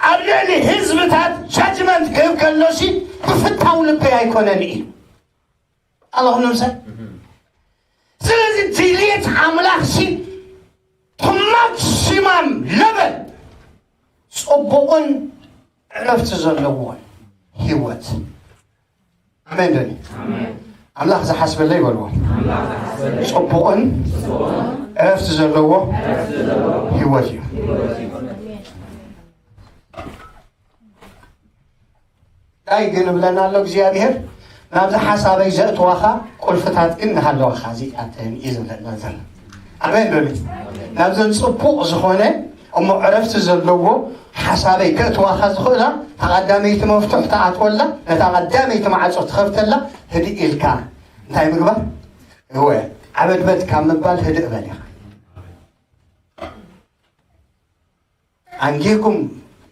ኣብ ልዕሊ ህዝብታት ጃጅመንት ክህብ ከሎሲ ብፍታው ልበይ ኣይኮነን እዩ። ኣለኹም ነምሰ ስለዚ ድልየት ኣምላኽሲ ማክሲማም ለበል ጽቡቕን ዕረፍቲ ዘለዎን ህይወት። ኣሜን ዶ? ኣምላኽ ዝሓስበለይ በልዎ። ጽቡቕን ዕረፍቲ ዘለዎ ህይወት እዩ። እንታይ ግን እብለና ኣሎ እግዚኣብሔር? ናብዚ ሓሳበይ ዘእትዋኻ ቁልፍታት ግን ንሃለዋኻ እዚኣተን እዩ ዝብለና ዘሎ። ኣሜን ዶ? ናብዘን ጽቡቕ ዝኾነ እሞ ዕረፍቲ ዘለዎ ሓሳበይ ከእትዋኻ ዝኽእላ ተቐዳመይቲ መፍትሕ ተኣትወላ፣ ነታ ቀዳመይቲ ማዕጾ ትኸፍተላ። ህድእ ኢልካ እንታይ ምግባር? እወ፣ ዓበድበድ ካብ ምባል ህድእ በል ኢኻ። ኣንጊህኩም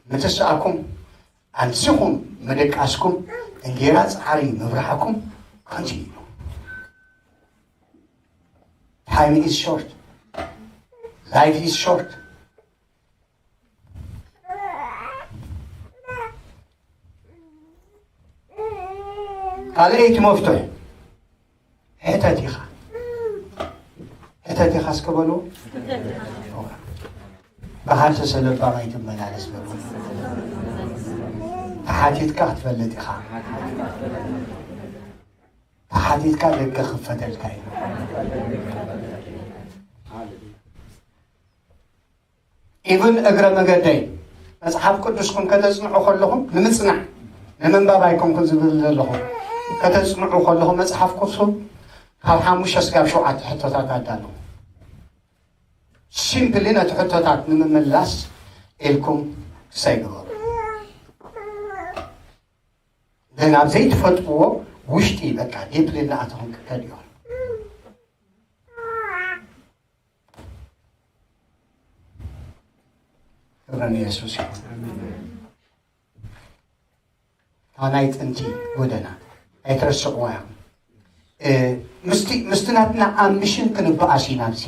ምትሳእኩም፣ ኣንሲኹም ምድቃስኩም፣ እንጌራ ጻዕሪ ምብራዕኩም continue። Time is short. Life is short. ካልኣይቲ መፍትሒ ሕተት ኢኻ። ሕተት ኢኻ እስከ በሉ። ብሓንተ ሰለባ ማይ ትመላለስ በሉ። ተሓቲትካ ክትፈልጥ ኢኻ። ተሓቲትካ ደገ ክፈተልካ እዩ። ኢቭን እግረ መገደይ መጽሓፍ ቅዱስኩም ከተጽንዑ ከለኹም ንምጽናዕ ንምንባብ ኣይኮንኩን ዝብል ዘለኹ። ከተጽንዑ ከለኹም መጽሓፍ ቅዱስኩም ካብ ሓሙሽተ ስጋብ ሸውዓተ ሕቶታት ኣዳለኹ። ሲምፕሊ ነቲ ሕቶታት ንምምላስ ኢልኩም ክሳይ ግበሩ። ግን ኣብ ዘይትፈልጥዎ ውሽጢ በቃ ዲፕሊ እናኣተኹም ክትከድ ኢኹም። ክብረ ንየሱስ ይኹን። እታ ናይ ጥንቲ ጎደና ኣይትረስዕዋ ኢኹም። ምስቲ ምስቲ ናትና ኣምቢሽን ክንበኣስ ኢና። ኣብዚ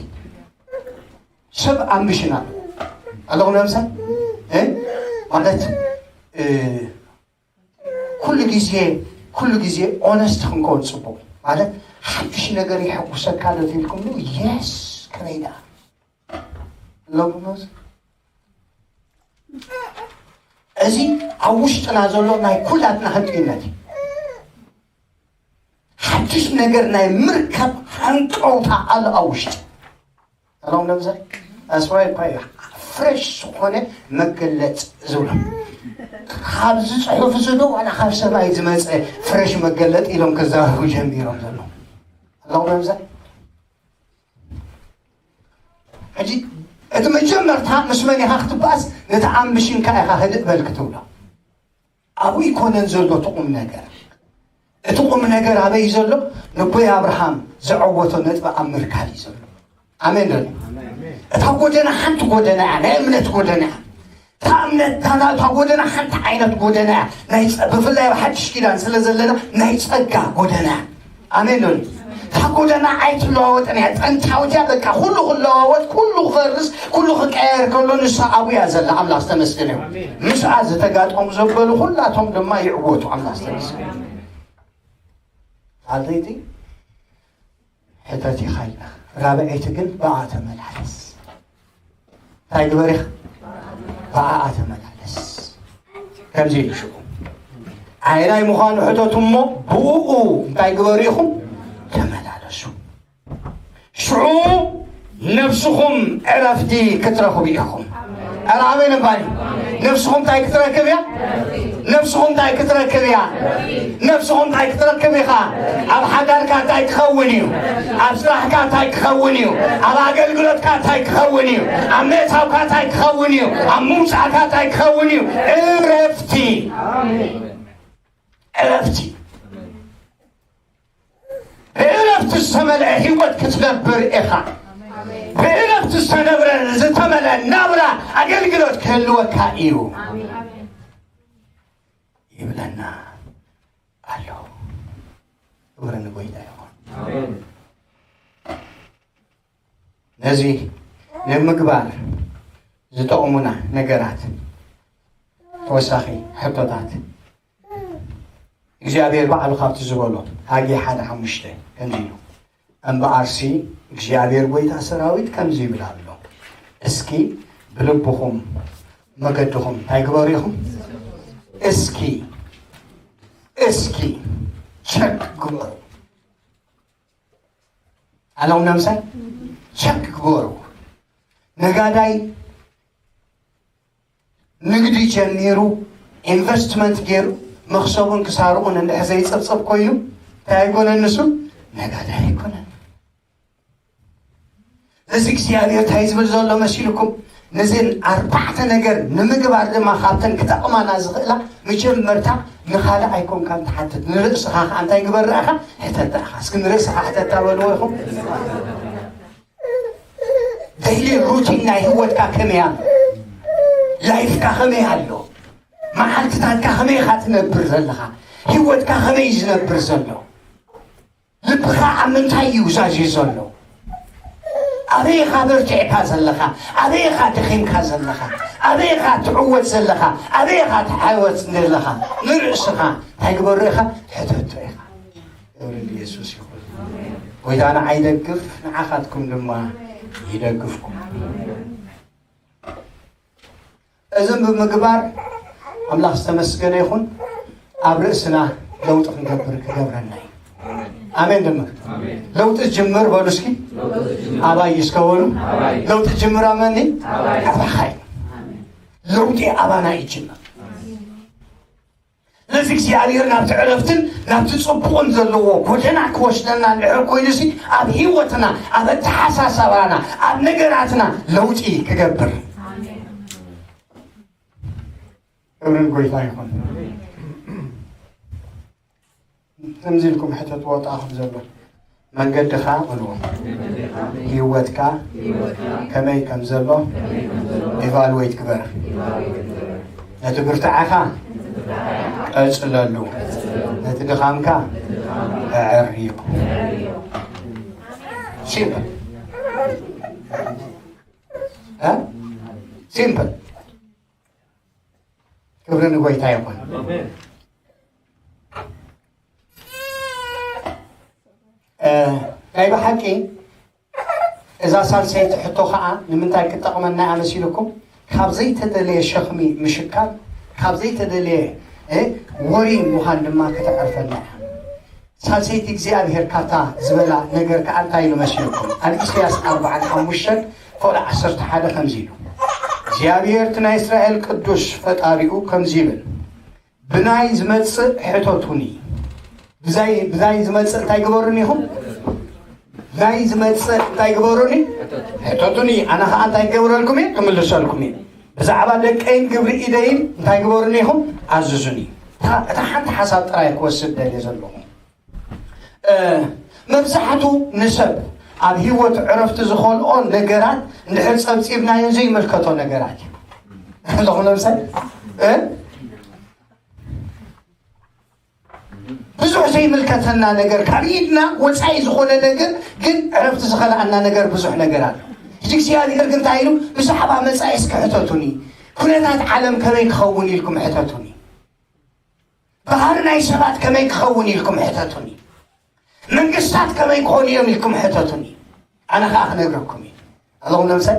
ሰብ ኣምቢሽን ኣሎ ኣለኹም። ለምሳሌ ማለት ኩሉ ግዜ ኩሉ ግዜ ኦነስት ክንከውን ጽቡቕ። ማለት ሓድሽ ነገር የሐጉሰካ ዶ ኢልኩም? የስ ከመይ ደኣ? እዚ ኣብ ውሽጥና ዘሎ ናይ ኩላትና ህንጥይነት እዩ። ሓድሽ ነገር ናይ ምርካብ ሃንቀውታ ኣሎ ኣብ ውሽጢ። ኣሎም ነብዛ ኣስዋይ ፓይ ፍሬሽ ዝኾነ መገለጽ ዝብሎ ካብዚ ጽሑፍ እዚ ዶ ዋላ ካብ ሰማይ ዝመጸ ፍሬሽ መገለጥ ኢሎም ክዛረቡ ጀሚሮም ዘሎ ኣሎም ነብዛ። ሕጂ እቲ መጀመርታ ምስ መን ኢኻ ክትበኣስ? ነቲ ኣምቢሽንካ ኢኻ ህድእ በል ክትብሎ። ኣብኡ ይኮነን ዘሎ እቲ ቁም ነገር። እቲ ቁም ነገር ኣበይ ዘሎ? ንቦይ ኣብርሃም ዘዐወቶ ነጥቢ ኣብ ምርካብ እዩ ዘሎ። ኣሜን ዶ? እታ ጎደና ሓንቲ ጎደና እያ፣ ናይ እምነት ጎደና እያ። እታ እምነት እታ እታ ጎደና ሓንቲ ዓይነት ጎደና እያ። ናይ ጸ- ብፍላይ ኣብ ሓድሽ ኪዳን ስለ ዘለና ናይ ጸጋ ጎደና እያ። ኣሜን ዶ? እታ ጎደና ኣይትለዋወጥን እያ፣ ጥንታዊት እያ። በቃ ኩሉ ክለዋወጥ፣ ኩሉ ክፈርስ፣ ኩሉ ክቀየር ከሎ ንሳ ኣብኡ እያ ዘላ። ኣምላኽ ዝተመስገነ ይሁን። ምስኣ ዝተጋጠሙ ዘበሉ ኩላቶም ድማ ይዕወቱ። ኣምላኽ ዝተመስገነ ይሁን። ኣልተይቲ ሕተት ኢኻ ኢልና። ራብዐይቲ ግን ብኣ ተመላለስ። እንታይ ግበር ኢኻ? ብኣኣ ተመላለስ። ከምዚ ኢሉ ሽዑ ኣይናይ ምዃኑ ሕተቱ እሞ ብኡ እንታይ ግበሩ ኢኹም? ተመላለሱ። ሽዑ ነብስኹም ዕረፍቲ ክትረኽቡ ኢኹም። ኧረ ኣሜን እባይ። ነብስኹም እንታይ ክትረክብ እያ? ነብስኹም እንታይ ክትረክብ እያ? ነብስኹም እንታይ ክትረክብ ኢኻ? ኣብ ሓዳርካ እንተ እንታይ ክኸውን እዩ? ኣብ ስራሕካ እንታይ ክኸውን እዩ? ኣብ ኣገልግሎትካ እንታይ ክኸውን እዩ? ኣብ ምእታውካ እንታይ ክኸውን እዩ? ኣብ ምውፃእካ እንታይ ክኸውን እዩ? እረፍቲ። እረፍቲ። ብእረፍቲ ዝተመልአ ህይወት ክትነብር ኢኻ። ብእረፍቲ ዝተነብረ ዝተመልአ ናብራ ኣገልግሎት ክህልወካ እዩ ይብለና ኣሎ። ክብሪ ንጎይታ ይኹን። ነዚ ንምግባር ዝጠቕሙና ነገራት፣ ተወሳኺ ሕቶታት እግዚኣብሔር ባዕሉ ካብቲ ዝበሎ፣ ሃጌ ሓደ ሓሙሽተ ከምዚ ኢሉ፣ እምበኣርሲ እግዚኣብሔር ጎይታ ሰራዊት ከምዚ ይብል ኣሎ፣ እስኪ ብልብኹም መገድኹም እንታይ ግበሩ ኢኹም? እስኪ እስኪ ቸክ ግበሩ። ኣለውና ምሳይ ቸክ ግበሩ። ነጋዳይ ንግዲ ጀሚሩ ኢንቨስትመንት ገይሩ መኽሰቡን ክሳርኡን እንድሕር ዘይፀብፀብ ኮይኑ እንታይ ኣይኮነን? ንሱ ነጋዳይ ኣይኮነን። እዚ እግዚኣብሔር እንታይ ዝብል ዘሎ መሲልኩም? ነዘን ኣርባዕተ ነገር ንምግባር ድማ ካብተን ክጠቕማና ዝኽእላ መጀመርታ ንኻልእ ኣይኮንካን ትሓትት፣ ንርእስኻ ኸዓ እንታይ ግበር ኢኻ? ሕተት ኢኻ። እስኪ ንርእስኻ ሕተታ በልዎ ኢኹም። ዴይሊ ሩቲን ናይ ህይወትካ ከመይ ኣሎ? ላይፍካ ከመይ ኣሎ? መዓልትታትካ ከመይ ኢኻ ትነብር ዘለኻ? ህይወትካ ከመይ እዩ ዝነብር ዘሎ? ልብኻ ኣብ ምንታይ እዩ ዛዝዩ ዘሎ? ኣበይ ኢኻ በርቲዕካ ዘለኻ? ኣበይ ኢኻ ደኺምካ ዘለኻ? ኣበይ ኢኻ ትዕወት ዘለኻ? ኣበይ ኢኻ ትዓወት ዘለኻ? ንርእስኻ እንታይ ግበሮ ኢኻ? ሕተቶ ኢኻ። ክብሪ ንየሱስ ይኹን። ጎይታ ንዓይ ይደግፍ፣ ንዓኻትኩም ድማ ይደግፍኩም። እዝም ብምግባር ኣምላኽ ዝተመስገነ ይኹን። ኣብ ርእስና ለውጢ ክንገብር ክገብረና እዩ። ኣሜን ድማ። ለውጢ ጅምር በሉ እስኪ። ኣባይ እስከ በሉ። ለውጢ ጅምር ኣመኒ። ኣባኻ እዩ። ለውጢ ኣባና ይጅምር። ስለዚ እግዚኣብሔር ናብቲ ዕረፍትን ናብቲ ጽቡቕን ዘለዎ ጎደና ክወስደና እንድሕር ኮይኑሲ፣ ኣብ ህይወትና፣ ኣብ ኣተሓሳሰባና፣ ኣብ ነገራትና ለውጢ ክገብር። ክብርን ጎይታ ይኹን። ከምዚ ኢልኩም ሕተትዎ፣ ወጣኹም ዘሎ መንገድኻ በልዎ፣ ህይወትካ ከመይ ከም ዘሎ ኢቫሉዌት ግበር። ነቲ ብርታዐኻ ቀጽለሉ፣ ነቲ ድኻምካ ኣዐርዮ። ሲምፕል። እ? ሲምፕል። ክብሪ ንጎይታ ይኹን። እ፣ ናይ ብሓቂ እዛ ሳልሰይቲ ሕቶ ኸዓ ንምንታይ ክትጠቕመና እያ መሲልኩም? ካብ ዘይተደለየ ሸኽሚ ምሽካም፣ ካብ ዘይተደለየ፣ እ፣ ወሪ ምዃን ድማ ከተዕርፈና እያ። ሳልሰይቲ እግዚኣብሔር ካብታ ዝበላ ነገር ከኣ እንታይ ኢሉ መሲልኩም? ኣብ ኢሳያስ ኣርብዓን ሓሙሽተን ፍቕዲ ዓሰርተ ሓደ ከምዚ ኢሉ፣ እግዚኣብሔር እቲ ናይ እስራኤል ቅዱስ ፈጣሪኡ ከምዚ ይብል፣ ብናይ ዝመጽእ ሕተቱኒ። ብዛይ፣ ብዛይ ዝመጽእ እንታይ ግበሩኒ ኢኹም? ብዛይ ዝመጽእ እንታይ ግበሩኒ? ሕተቱኒ። ኣነ ኸኣ እንታይ ክገብረልኩም እየ? ክምልሰልኩም እየ። ብዛዕባ ደቀይን ግብሪ ኢደይን እንታይ ግበሩኒ ኢኹም? ኣዝዙኒ። እታ፣ እታ ሓንቲ ሓሳብ ጥራይ ክወስድ ደልየ ዘለኹ። እ፣ መብዛሕቱ ንሰብ ኣብ ህይወት ዕረፍቲ ዝኸልኦ ነገራት እንድሕር ጸብጺብናዮ ዘይምልከቶ ነገራት እዩ። ኣለኹም ለምሳሌ፣ እ? ብዙሕ ዘይምልከተና ነገር፣ ካብ ኢድና ወጻኢ ዝኾነ ነገር፣ ግን ዕረፍቲ ዝኸልኣና ነገር ብዙሕ ነገር ኣሎ። ሕጂ እግዚኣብሔር ግን እንታይ ኢሉ? ብዛዕባ መጻኢ እስኪ ሕተቱኒ። ኩነታት ዓለም ከመይ ክኸውን ኢልኩም ሕተቱኒ። ባህሪ ናይ ሰባት ከመይ ክኸውን ኢልኩም ሕተቱኒ። መንግስታት ከመይ ክኾኑ እዮም ኢልኩም ሕተቱኒ። ኣነ ኸዓ ክነግረኩም እዩ። ኣለኹም ለምሳሌ፣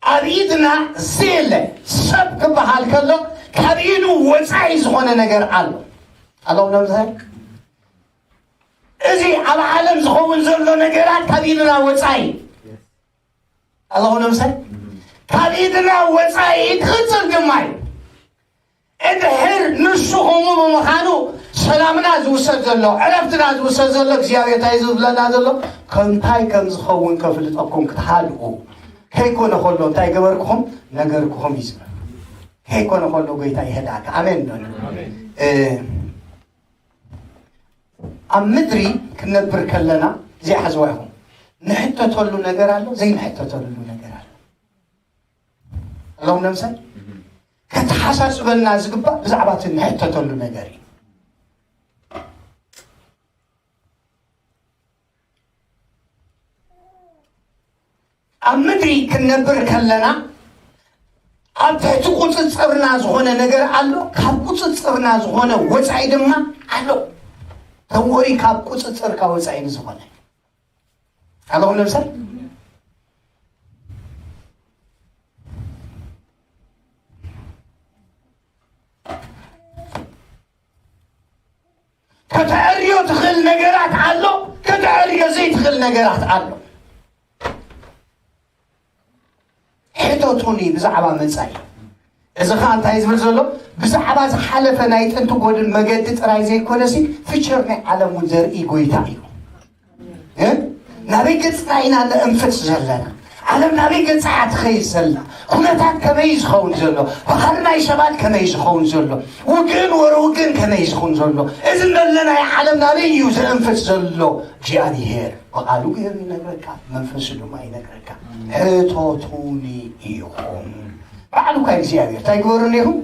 ኣብ ኢድና ዘየለ ሰብ ክበሃል ከሎ ካብ ኢዱ ወጻኢ ዝኾነ ነገር ኣሎ። ኣለኹም ለምሳሌ፣ እዚ ኣብ ዓለም ዝኸውን ዘሎ ነገራት ካብ ኢድና ወጻኢ። ኣለኹም ለምሳሌ፣ ካብ ኢድና ወጻኢ ክቕጽል ድማ እዩ። እንድሕር ንሱ ከምኡ ብምዃኑ ሰላምና ዝውሰድ ዘሎ፣ ዕረፍትና ዝውሰድ ዘሎ እግዚኣብሔር እንታይ ዝብለና ዘሎ? ከምታይ ከም ዝኸውን ከፍልጠኩም ክትሃልኡ ከይኮነ ከሎ እንታይ ገበርኩኹም? ነገርኩኹም እዩ ዝብል። ከይኮነ ከሎ ጎይታ ይህድኣካ። ኣሜን ዶ? እ፣ ኣብ ምድሪ ክንነብር ከለና እዚኣ ሓዝዋ ኢኹም። ንሕተተሉ ነገር ኣሎ፣ ዘይንሕተተሉ ነገር ኣሎ። ኣለኹም ነምሳይ ከተሓሳስበና ዝግባእ ብዛዕባ እቲ ንሕተተሉ ነገር እዩ። ኣብ ምድሪ ክንነብር ከለና ኣብ ትሕቲ ቁፅፅርና ዝኾነ ነገር ኣሎ፣ ካብ ቁፅፅርና ዝኾነ ወፃኢ ድማ ኣሎ። ተወሪ ካብ ቁፅፅርካ ወፃኢ ንዝኾነ ኣለኹም ነምሳይ ከተዕርዮ ትኽእል ነገራት ኣሎ፣ ከተዕርዮ ዘይትኽእል ነገራት ኣሎ። ሕተቱኒ ብዛዕባ መጻኢ። እዚ ኸኣ እንታይ ዝብል ዘሎ? ብዛዕባ ዝሓለፈ ናይ ጥንቲ ጎድን መገዲ ጥራይ ዘይኮነሲ፣ ፊቸር ናይ ዓለም እውን ዘርኢ ጎይታ እዩ። እ? ናበይ ገጽና ኢና ንእንፍት ዘለና? ዓለም ናበይ ገጻ እያ ትኸይድ ዘላ? ኩነታት ከመይ እዩ ዝኸውን ዘሎ? ባህሪ ናይ ሰባት ከመይ እዩ ዝኸውን ዘሎ? ውግእን ወረ ውግእን ከመይ እዩ ዝኸውን ዘሎ? እዚ ዘለናዮ ዓለም ናበይ እዩ ዘእንፍት ዘሎ? እግዚኣብሔር ብቓሉ ገይሩ ይነግረካ፣ መንፈሱ ድማ ይነግረካ። ሕተቱኒ ኢኹም። ባዕሉ እኳ እግዚኣብሔር እንታይ ግበሩኒ ኢኹም?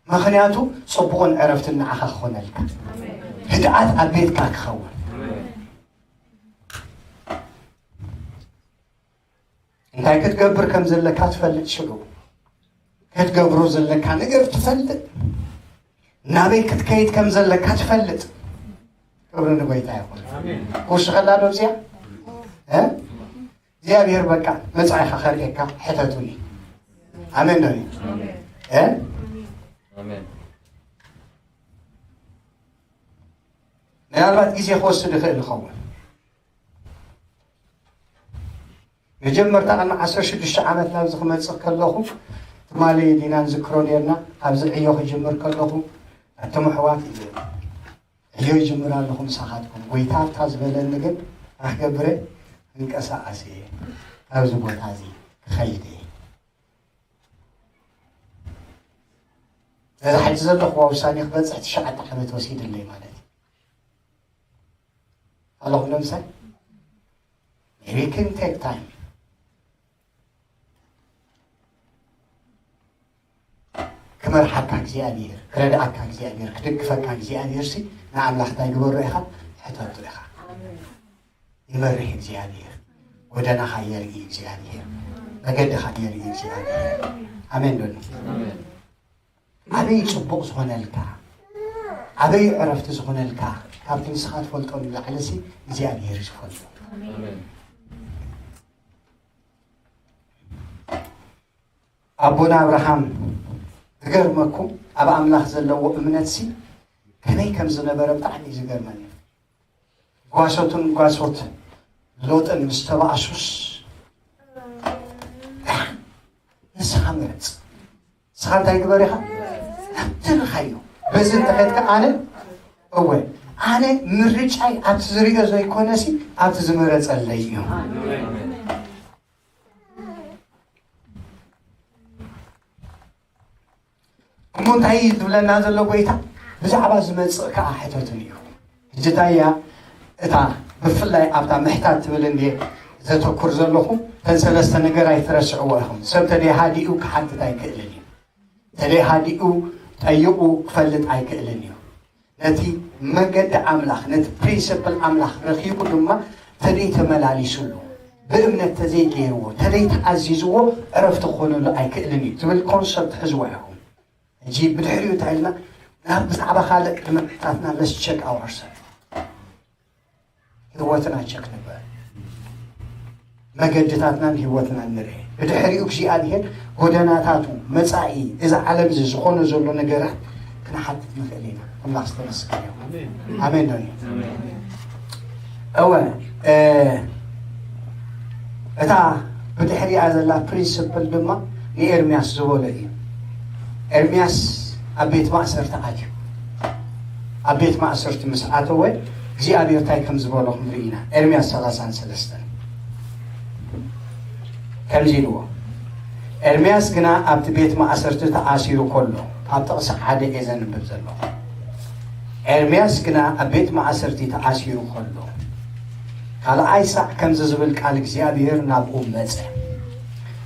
ምኽንያቱ ጽቡቕን ዕረፍትን ንዓኻ ክኾነልካ፣ ህድኣት ኣብ ቤትካ ክኸውን። እንታይ ክትገብር ከም ዘለካ ትፈልጥ ሽዑ፣ ክትገብሮ ዘለካ ነገር ትፈልጥ፣ ናበይ ክትከይድ ከም ዘለካ ትፈልጥ። ክብሪ ንጎይታ ይኹን። ኣሜን። ክውስኸላ ዶ እዚኣ? እ? እግዚኣብሔር በቃ መጻኢኻ ከርእየካ ሕተቱኒ። ኣሜን ዶ? ኣሜን። እ? ኣሜን። ምናልባት ግዜ ክወስድ ይኽእል ይኸውን። መጀመርታ ቅድሚ ዓሰርተ ሽዱሽተ ዓመት ናብዚ ክመጽእ ከለኹ፣ ትማሊ ዲና ንዝክሮ ኔርና፣ ኣብዚ ዕዮ ክጅምር ከለኹ፣ ኣቶም ኣሕዋት፣ ዕዮ ይጅምር ኣለኹ ምሳኻትኩም፣ ጎይታ ኣብታ ዝበለኒ ግን ኣክገብረ ክንቀሳቐስ እየ፣ ካብዚ ቦታ እዚ ክኸይድ እየ። ነዚ ሕጂ ዘለኹዋ ውሳኔ ክበጽሕ ትሽዓተ ዓመት ወሲድለይ ማለት እዩ። ኣለኹም ነምሳይ? Maybe it can take time። ክመርሓካ እግዚኣብሔር፣ ክረድኣካ እግዚኣብሔር፣ ክድግፈካ እግዚኣብሔር ሲ ንኣምላኽ እንታይ ግበሮ ኢኻ? ሕተቱ ኢኻ። ይመርሕ እግዚኣብሔር፣ ጎደናኻ የርኢ እግዚኣብሔር፣ መገድኻ የርኢ እግዚኣብሔር። ኣሜን ዶ? ኣበይ ጽቡቕ ዝኾነልካ፣ ኣበይ ዕረፍቲ ዝኾነልካ፣ ካብቲ ንስኻ ትፈልጦ ንላዕሊ ሲ እግዚኣብሔር እዩ ዝፈልጦ። ኣቦና ኣብርሃም ዝገርመኩም ኣብ ኣምላኽ ዘለዎ እምነት ሲ ከመይ ከም ዝነበረ ብጣዕሚ እዩ ዝገርመኒ። ጓሶትን ጓሶት ሎጥን ምስ ተባእሱስ፣ ንስኻ ምረጽ። ንስኻ እንታይ ግበር ኢኻ? ኣብቲ ኢልካዮ። በዚ እንተኸድካ ኣነ፣ እወ፣ ኣነ ምርጫይ ኣብቲ ዝሪኦ ዘይኮነሲ ኣብቲ ዝመረጸለይ እዩ። እሞ እንታይ እዩ ዝብለና ዘሎ ጎይታ? ብዛዕባ ዝመጽእ ከኣ ሕተቱኒ እዩ። ሕጂ እንታይ እያ እታ ብፍላይ ኣብታ ምሕታት ትብል እንድየ ዘተኩር ዘለኹ? እተን ሰለስተ ነገር ኣይትረስዕዎ ኢኹም። ሰብ ተደይ ሃዲኡ ክሓትት ኣይክእልን እዩ። ተደይ ሃዲኡ ጠይቑ ክፈልጥ ኣይክእልን እዩ። ነቲ መገዲ ኣምላኽ፣ ነቲ ፕሪንስፕል ኣምላኽ ረኺቡ ድማ ተደይ ተመላሊሱሉ፣ ብእምነት ተዘይገይርዎ፣ ተደይ ተኣዚዝዎ ዕረፍቲ ክኾነሉ ኣይክእልን እዩ ትብል ኮንሰፕት ሕዝዋ ኢኹም። ሕጂ ብድሕሪኡ እንታይ ኢልና ናብ ብዛዕባ ካልእ ቅድሚ ምሕታትና let's check ourselves። ህይወትና ቸክ ንግበር። መገድታትናን ህይወትናን ንርኤ። ብድሕሪኡ እግዚኣብሔር ጎደናታቱ፣ መጻኢ እዚ ዓለም እዚ ዝኾነ ዘሎ ነገራት ክንሓትት ንኽእል ኢና። ኣምላኽ ዝተመስገነ ይኹን። ኣሜን። ኣሜን ዶ? ኣሜን። እወ፣ እ፣ እታ ብድሕሪኣ ዘላ ፕሪንስፕል ድማ ንኤርምያስ ዝበሎ እዩ። ኤርምያስ ኣብ ቤት ማእሰርቲ ኣትዩ። ኣብ ቤት ማእሰርቲ ምስ ኣተወ እግዚኣብሔር እንታይ ከም ዝበሎ ክንርኢ ኢና። ኤርምያስ ሰላሳን ሰለስተን ከምዚ ኢልዎ፣ ኤርምያስ ግና ኣብቲ ቤት ማእሰርቲ ተኣሲሩ ከሎ፣ ኣብ ጥቕሲ ሓደ እየ ዘንብብ ዘለኹ። ኤርምያስ ግና ኣብ ቤት ማእሰርቲ ተኣሲሩ ከሎ፣ ካልኣይ ሳዕ ከምዚ ዝብል ቃል እግዚኣብሔር ናብኡ መጸ።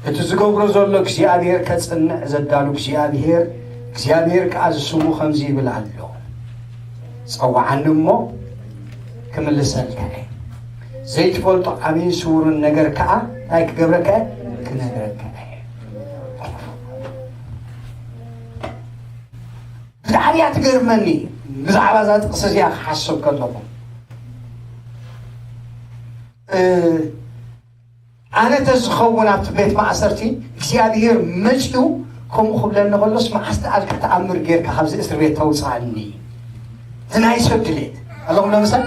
እቲ ዝገብሮ ዘሎ እግዚኣብሔር ከጽንዕ ዘዳሉ እግዚኣብሔር፣ እግዚኣብሔር ከኣ ዝስሙ ከምዚ ይብል ኣሎ፣ ጸውዓኒ እሞ ክምልሰልካ እየ። ዘይትፈልጦ ዓብይን ስውርን ነገር ከኣ እንታይ ክገብረካ እየ? ክነግረካ እየ። ብጣዕሚ እያ ትገርመኒ። ብዛዕባ እዛ ጥቕሲ እዚኣ ክሓስብ ከለኹ፣ እ፣ ኣነ ተዝኸውን ኣብቲ ቤት ማእሰርቲ እግዚኣብሔር መፂኡ ከምኡ ክብለኒ ከሎስ፣ መዓስ ደኣልካ ተኣምር ጌርካ ካብዚ እስር ቤት ተውፅኣኒ? እቲ ናይ ሰብ ድሌት ኣለኹም። ለምሳሌ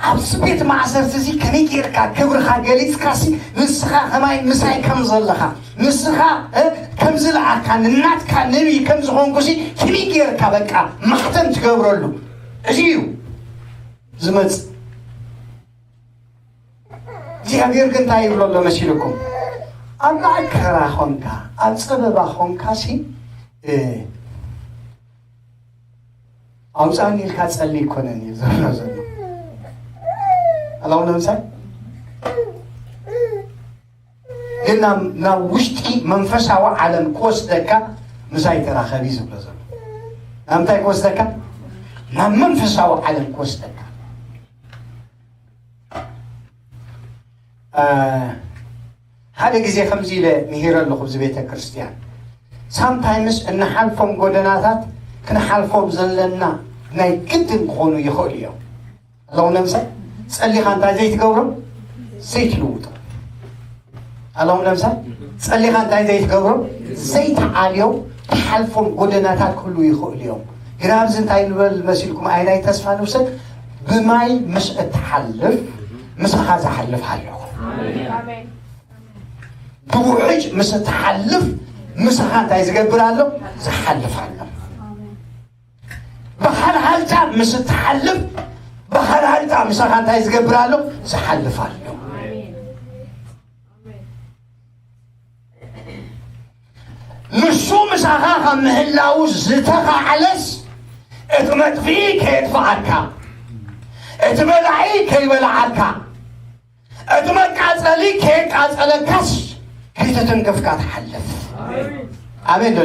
ኣብዚ ቤት ማእሰርቲ እዚ ከመይ ጌርካ ክብርኻ ገሊጽካሲ፣ ንስኻ ከማይ ምሳይ ከም ዘለኻ፣ ንስኻ፣ እ፣ ከም ዝለኣካ ንናትካ ነቢይ ከም ዝኾንኩሲ፣ ከመይ ጌርካ በቃ ማሕተም ትገብረሉ? እዚ እዩ ዝመጽእ። እግዚኣብሔር ግን እንታይ ይብሎ ኣሎ መሲልኩም? ኣብ መኣከራ ኾንካ፣ ኣብ ጸበባ ኾንካሲ፣ እ፣ ኣውፃኒ ኢልካ ጸሊ ይኮነን እዩ ዝብሎ ዘሎ። ኣላው ነምሳይ ግን ናብ፣ ናብ ውሽጢ መንፈሳዊ ዓለም ክወስደካ ምሳይ ተራኸቢ ዝብሎ ዘሎ። ናብ ምንታይ ክወስደካ? ናብ መንፈሳዊ ዓለም ክወስደካ። እ፣ ሓደ ግዜ ከምዚ ኢለ ምሂረ ኣለኹ ኣብዚ ቤተ ክርስቲያን። ሳምታይምስ እንሓልፎም ጎደናታት ክንሓልፎም ዘለና ናይ ግድን ክኾኑ ይኽእሉ እዮም። ኣለዉ ነምሳይ ጸሊኻ እንታይ ዘይትገብሮም ዘይትልውጦም። ኣለዉ ነምሳይ ጸሊኻ እንታይ ዘይትገብሮም ዘይትዓልዮም ትሓልፎም ጎደናታት ክህሉ ይኽእሉ እዮም። ግን ኣብዚ እንታይ ንበል መሲልኩም? ኣይ ናይ ተስፋ ንውሰድ። ብማይ ምስ እትሓልፍ ምሳኻ ዝሓልፍ ኣለኹ። ብውሕጅ ምስ እትሓልፍ ምሳኻ እንታይ ዝገብር ኣሎ? ዝሓልፍ ኣሎ። ብሃልሃልታ ምስ እትሓልፍ ብሃልሃልታ ምሳኻ እንታይ ዝገብር ኣሎ? ዝሓልፍ ኣሎ። ንሱ ምሳኻ ካብ ምህላዉ ዝተኻዕለስ እቲ መጥፍኢ ከየጥፍኣካ፣ እቲ በላዒ ከይበልዓካ፣ እቲ መቃጸሊ ከየቃጸለካስ ከይተተንከፍካ ትሓልፍ። ኣሜን ዶ?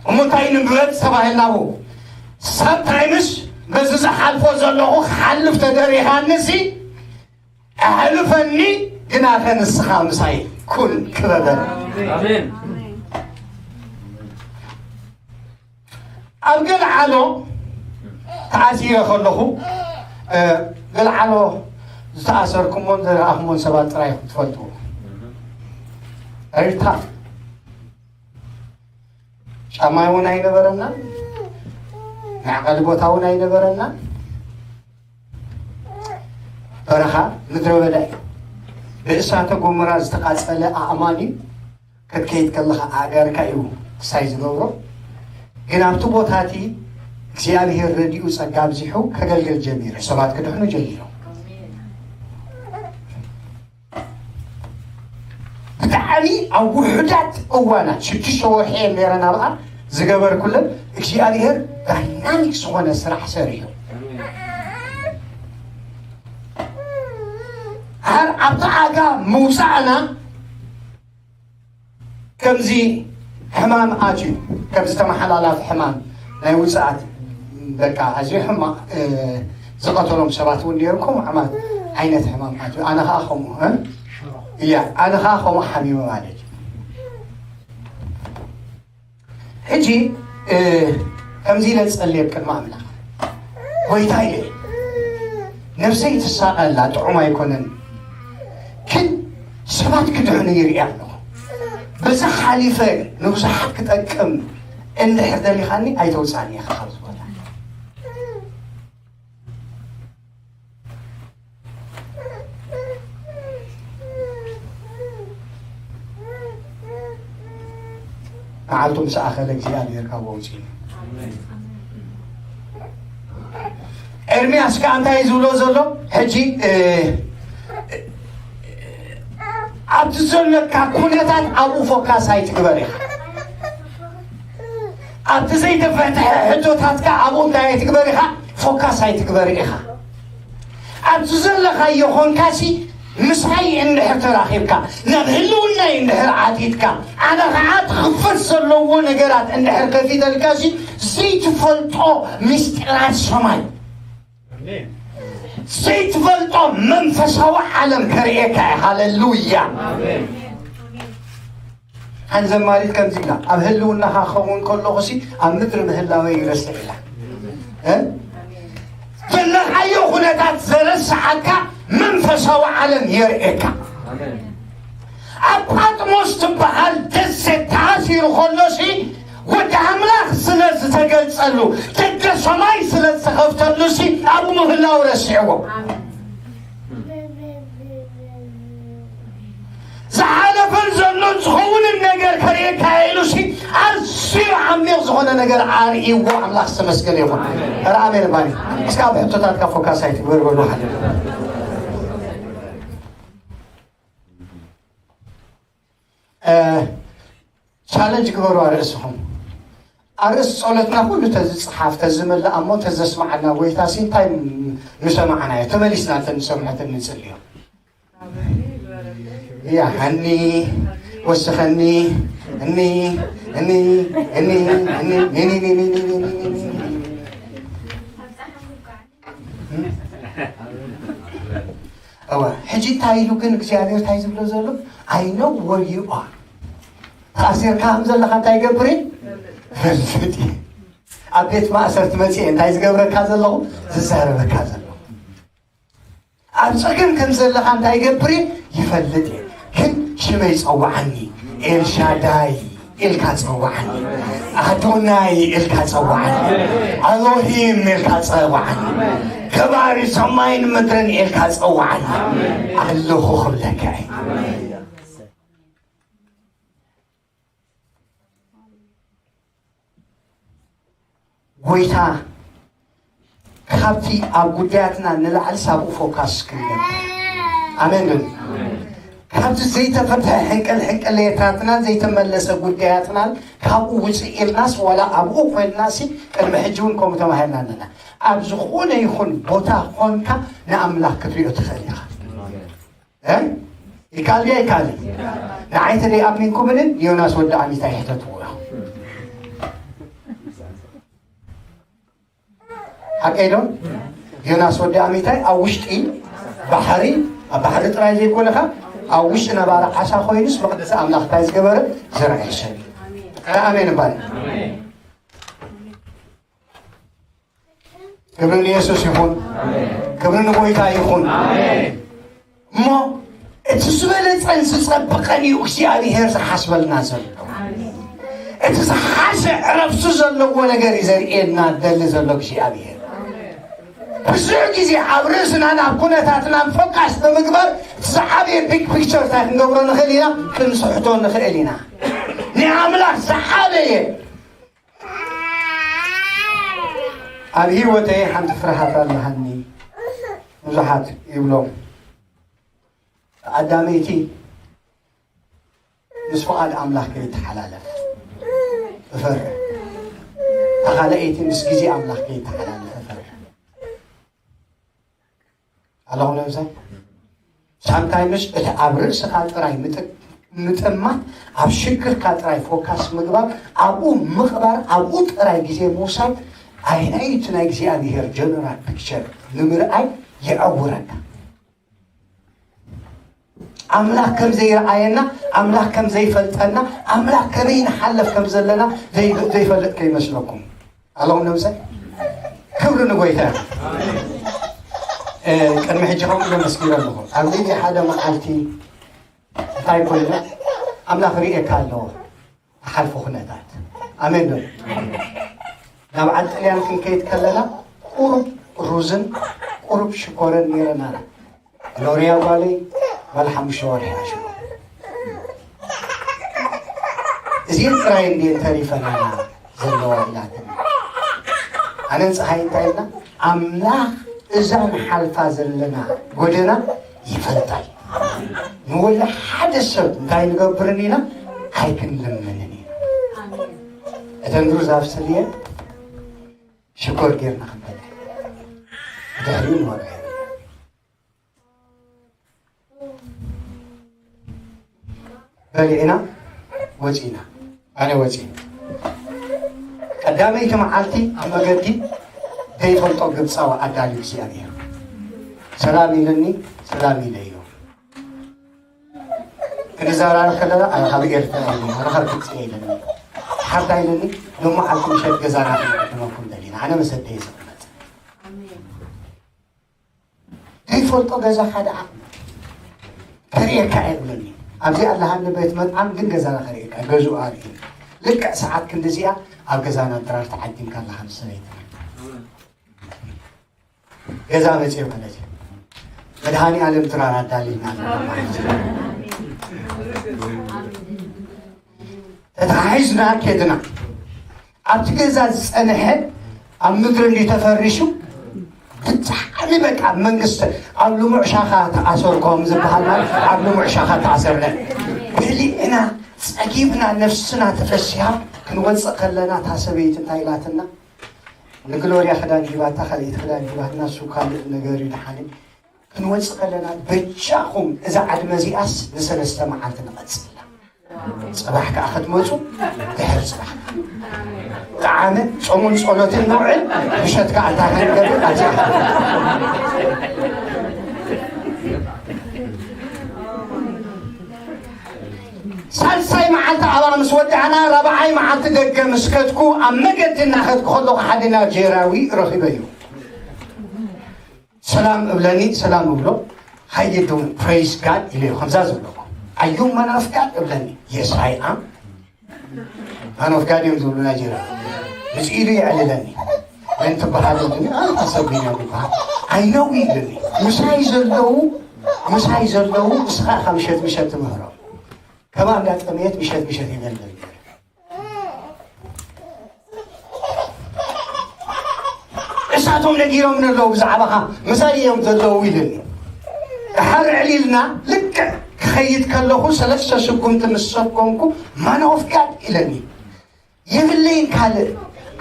እሞ እንታይ ንግበጽ ተባሂልና? ብኡ ሳምታይምስ በዚ ዝሓልፎ ዘለኹ ክሓልፍ ተደሪኻንሲ ኣሕልፈኒ፣ ግናኸ ንስኻ ምሳይ ኩን ክበበኒ። ኣሜን። ኣብ ገልዓሎ ተኣሲረ ከለኹ፣ እ፣ ገልዓሎ ዝተኣሰርኩሞን ዝረኣኹሞን ሰባት ጥራይ ኢኹም ትፈልጥዎ። ኤርትራ ጫማ እውን ኣይነበረና፣ መዕቐሊ ቦታ እውን ኣይነበረና። በረኻ ምድረ በዳ እዩ። ብእሳተ ጎመራ ዝተቓጸለ ኣእማን እዩ። ክትከይድ ከለኻ ኣእጋርካ እዩ ክሳይ ዝገብሮ። ግን ኣብቲ ቦታ እቲ እግዚኣብሔር ረዲኡ ጸጋ ኣብዚሑ ከገልግል ጀሚሩ። ሰባት ክድሕኑ ጀሚሮም። ብጣዕሚ ኣብ ውሑዳት እዋናት፣ ሽዱሽተ ወርሒ እየ ነይረ ናብኣ፣ ዝገበርኩለን እግዚኣብሔር ዳይናሚክ ዝኾነ ስራሕ ሰሪሑ። ኣብ፣ ኣብቲ ኣጋ ምውፃእና ከምዚ ሕማም ኣትዩ፣ ከምዚ ተመሓላላፊ ሕማም ናይ ውፅኣት፣ በቃ ኣዝዩ ሕማቕ፣ እ፣ ዝቐተሎም ሰባት እውን ነይሩ። ከምኡ ሕማም ዓይነት ሕማም ኣትዩ። ኣነ ኸዓ ከምኡ፣ እ? እያ፣ ኣነ ኸዓ ከምኡ ሓሚመ ማለት እዩ። ሕጂ፣ እ፣ ከምዚ ኢለ ዝጸልየ ኣብ ቅድሚ ኣምላኽ፣ ጎይታ ኢለ፣ ነብሰይ ትሳቐ ኣላ፣ ጥዑም ኣይኮነን። ግን ሰባት ክድሕኑ ይርኢ ኣለኹ። በዚ ሓሊፈ ንብዙሓት ክጠቅም እንድሕር ደሊኻኒ፣ ኣይተውጽኣኒ ኢኻ ካብዚ ቦታ። መዓልቱ ምስ ኣኸለ እግዚኣብሔር ካብ ኣውፅኡ። ኤርምያስ ከኣ እንታይ ዝብሎ ዘሎ? ሕጂ ኣብቲ ዘለካ ኩነታት ኣብኡ ፎካስ ኣይትግበር ኢኻ። ኣብቲ ዘይተፈትሐ ሕቶታትካ ኣብኡ እንታይ ኣይትግበር ኢኻ? ፎካስ ኣይትግበር ኢኻ። ኣብዚ ዘለኻዮ ኾንካሲ ምሳይ እንድሕር ተራኺብካ፣ ናብ ህልውናይ እንድሕር ዓቲትካ፣ ኣነ ኸዓ ክኽፈት ዘለዎ ነገራት እንድሕር ከፊተልካሲ፣ ዘይትፈልጦ ምስጢራት ሰማይ፣ ዘይትፈልጦ መንፈሳዊ ዓለም ከርእየካ እየ። ሃለሉያ። ሓንቲ ዘማሪት ከምዚ ኢላ፣ ኣብ ህልውናኻ ክኸውን ከለኹሲ ኣብ ምድሪ ምህላወይ ይረስዕ ኢላ። ዘለኻዮ ኩነታት ዘረስዓካ መንፈሳዊ ዓለም የርእየካ። ኣብ ጳጥሞስ ትበሃል ደሴት ተኣሲሩ ከሎሲ ወዲ ኣምላኽ ስለ ዝተገልጸሉ፣ ደገ ሰማይ ስለ ዝተኸፍተሉሲ ኣብኡ ምህላው ረሲዕዎ። ዝሓለፈን ዘሎን ዝኸውንን ነገር ከርእየካ ኢሉሲ ኣዝዩ ዓሚቕ ዝኾነ ነገር ኣርእይዎ። ኣምላኽ ዝተመስገነ ይኹን። ኧረ ኣሜን ባኒ። እስካ ኣብ ሕቶታትካ ፎካስ ኣይትግበር በሉ ሓደ። ቻለንጅ ግበሩ ኣርእስኹም። ኣርእስ ጸሎትና ኩሉ ተዝጽሓፍ፣ ተዝመልእ እሞ ተዘስማዓና ጎይታ ሲ እንታይ ምሰማዕናዮ? ተመሊስና እንተንሰምዖ ተንጽልዮ። ያሃኒ ወስኸኒ እኒ እኒ እኒ እኒ እኒ እኒ እኒ እኒ እኒ እወ። ሕጂ እንታይ ኢሉ ግን እግዚኣብሔር እንታይ ዝብሎ ዘሎ? I know where you are። ተኣሲርካ ከም ዘለኻ እንታይ ይገብር እዩ? ፈልጥ እዩ። ኣብ ቤት ማእሰርቲ መፅእ እንታይ ዝገብረካ ዘለኹ? ዝዛረበካ ዘለኹ። ኣብ ፀገም ከም ዘለኻ እንታይ ይገብር እዩ? ይፈልጥ እዩ። ግን ሽመይ ፀዋዓኒ፣ ኤልሻዳይ ኢልካ ፀዋዓኒ፣ ኣዶናይ ኢልካ ፀዋዓኒ፣ ኣሎሂም ኢልካ ፀዋዓኒ፣ ገባሪ ሰማይን ምድርን ኢልካ ፀዋዓኒ፣ ኣለኹ ክብለካ እዩ። ጎይታ ካብቲ ኣብ ጉዳያትና ንላዕሊ ሳብኡ ፎካስ ክንገብር። ኣሜን ዶ? ካብቲ ዘይተፈትሐ ሕንቅል ሕንቅሌታትናን ዘይተመለሰ ጉዳያትናን ካብኡ ውፅእ ኢልናስ ዋላ ኣብኡ ኮይንናሲ ቅድሚ ሕጂ እውን ከምኡ ተባሂልና ኣለና። ኣብ ዝኾነ ይኹን ቦታ ኮንካ ንኣምላኽ ክትሪኦ ትኽእል ኢኻ። ይካል ኣይካል? ንዓይ ተደይ ኣሚንኩምንን ዮናስ ወዲ ኣሚታይ ሕተትዎ ኢኹም። ሓቀይ ዶ? ዮናስ ወዲ ኣሚታይ ኣብ ውሽጢ ባሕሪ፣ ኣብ ባሕሪ ጥራይ ዘይኮነኻ ኣብ ውሽጢ ነባሪ ዓሳ ኮይኑስ መቕደስ ኣምላኽ እንታይ ዝገበረ ዝረኣየ ሰብ እዩ። ኣሜን እባል። ክብሪ ንየሱስ ይኹን። ክብሪ ንጎይታ ይኹን። እሞ እቲ ዝበለጸን ዝጸብቐን እዩ እግዚኣብሔር ዝሓስበልና ዘሎ። እቲ ዝሓሸ ዕረፍቱ ዘለዎ ነገር እዩ ዘርእየና ደሊ ዘሎ እግዚኣብሔር። ብዙሕ ግዜ ኣብ ርእስና ናብ ኩነታትና ፎካስ ብምግባር እቲ ዝዓበየ ቢግ ፒክቸር እንታይ ክንገብሮ ንኽእል ኢና? ክንስሕቶ ንኽእል ኢና። ናይ ኣምላኽ ዝዓበየ ኣብ ህይወተይ ሓንቲ ፍርሃት ኣለሃኒ። ብዙሓት ይብሎም ኣዳመይቲ ምስ ፍቓድ ኣምላኽ ከይተሓላለፍ እፈርሕ። ተኻለኣይቲ ምስ ግዜ ኣምላኽ ከይተሓላለፍ እፈርሕ። ኣለኹም ነብሰ ሳምታይምስ እቲ ኣብ ርእስኻ ጥራይ ምጥ- ምጥማት፣ ኣብ ሽግርካ ጥራይ ፎካስ ምግባር፣ ኣብኡ ምቕባር፣ ኣብኡ ጥራይ ግዜ ምውሳድ ኣይናይ እቲ ናይ እግዚኣብሔር ጀነራል ፒክቸር ንምርኣይ ይዐውረካ። ኣምላኽ ከም ዘይረኣየና፣ ኣምላኽ ከም ዘይፈልጠና፣ ኣምላኽ ከመይ ንሓለፍ ከም ዘለና ዘይፈልጥ ከይመስለኩም። ኣለኹም ነብሰ ክብሪ ንጎይታ። ቅድሚ ሕጂ ከምኡ ኢለ መስኪረ ኣለኹ። ኣብ ለይቲ ሓደ መዓልቲ እንታይ ኮይነ? ኣምላኽ ርእየካ ኣለዎ። ሓልፉ ኩነታት ኣሜን ዶ? ናብ ዓዲ ጥልያን ክንከይድ ከለና ቁሩብ ሩዝን ቁሩብ ሽኮረን ነይረና። ግሎርያ ጓለይ ጓል ሓሙሽተ ወርሒ ኣሽኮ እዚኤን ጥራይ እንድየን ተሪፈናና ዘለዋ ኢላትና። ኣነን ፀሃይ እንታይ ኢልና? ኣምላኽ እዛ ንሓልፋ ዘለና ጎደና ይፈልጣ እዩ። ንወላ ሓደ ሰብ እንታይ ንገብርን ኢና? ኣይክንልምንን ኢና። እተን ሩዝ ኣብስልየን ሽኮር ጌርና ክንበልዕ፣ ብድሕሪኡ ንወርዐ። በሊዕና ወፂና። ኣነ ወፂ ቀዳመይቲ መዓልቲ ኣብ መገዲ ዘይፈልጦ ግብፃዊ ኣዳሊ እግዚኣብሔር ሰላም ኢለኒ። ሰላም ኢለዮ። ክንዛራረብ ከለና ኣነ ካብ ኤርትራ ኢለ ኣነ ካብ ግብፂ ኢለኒ። ሓታ ኢለኒ ሎም መዓልቲ ምሸት ገዛና ክንቅድመኩም ደሊና ኣነ መሰደይ ዝቕመጥ ዘይፈልጦ ገዛኻ ደኣ ከርእየካ እየ ብለኒ። ኣብዚ ኣለሃኒ ቤት መጥዓም ግን ገዛና ከርእየካ ገዝኡ ኣርእዩ። ልክዕ ሰዓት ክንድዚኣ ኣብ ገዛና ድራር ተዓዲምካ ኣለኻ ምስ ሰበይትና። ገዛ መፅዮ ማለት እዩ። መድሃኒ ኣለም ድራር ኣዳሊና ኣለና ማለት እዩ። ተታሒዝና ኬድና ኣብቲ ገዛ ዝፀንሐ ኣብ ምድሪ እንዲ ተፈሪሹ ብጣዕሚ በቃ መንግስቲ ኣብ ልሙዕ ሻኻ ተኣሰርኮም ዝበሃል ማለት ኣብ ልሙዕ ሻኻ ተኣሰርነ ብሊዕና ፀጊብና ነፍስና ተፈሲሃ ክንወፅእ ከለና እታ ሰበይቲ እንታይ ኢላትና ንግሎርያ ክዳን ሂባታ ካልኢት ክዳን ሂባትና እሱ ካልእ ነገር እዩ ድሓነ ክንወፅእ ከለና በጃኹም እዛ ዓድመ እዚኣስ ንሰለስተ መዓልቲ ንቐፅላ። ፅባሕ ከዓ ክትመፁ ድሕር ፅባሕ ጠዓመ ፆሙን ፀሎትን ንውዕል ምሸት ከዓ እንታይ ከንገብር ኣብዚኣ ሳልሳይ መዓልቲ ኣባ ምስ ወዳእና ራብዓይ መዓልቲ ደገ ምስ ከድኩ ኣብ መገዲ እናኸድኩ ከለኹ ሓደ ናይጀርያዊ ረኺበ እዩ ሰላም እብለኒ ሰላም እብሎ ሃይድም ፕሬስ ጋድ ኢለ ከምዛ ዝብሎ ኣዩ ማን ኦፍ ጋድ እብለኒ የስ ኣይ ኣም ማን ኦፍ ጋድ እዮም ዝብሉ ናይጀርያ ምስ ኢዱ የዕልለኒ መን ትበሃል እብለኒ ኣንታ ሰብ ቢንያም ይበሃል ኣይነው ይብለኒ ምሳይ ዘለዉ ምሳይ ዘለዉ እስኻ ኢኻ ምሸት ምሸት ትምህሮም ከማ እንዳጠመየት ምሸት ምሸት ይበልበል እሳቶም ነጊሮም ነለዉ ብዛዕባኻ ምሳይ እዮም ዘለዉ ኢልኒ ድሓር ዕሊልና ልክዕ ክኸይድ ከለኹ ሰለስተ ስጉምቲ ምስ ሰጎምኩ ማን ኦፍ ጋድ ኢለኒ የብለይን ካልእ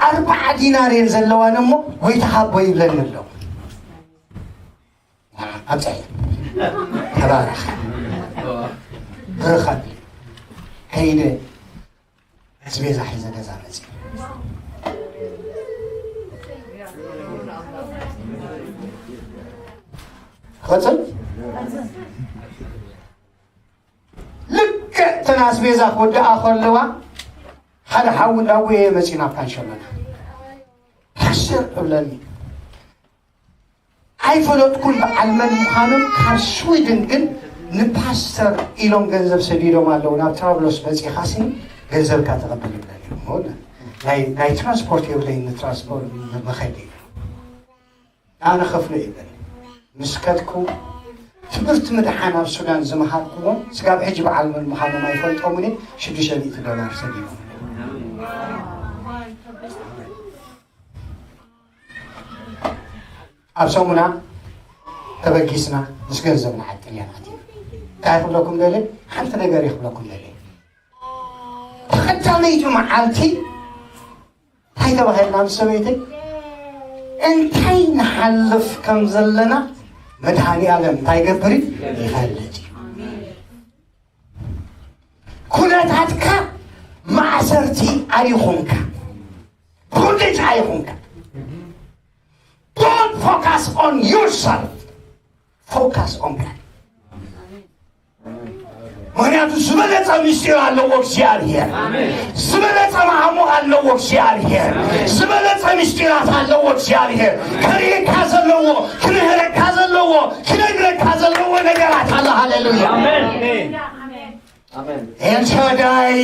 ኣርባዓ ዲናር እየን ዘለዋን እሞ ጎይታኻ ኣቦ ይብለኒ ኣሎ ኣብፀሐ ተባረኽ ብርኸብ ከይደ ኣስቤዛ ሒዘ ገዛ መፅእ ክቐፅል ልክዕ ተን ኣስቤዛ ክወድኣ ከለዋ ሓደ ሓዊ እንዳጎየ መፂና ካንሸመና ፓስተር እብለኒ ኣይፈለጥኩን በዓል መን ምዃኖም ካብ ስዊድን ግን ንፓስተር ኢሎም ገንዘብ ሰዲዶም ኣለዉ ናብ ትራብሎስ መፂኻሲ ገንዘብካ ተቐበል ይብለኒ ናይ ትራንስፖርት የብለይ ንትራንስፖርት መኸዲ ኣነ ከፍሎ ይብለኒ ምስ ከድኩ ትምህርቲ ምድሓን ኣብ ሱዳን ዝመሃርኩዎም ስጋብ ሕጂ በዓል መን ምዃኖም ኣይፈልጦምን ሽዱሽተ ሚእቲ ዶላር ሰዲዶም ኣብ ሰሙና ተበጊስና ምስ ገንዘብና ዓድ ጥልያን ኣቲና እንታይ ክብለኩም ደለ ሓንቲ ነገር ይክብለኩም ደለ ተኸዳመይቲ መዓልቲ እንታይ ተባሂልና ምስ ሰበይተይ እንታይ ንሓልፍ ከም ዘለና መድሃኒ ኣለም እንታይ ገብር ይፈልጥ እዩ ኩነታትካ ማእሰርቲ ኣይኹንካ ቡድጅ ኣይኹንካ Don't focus on yourself. Focus on God. ምክንያቱ ዝበለፀ ምስጢር ኣለዎ እግዚኣብሔር ዝበለፀ ማዕሙቕ ኣለዎ እግዚኣብሔር ዝበለፀ ምስጢራት ኣለዎ እግዚኣብሔር ከርእየካ ዘለዎ ክምህረካ ዘለዎ ክነግረካ ዘለዎ ነገራት ኣለ ሃሌሉያ ኤልሻዳይ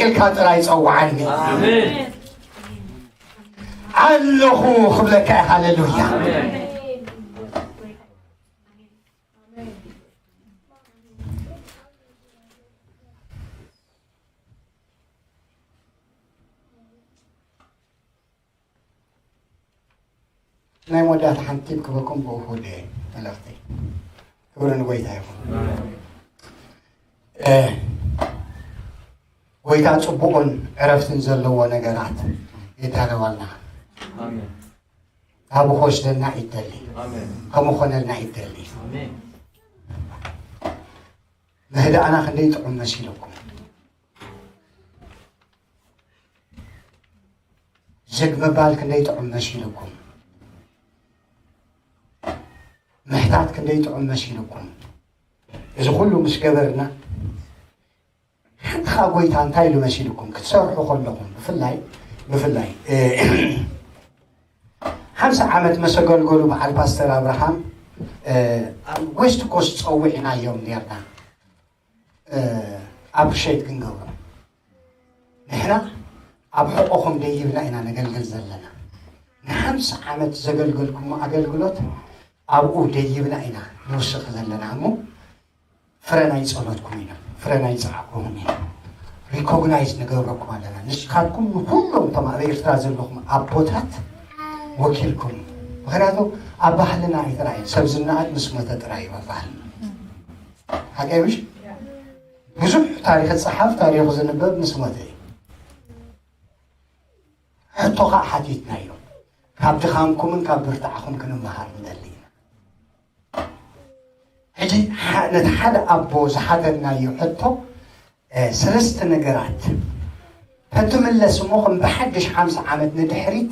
ኢልካ ጥራይ ጸውዓኒ ኣለኹ ክብለካ ሃሌሉያ ናይ መወዳእታ ሓንቲ ቲፕ ክበኩም ብኡ ክውደ እየ መልእኽተይ። ክብሪ ንጎይታ ይኹን። እ፣ ጎይታ ጽቡቕን ዕረፍትን ዘለዎ ነገራት የዳለዋልና። ኣሜን። ካብ ክወስደና ይደሊ። ኣሜን። ከምኾነልና ይደሊ። ኣሜን። ምህዳእና ክንደይ ጥዑም መሲልኩም። ዘግ ምባል ክንደይ ጥዑም መሲልኩም። ምሕታት ክንደይ ጥዑም መሲልኩም። እዚ ኩሉ ምስ ገበርና ሓንቲ ኸኣ ጎይታ እንታይ ኢሉ መሲልኩም ክትሰርሑ ከለኹም ብፍላይ ብፍላይ ሓምሳ ዓመት መሰገልገሉ በዓል ፓስተር ኣብርሃም ኣብ ዌስት ኮስት ጸዊዕናዮም ኔርና። ኣፕሪሼት ክንገብሮ ንሕና ኣብ ሕቆኹም ደይብና ኢና ነገልግል ዘለና። ንሓምሳ ዓመት ዘገልገልኩሞ ኣገልግሎት ኣብኡ ደይብና ኢና ንውስኽ ዘለና እሞ ፍረ ናይ ጸሎትኩም ኢና፣ ፍረ ናይ ጸዓኩም ኢና። ሪኮግናይዝ ንገብረኩም ኣለና። ንስኻትኩም ንኩሎም እቶም ኣብ ኤርትራ ዘለኹም ኣቦታት ወኪልኩም። ምኽንያቱ ኣብ ባህልና ኣይተራእየን። ሰብ ዝነኣድ ምስ ሞተ ጥራይ እዩ ኣብ ባህልና። ሓቀይ ምሽ? ብዙሕ ታሪኽ ዝጸሓፍ፣ ታሪኹ ዝንበብ ምስ ሞተ እዩ። ሕቶ ኸኣ ሓቲትናዮ። ካብ ድኻምኩምን ካብ ብርታዕኹም ክንመሃር ንደሊ ኢና። ሕጂ ሓ-፣ ነቲ ሓደ ኣቦ ዝሓተናዮ ሕቶ፣ እ፣ ሰለስተ ነገራት ተትምለስ እሞ ከም ብሓድሽ ሓምሳ ዓመት ንድሕሪት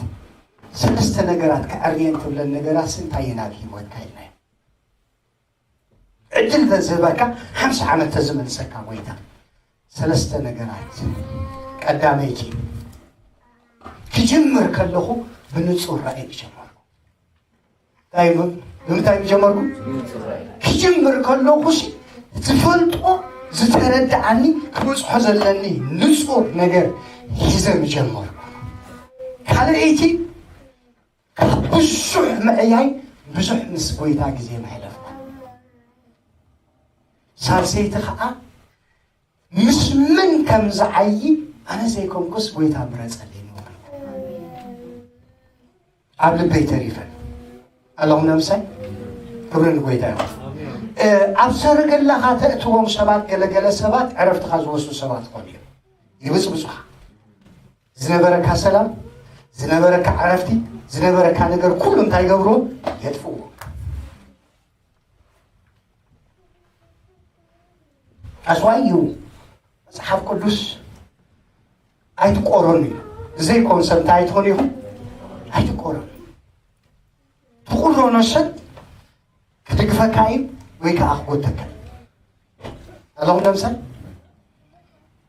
ሰለስተ ነገራት ከዐርየን ትብለን ነገራት እንታይ እየን ኣብ ህይወትካ ኢልናዮ። ዕድል ተዝህበካ ሓምሳ ዓመት ተዝመልሰካ ጎይታ። ሰለስተ ነገራት። ቀዳመይቲ፣ ክጅምር ከለኹ ብንጹር ራእይ ጀመርኩ። እንታይ ም-፣ ብምንታይ ጀመርኩ? ክጅምር ከለኹ ሲ ዝፈልጦ ዝተረድኣኒ ክበጽሖ ዘለኒ ንጹር ነገር ሒዘ ጀመርኩ። ካልኣይቲ፣ ካብ ብዙሕ ምዕያይ ብዙሕ ምስ ጎይታ ግዜ መሕለፍኩ። ሳልሰይቲ ኸኣ ምስ መን ከም ዝዓዪ ኣነ ዘይኮንኩስ ጎይታ ምረጸለይ ምበልኩ። ኣብ ልበይ ተሪፈን ኣለኹም ነምሳይ ክብሪ ንጎይታ ይኹን። እ፣ ኣብ ሰረገላኻ ተእትዎም ሰባት፣ ገለገለ ሰባት ዕረፍትኻ ዝወስዱ ሰባት ክኾኑ እዮም። ይብጽብጹኻ። ዝነበረካ ሰላም፣ ዝነበረካ ዕረፍቲ፣ ዝነበረካ ነገር ኩሉ እንታይ ይገብርዎ? የጥፍእዎ። ኣስዋይ እዩ። መጽሓፍ ቅዱስ ኣይትቆረኑ እዩ። ብዘይኮን ሰብ እንታይ ኣይትኾኑ ኢኹም? ኣይትቆረኑ። ትቁረኖ ሰብ ክድግፈካ እዩ ወይ ከዓ ክጎተካ እዩ። ኣለኹም ደምሰል?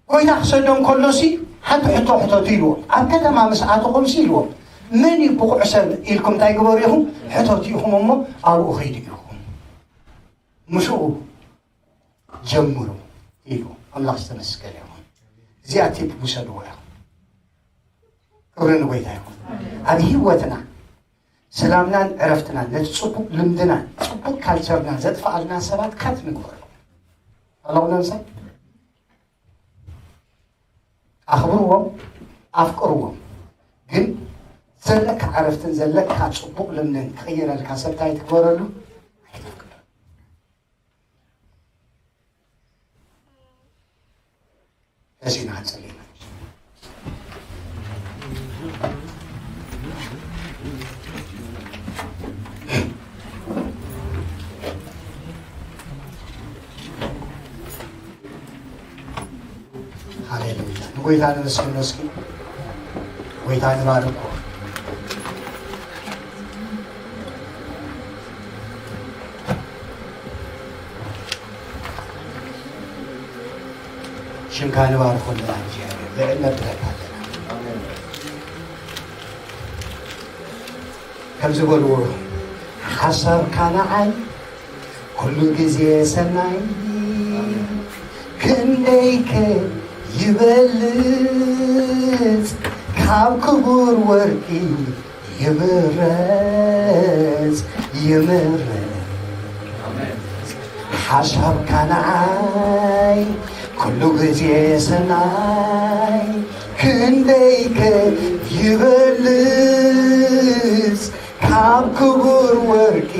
ጎይታ ክሰዶም ከሎሲ ሓንቲ ሕቶ ሕተቱ ኢልዎም። ኣብ ከተማ ምስ ኣተኹምሲ ኢልዎም፣ መን እዩ ብቑዕ ሰብ ኢልኩም እንታይ ግበሩ ኢኹም? ሕተቱ ኢኹም እሞ ኣብኡ ኸይዱ ኢኹም። ምስኡ ጀምሩ ኢሉ። ኣምላኽ ዝተመስገነ ይኹን። እዚኣ ቲፕ ውሰድዎ ኢኹም። ክብሪ ንጎይታ ይኹን። ኣብ ህይወትና ሰላምናን ዕረፍትናን ነቲ ጽቡቕ ልምድና ጽቡቕ ካልቸርና ዘጥፍኣልና ሰባት ካት ንግበሩ። ኣለኹም ነምሳይ? ኣኽብርዎም፣ ኣፍቅርዎም። ግን ዘለካ ዕረፍትን ዘለካ ጽቡቕ ልምድን ክቕይረልካ ሰብ እንታይ ትግበረሉ? ኣይተፍቅዶ። እዚ ኢና ክንጽሊ ኢና። ሃሌሉያ። ንጎይታ ነመስግኖ እስኪ። ጎይታ ንባርኮ። ሽምካ ንባርኮ ኣለና እግዚኣብሔር። ልዕል ነብለካ ኣለና። ኣሜን። ከምዚ በልዎ፣ ሓሳብካ ንዓይ ኩሉ ግዜ ሰናይ፣ ክንደይከ ይበልጽ ካብ ክቡር ወርቂ ይምረጽ፣ ይምረጽ። ሓሳብካ ንዓይ ኩሉ ግዜ ሰናይ፣ ክንደይከ ይበልጽ ካብ ክቡር ወርቂ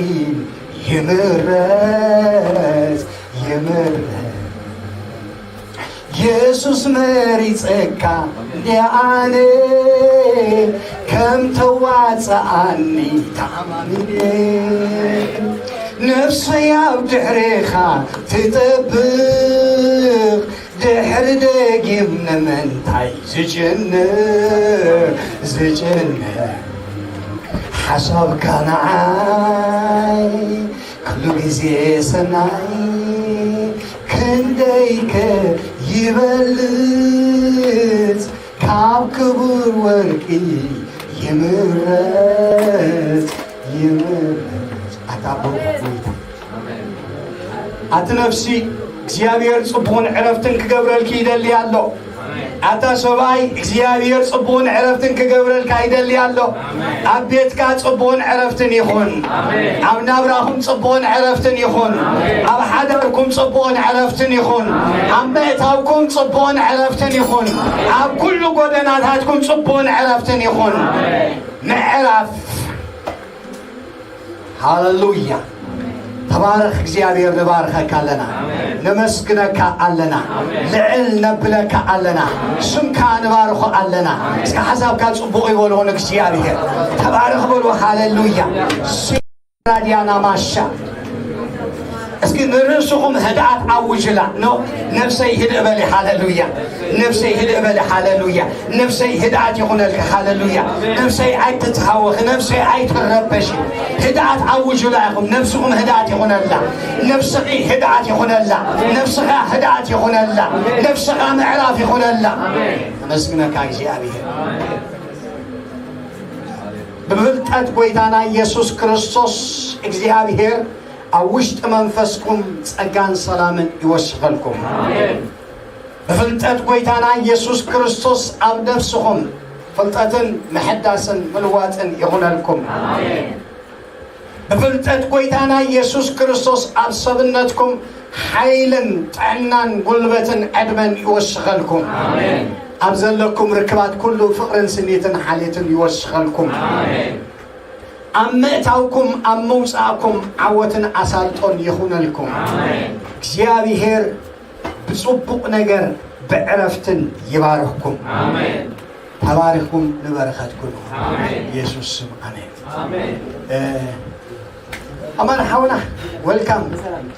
ይምረጽ፣ ይምረጽ። የሱስ መሪጸካ እንድየ ኣነ ከም ተዋጽኣኒ ተኣማሚነ። ነፍሰይ ኣብ ድሕሬኻ ትጠብቕ፣ ድሕሪ ደጊም ንምንታይ ዝጭነቕ፣ ዝጭነቕ? ሓሳብካ ንዓይ ኩሉ ግዜ ሰናይ፣ ክንደይከ ይበልጽ፣ ካብ ክቡር ወርቂ ይምረጽ፣ ይምረጽ። ኣታ ብሩኽ ጎይታ፣ ኣቲ ነፍሲ፣ እግዚኣብሔር ጽቡቕን ዕረፍትን ክገብረልኪ ይደሊ ኣሎ። ኣታ ሰብኣይ፣ እግዚኣብሔር ጽቡቕን ዕረፍትን ክገብረልካ ይደሊ ኣሎ። ኣብ ቤትካ ጽቡቕን ዕረፍትን ይኹን። ኣብ ናብራኹም ጽቡቕን ዕረፍትን ይኹን። ኣብ ሓዳርኩም ጽቡቕን ዕረፍትን ይኹን። ኣብ ምእታውኩም ጽቡቕን ዕረፍትን ይኹን። ኣብ ኩሉ ጎደናታትኩም ጽቡቕን ዕረፍትን ይኹን። ምዕራፍ ሃሌሉያ። ተባረኽ እግዚኣብሔር፣ ንባርኸካ ኣለና፣ ነመስግነካ ኣለና፣ ልዕል ነብለካ ኣለና፣ ስምካ ንባርኾ ኣለና። እስከ ሓሳብካ ጽቡቕ ይበልዎ ንእግዚኣብሔር። ተባረኽ በልዎ። ሃሌሉያ። ራዲያና ማሻ። እስኪ ንርእስኹም ህድኣት ኣውጅላ። ኖ፣ ነፍሰይ ህድእ በሊ። ሃሌሉያ። ነፍሰይ ህድእ በሊ። ሃሌሉያ። ነፍሰይ ህድኣት ይኹነልኪ። ሃሌሉያ። ነፍሰይ ኣይትትሃወኺ። ነፍሰይ ኣይትረበሺ። ህድኣት ኣውጅላ ኢኹም። ነፍስኹም ህድኣት ይኹነላ። ነፍስኺ ህድኣት ይኹነላ። ነፍስኻ ህድኣት ይኹነላ። ነፍስኻ ምዕራፍ ይኹነላ። ኣመስግነካ እግዚኣብሔር። ብፍልጠት ጎይታና ኢየሱስ ክርስቶስ እግዚኣብሔር ኣብ ውሽጢ መንፈስኩም ጸጋን ሰላምን ይወስኸልኩም። ብፍልጠት ጎይታና ኢየሱስ ክርስቶስ ኣብ ነፍስኹም ፍልጠትን ምሕዳስን ምልዋጥን ይኹነልኩም። ብፍልጠት ጎይታና ኢየሱስ ክርስቶስ ኣብ ሰብነትኩም ሓይልን ጥዕናን ጉልበትን ዕድመን ይወስኸልኩም። ኣብ ዘለኩም ርክባት ኩሉ ፍቕርን ስኒትን ሓልዮትን ይወስኸልኩም። ኣብ ምእታውኩም ኣብ ምውጻእኩም ዓወትን ኣሳልጦን ይኹነልኩም። እግዚኣብሔር ብጽቡቕ ነገር ብዕረፍትን ይባርኽኩም። ኣሜን። ተባሪኽኩም ንበረኸት ኩኑ። ኣሜን። ኢየሱስ ስም ኣሜን። ኣሜን። እ፣ ኣማን ሓውና፣ ወልካም።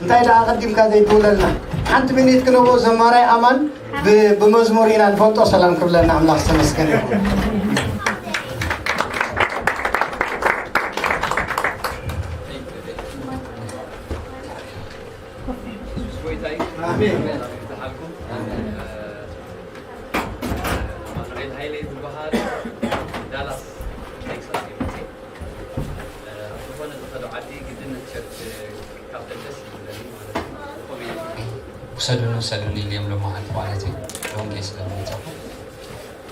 እንታይ ደኣ ኣቐዲምካ ዘይትብለልና? ሓንቲ ሚኒት ክነቦ ዘማራይ ኣማን ብ-፣ ብመዝሙር ኢና ንፈልጦ። ሰላም ክብለና ኣምላኽ ዝተመስገነ ይኹን። ኣሜን። ኣማኑኤል ሃይለ ዝበሃል ዳላስ ቴክሳስ እዩ መፅእ። ኣብ ዝኾነ ዝኸዶ ዓዲ ግድነት ቸርች ካብ ደገስ ይብለኒ ማለት እዩ። ዝኾነ ውሰዱኒ፣ ውሰዱኒ ኢልዮም ሎማዓንቲ ማለት እዩ። ሎንጌ ስለምንጠፉ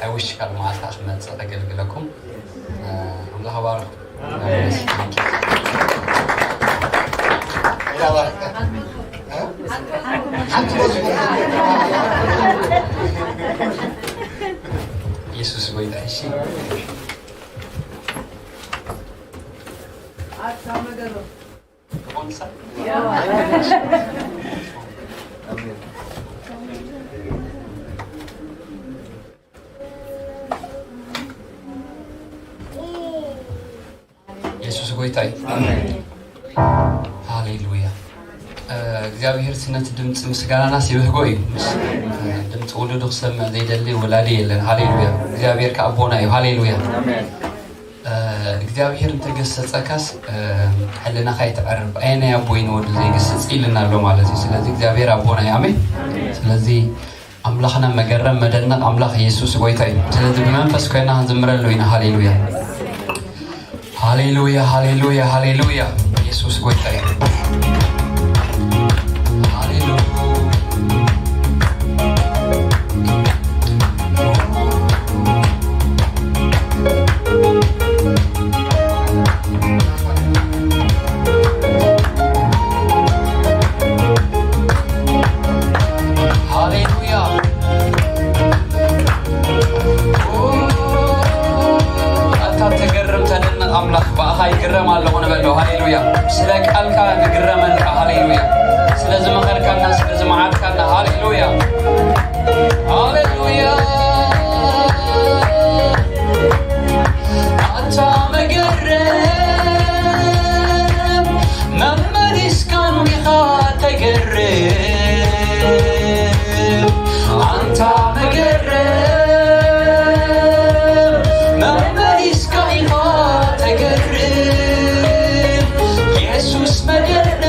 ኣይውሽ ካብ መዓልታ ክመፅእ ከገልግለኩም። ኣምላኽ ባርኹ። ኢየሱስ ጎይታ። እሺ። የሱስ ጎይታ እዩ። ሃሌሉያ። እግዚኣብሔር ነቲ ድምፂ ምስጋናና ይብህጎ እዩ። ድምፂ ውሉዱ ክሰምዕ ዘይደሊ ወላዲ የለን። ሃሌሉያ። እግዚኣብሔር ከኣ ኣቦና እዩ። ሃሌሉያ። እግዚኣብሔር እንተገሰጸካስ ሕልናኻ ይትዕርብ። ኣየናይ ኣቦይ ንወዱ ዘይግስጽ ኢልና ኣሎ ማለት እዩ። ስለዚ እግዚኣብሔር ኣቦና እዩ። ኣሜን። ስለዚ ኣምላኽና መገረም መደነቕ ኣምላኽ የሱስ ጎይታ እዩ። ስለዚ ብመንፈስ ኮይና ክንዝምረሉ ኢና። ሃሌሉያ። ሃሌሉያ፣ ሃሌሉያ፣ ሃሌሉያ። የሱስ ጎይታ እዩ። ሃሌሉያ። ሃሌሉያ። ኣታ ትገርም ተደንቕ ኣምላኽ ብኣኻ ይግረም ኣለኹ። ስለ ቃልካ ንግረመልካ። ሃሌሉያ። ስለ ዝመኸርካና፣ ስለ ዝመዓድካና። ሃሌሉያ። ሃሌሉያ። ኣታ መገረም፣ መመሊስካ እንዲኻ ተገርም። ኣንታ መገረም፣ መመሊስካ ኢኻ ተገርም። የሱስ መደነቕ፣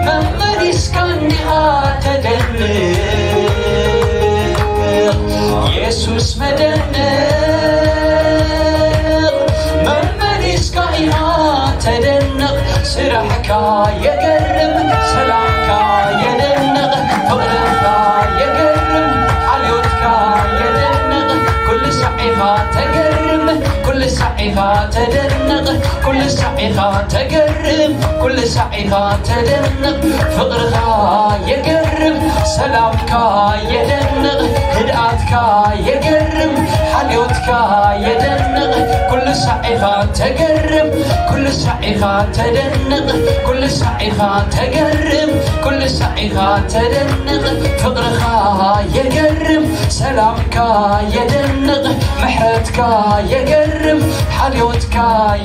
መመሊስካ እንዲኻ ተደንቕ። የሱስ መደነቕ፣ መመሊስካ ኢኻ ተደንቕ። ስራሕካ የገርም፣ ሰላምካ የደንቕ፣ ፍቕርኻ የገርም፣ ሓልዮትካ የደንቕ። ኩሉ ሳዕ ኢኻ ተገርም፣ ኩሉ ሳዕ ኢኻ ተደንቕ፣ ኩሉ ሳዕ ኢኻ ተገርም፣ ኩሉ ሳዕ ኢኻ ተደንቕ። ፍቕርኻ የገርም፣ ሰላምካ የደንቕ፣ ህድኣትካ የገርም፣ ሓልዮትካ የደንቕ። ኩሉ ሳዕ ኢኻ ተገርም፣ ኩሉ ሳዕ ኢኻ ተደንቕ፣ ኩሉ ሳዕ ኢኻ ተገርም፣ ኩሉ ሳዕ ኢኻ ተደንቕ። ፍቕርኻ የገርም፣ ሰላምካ የደንቕ፣ ምሕረትካ የገርም፣ ሓልዮትካ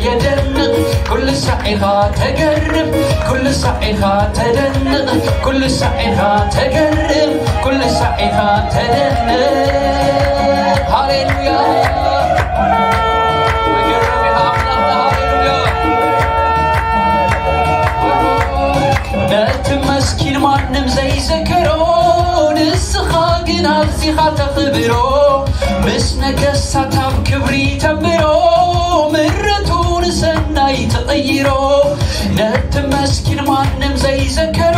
የደንቕ። ኩሉ ሳዕ ኢኻ ተገርም፣ ኩሉ ሳዕ ኢኻ ተደንቕ፣ ኩሉ ሳዕ ኢኻ ተገርም፣ ኩሉ ሳዕ ኢኻ ተደንቕ። ሃሌሉያ። መገረም ኢኻ ኣምላኽና። ሃሌሉያ። ነቲ መስኪን ማንም ዘይዘከሮ፣ ንስኻ ግን ኣዚኻ ተኽብሮ። ምስ ነገስታት ኣብ ክብሪ ተንብሮ፣ ምሕረቱ ንሰናይ ተቐይሮ። ነቲ መስኪን ማንም ዘይዘከሮ፣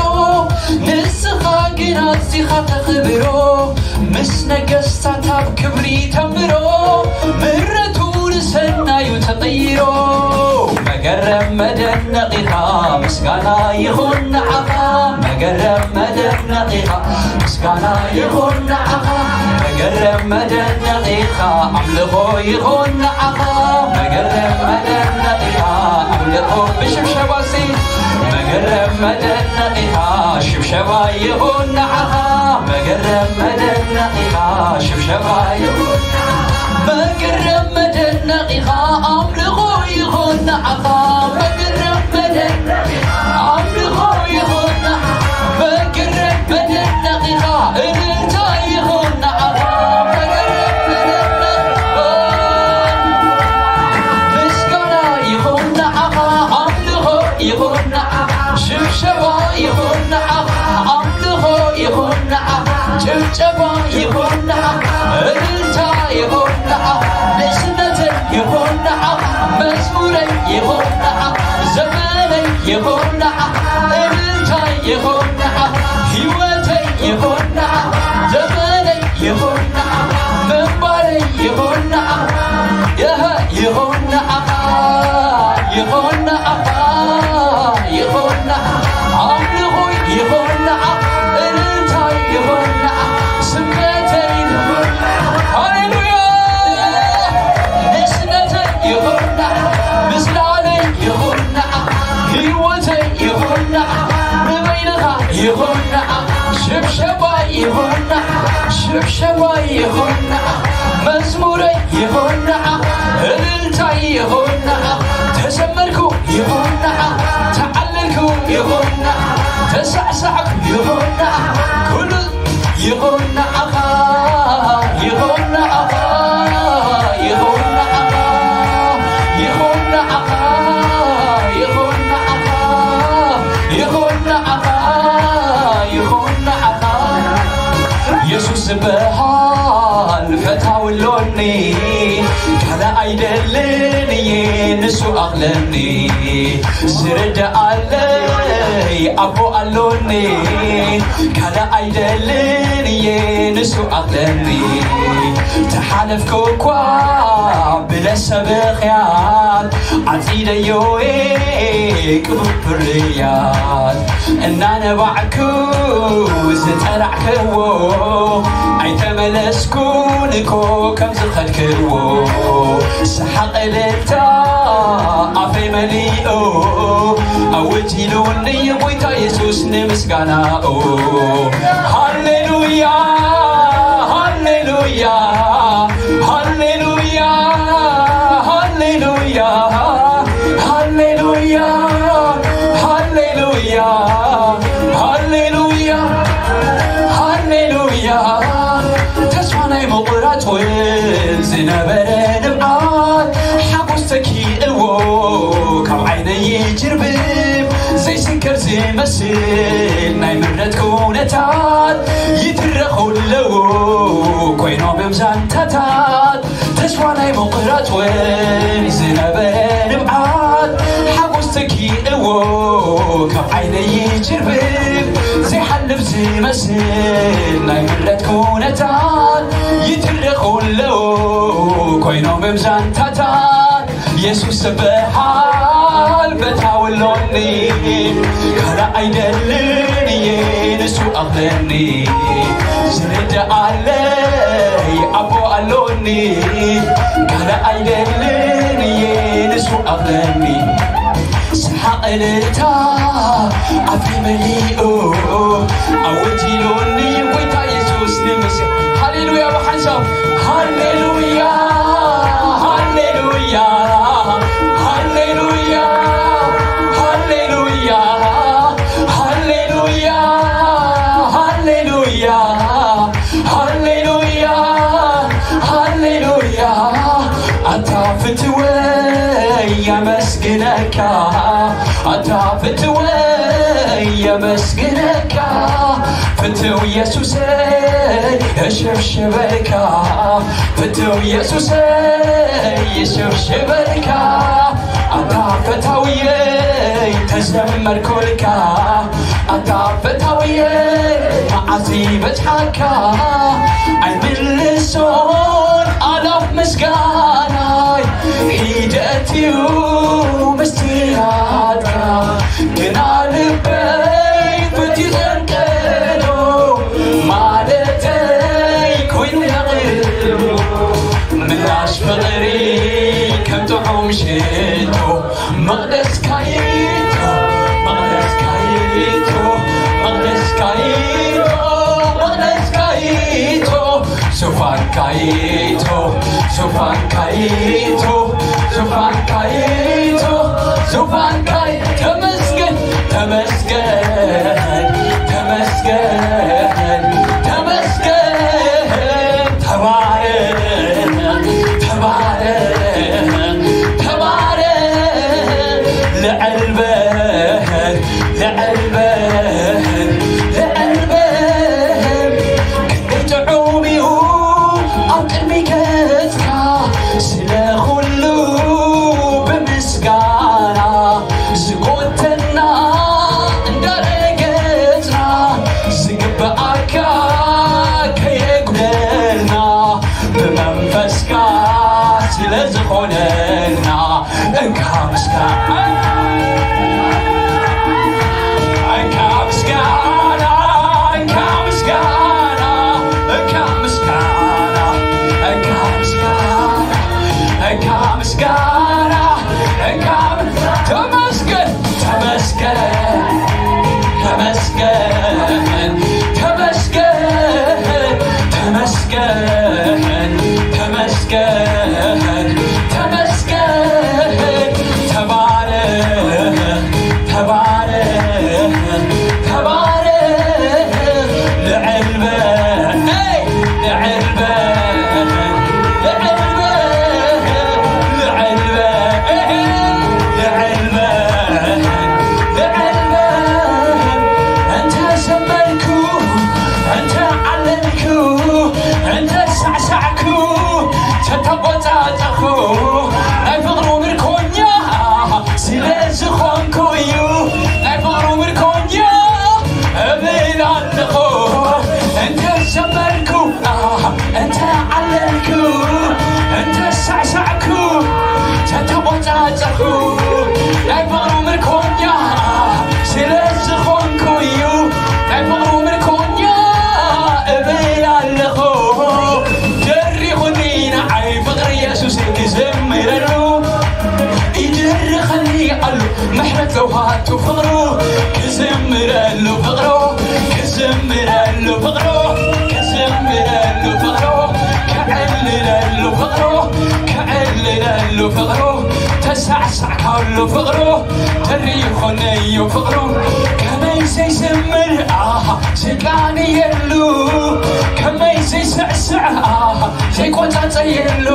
ንስኻ ግን ኣዚኻ ተኽብሮ። ምስ ነገስታት ኣብ ክብሪ ተንብሮ፣ ምሕረቱ ንሰናዩ ተቐይሮ። መገረም መደነቒኻ፣ ምስጋና ይኹን ንዓኻ። መገረም መደነቒኻ፣ ምስጋና ይኹን ንዓኻ። መገረም መደነቒኻ፣ ኣምልኾ ይኹን ንዓኻ። መገረም መደነቒኻ፣ ኣምልኾ ብሽብሸባሲ። መገረም መደነቒኻ፣ ሽብሸባ ይኹን ንዓኻ። መገረም መደነቒኻ፣ ሽብሸባ ይኹን። መገረም መደነቒኻ፣ ኣምልኾ ይኹን ንዓኻ። መገረም መደነቒኻ፣ ኣምልኾ ይኹን ንዓኻ። መገረም መደነቒኻ፣ እልልታ ይኹን ንዓኻ። መገረም መደነቒኻ፣ ምስጋና ይኹን ንዓኻ። ኣምልኾ ይኹን ንዓኻ። ሽብሸባ ይኹን ንዓኻ። ኣምልኾ ይኹን ንዓኻ። ጭብጨባ ይኹን ንዓኻ። እልልታ ይኹን ንዓኻ። ንእስነተይ ይኹን ንዓኻ። መዝሙረይ ይኹን ንዓኻ። ዘመነይ ይኹን ንዓኻ። እልልታይ ይኹን ንዓኻ። ህይወተይ ይኹን ንዓኻ። ዘመነይ ይኹን ንዓኻ። ምንባረይ ይኹን ንዓኻ። የሀ ይኹን ንዓኻ። ይኹን ንዓኻ። ይኹን ንዓኻ። ኣምልኾይ ይኹን ንዓኻ። እልልታይ ይኹን ንዓኻ። ስብከተይ ይኹን ንዓኻ። ሃሌሉያ። ንእስነተይ ይኹን ንዓኻ። ምዝላለይ ይኹን ንዓኻ። ህይወተይ ይኹን ንዓኻ። ንበይንኻ ይኹን ንዓኻ። ሽብሸባይ ይኹን ንዓኻ። ሽብሸባይ ይኹን ንዓኻ። መዝሙረይ ይኹን ንዓኻ። እልልታይ ይኹን ንዓኻ። ተዘመርኩ ይኹን ንዓኻ። ተዓለልኩ ይኹን ንዓኻ። ተሳዕሳዕኩ ይኹን ንዓኻ። ኩሉ ይኹን ንዓኻ። ይኹን ንዓኻ። ይኹን ንዓኻ። ይኹን ንዓኻ። ይኹን ንዓኻ። ይኹን ንዓኻ። ይኹን ንዓኻ። የሱስ ዝበሃል ፈታዊ ኣሎኒ፣ ካልእ ኣይደልን እየ ንሱ ኣኽለኒ። ዝርድኣለይ ኣቦ ኣሎኒ፣ ካልእ ኣይደልን እየ ንሱ ኣኽለኒ። ተሓለፍኩ እኳ ብለሰብኽያት፣ ዓጺደዮ እየ ቅቡል ፍርያት። እናነባዕኩ ዝጠላዕክዎ፣ ኣይተመለስኩን እኮ ከም ዝኸድክዎ። ሰሓቕ እልልታ ኣፈይ መሊኡ፣ ኣውጅ ኢሉኒ ጎይታ የሱስ ንምስጋናኡ። ሃሌሉያ፣ ሃሌሉያ፣ ሃሌሉያ፣ ሃሌሉያ፣ ሃሌሉያ፣ ሃሌሉያ፣ ሃሌሉያ፣ ሃሌሉያ። ተስፋ ናይ ምቑራጽ እውን ዝነበረ ንብዓት፣ ሓጎስ ተኪእዎ ካብ ዓይነይ ይጅርብብ። ዘይስከር ዝመስል ናይ ምረት ኩነታት ይትረኹ ኣለዉ ኮይኖም እዮም ዛንታታት። ተስፋ ናይ ምቑራጽ እውን ዝነበረ ንብዓት፣ ሓጎስ ተኪእዎ ካብ ዓይነይ ይጅርብብ። ዘይሓልፍ ዝመስል ናይ ምረት ኩነታት ይትረኹ ኣለዉ ኮይኖም እዮም ዛንታታት። የሱስ ዝበሃል ፈታዊ ኣሎኒ፣ ካልእ ኣይደልን እየ ንሱ ኣኽለኒ። ዝርድኣለይ ኣቦ ኣሎኒ፣ ካልእ ኣይደልን እየ ንሱ ኣኽለኒ። ሰሓቕ እልልታ ኣፈይ መሊኡ፣ ኣወጅ ኢሉኒ ጎይታ የሱስ ንምስ-፣ ሃሌሉያ ብሓንሳብ፣ ሃሌሉያ፣ ሃሌሉያ፣ ሃሌሉያ፣ ሃሌሉያ፣ ሃሌሉያ፣ ሃሌሉያ፣ ሃሌሉያ፣ ሃሌሉያ። ኣታ ፍትወይ የመስግነካ፣ ኣታ ፍትወይ የመስግነካ። ፍትው የሱሰይ እሽብሽበልካ፣ ፍትው የሱሰይ እሽብሽበልካ። ኣታ ፈታውየይ ተዘመርኩልካ፣ ኣታ ፈታውየይ መዓስ ይበጽሓካ። ኣይምልሶን ኣላፍ ምስጋናይ፣ ሒደት እዩ ምስቲ ናትካ። ግና ልበይ ፈትዩ ዘንቀዶ፣ ማለተይ ኮይኑ የቕርቡ። ምላሽ ፍቕሪ ከም ጥዑም ሽቶ፣ መቕደስካይቶ፣ መቕደስካይቶ፣ መቕደስካይቶ፣ መቕደስካይቶ፣ ዙፋንካይቶ፣ ዙፋንካይቶ፣ ዙፋንካይቶ፣ ዙፋንካይ-፣ ተመስገን፣ ተመስገን፣ ተመስገን፣ ተመስገን። ተባረክ፣ ተባረክ፣ ተባረክ። ልዕል በል፣ ልዕል በል፣ ልዕል በል። ክንደይ ጥዑም እዩ ኣብ ቅድሚ ገጽካ ስለ ኩሉ ብምስጋና ዝጎተና እንዳረገጽና ዝግብኣካ ከየጉደልና ብመንፈስካ ስለ ዝኾነና እንካ ምስጋና፣ እንካ ምስጋና፣ እንካ ምስጋና፣ እንካ ምስጋና፣ እንካ ምስጋና፣ እንካ ምስጋና፣ እንካ ተመስገን፣ ተመስገን፣ ተመስገን፣ ተመስገን፣ ተመስገን፣ ተመስገን፣ ተመስገን። ተባረክ፣ ተባረክ፣ ተባረክ። ልዕል በል፣ ልዕል በል፣ ልዕል በል፣ ልዕል በል፣ ልዕል በል፣ ልዕል በል። እንተ ዘመርኩ፣ እንተ ዓለልኩ፣ እንተ ሳዕሳዕኩ፣ ተተቆጻጸርኩ ናይ ፍቕሩ ምርኮኛ ስለ ዝኾንኩ እዩ። ናይ ፍቕሩ ምርኮኛ እብል ኣለኹ። እንተ ዘመርኩ፣ እንተ ኣለልኩ እንተሳዕሳዕኩ ተተቆጻጸርኩ ናይ ፍቕሩ ምርኮኛ ስለ ዝኾንኩ እዩ ናይ ፍቕሩ ምርኮኛ እብል ኣለኹ ደሪኹኒ ንዓይ ፍቕሪ የሱስ ክዝምረሉ ይድርኸኒ ኣሉ ምሕረት ለውሃቱ ፍቕሩ ክዝምረሉ ፍቕሩ ክዝምረሉ ፍቕሩ ክዝምረሉ ፍቕሩ ከዕልለሉ ፍቕሩ ከዕልለሉ ፍቕሩ ተሳዕሳዕካሉ ፍቕሩ ተሪኾነዩ ፍቕሩ ከመይ ዘይዝምር ኣሃ ዘይቃንየሉ ከመይ ዘይስዕስዕ ኣሃ ዘይቆጻጸየሉ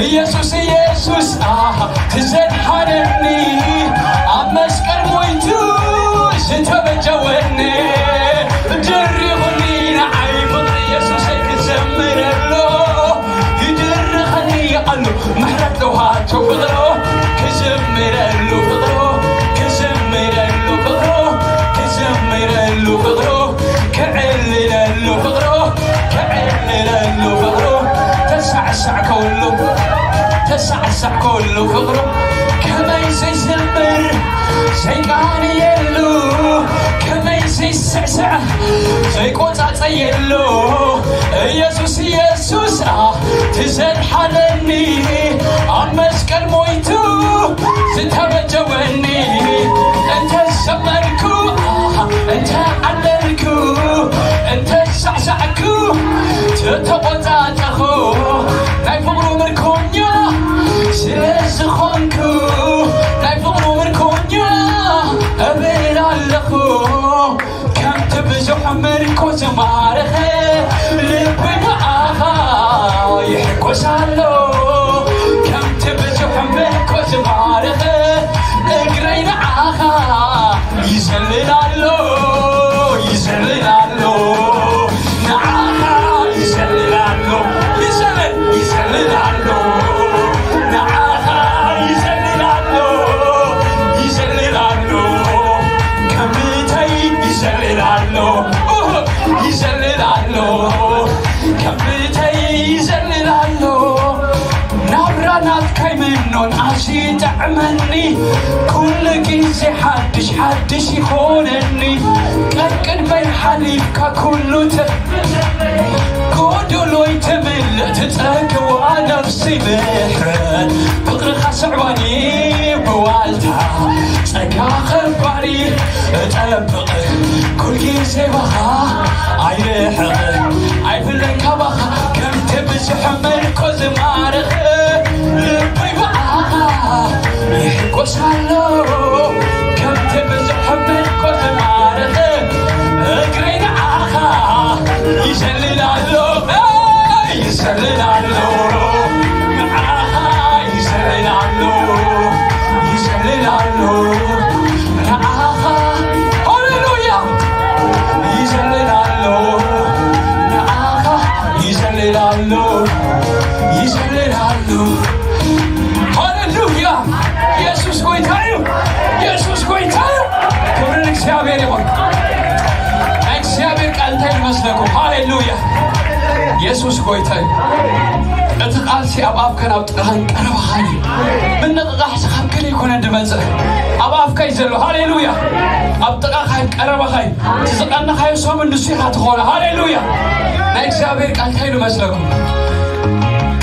ኢየሱስ ኢየሱስ ኣሃ ትዘድሓነኒ ኣብ መስቀል ሞይቱ ዝተበጀወኒ ደሪኹኒ ንዓይ ፍቕሪ ኢየሱሰይ ክዘምረሉ ይድርኸኒ ኣሉ ምሕረት ለውሃቱ ፍቕሩ ክዝምረሉ ፍቕሩ ክዝምረሉ ፍቕሩ ክዝምረሉ ፍቕሩ ክዕልለሉ ፍቕሩ ክዕልለሉ ፍቕሩ ተሳዕሳዕ ከውሉ ተሳዕሳዕ ከውሉ ፍቕሩ ከመይ ዘይዝምር ዘይቃንየሉ ከመይ ዘይስዕስዕ ዘይቆጻጸየሉ ኢየሱስ ኢየሱስ ትዘድሓነኒ ኣብ መስቀል ሞይቱ ዝተበጀወኒ እንተ ዘመርኩ እንተ ኣለልኩ እንተ ሳዕሳዕኩ ተተቆጻጸኹ ናይ ፍቕሩ ምርኮኛ ስለ ዝኾንኩ ናይ ፍቕሩ ምርኮኛ እብል ኣለኹ ከምቲ ብዙሕ ምርኮ ዝማረኸ ልበይ ብኣኻ ይሕጎስ ኣሎ ከምቲ ብዙሕ ምርኮ ዝማረኸ እግረይ ንዓኻ ይዘልል ኣሎ ይዘልል ኣሎ ንዓኻ ይዘልል ኣሎ ይዘልል ይዘልል ኣሎ ንዓኻ ይዘልል ኣሎ ይዘልል ኣሎ ከምተይ ይዘልል ኣሎ ይዘልል ኣሎ ከምተይ ይዘልል ኣሎ ናብራ ናትካይ ምኖን ኣዝዩ ይጥዕመኒ ኩሉ ግዜ ሓድሽ ሓድሽ ይኾነኒ ቀቅድመይ ሓሊፍካ ኩሉ ተ ጎዶሎይ ትምልእ ትጸግዋ ነፍሲ ምሕረት ፍቕርኻ ስዕባኒ ብዋልታ ጸጋ ኸባሪ እጠብቕ ኩልጊዜ ባኻ ኣይርሕቕ ኣይፍለካ ባኻ ከምቲ ብዙሕ ምርኮ ዝማርኽ ልበይ ብኣኻ ይሕጎስ ኣሎ ከምቲ ብዙሕ ምርኮ ዝማርኽ እግረይ ንዓኻ ይዘልል ኣሎ ይዘልል ኣሎ ንዓኻ ይዘልል ኣሎ ይዘልል ኣሎ ንዓኻ ሃሌሉያ ይዘልል ኣሎ ንዓኻ ይዘልል ኣሎ ይዘልል ኣሎ ሃሌሉያ ኢየሱስ ጎይታ እዩ ኢየሱስ ጎይታ እዩ ክብሪ ንእግዚኣብሔር ይኹን ናይ እግዚኣብሔር ቃል እንታይ ይመስለኩም ሃሌሉያ ኢየሱስ ጎይታ እዩ እቲ ቃልሲ ኣብ ኣፍካን ኣብ ጥቓኻን ቀረባኻን እዩ ምንቕቓሕ ካብ ገለ ኣይኮነን ዝመጽእ ኣብ ኣፍካ እዩ ዘሎ ሃሌሉያ ኣብ ጥቓኻ እዩ ቀረባኻ እዩ እቲ ዝቐነኻዮ ሰሙን ንሱ ኢኻ ትኾኖ ሃሌሉያ ናይ እግዚኣብሔር ቃል እንታይ ኢሉ መስለኩም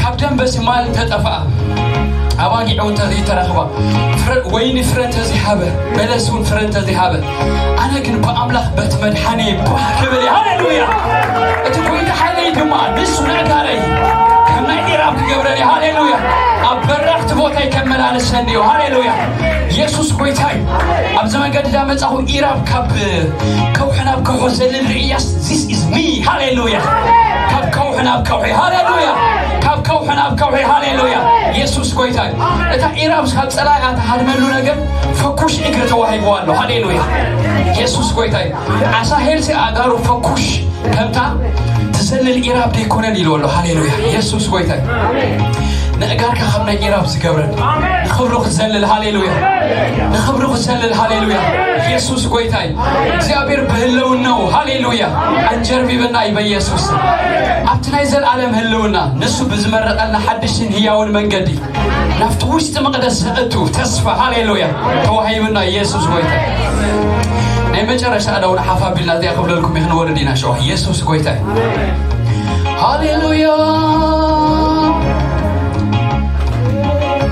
ካብ ደም በሲ ማል እንተጠፍኣ ኣባጊዕ እውን እንተዘይተረኽባ ፍረ- ወይኒ ፍረ እንተዘይሃበ በለስ እውን ፍረ እንተዘይሃበ ኣነ ግን ብኣምላኽ በት መድሓኒ ይባህ ክብል እዩ ሃሌሉያ እቲ ጎይታ ሓይለይ ድማ ንሱ ነጋረይ ከም ናይ ኢራብ ክገብረኒ ሃሌሉያ ኣብ በረኽቲ ቦታይ ከመላለሰኒ እዩ ሃሌሉያ ኢየሱስ ጎይታ እዩ ኣብዚ መንገዲ ዳመፃኹ ኢራብ ካብ ከውሒ ናብ ከውሒ ዘልል ርእያስ this is me ሃሌሉያ ካብ ከውሒ ናብ ከውሒ ሃሌሉያ ካብ ከውሒ ናብ ከውሒ ሃሌሉያ ኢየሱስ ጎይታ እዩ እታ ኢራብ ካብ ፀላኢ ኣትሃድመሉ ነገር ፈኩሽ እግሪ ተዋሂብዋ ኣሎ ሃሌሉያ ኢየሱስ ጎይታ እዩ ዓሳ ሄልሲ ኣእጋሩ ፈኩሽ ከምታ ትዘልል ኢራብ ደይኮነን ኢሉ ኣሎ ሃሌሉያ ኢየሱስ ጎይታ እዩ ንእጋርካ ከም ናይ ኢራብ ዝገብረን፣ ንኽብሩ ክዘልል። ሃሌሉያ! ንኽብሩ ክዘልል። ሃሌሉያ! ኢየሱስ ጎይታ እዩ። እግዚኣብሔር ብህልውናኡ፣ ሃሌሉያ፣ ኣንጀርቢብና እዩ። በኢየሱስ ኣብቲ ናይ ዘልኣለም ህልውና ንሱ ብዝመረቐልና ሓድሽን ህያውን መንገዲ ናብቲ ውሽጢ መቕደስ ዘእቱ ተስፋ፣ ሃሌሉያ፣ ተዋሂብና። ኢየሱስ ጎይታ እዩ። ናይ መጨረሻ እዳውን ሓፍ ኣቢልና እዚኣ ክብለልኩም እዩ። ክንወርድ ኢና ሸዋ። ኢየሱስ ጎይታ እዩ። ሃሌሉያ።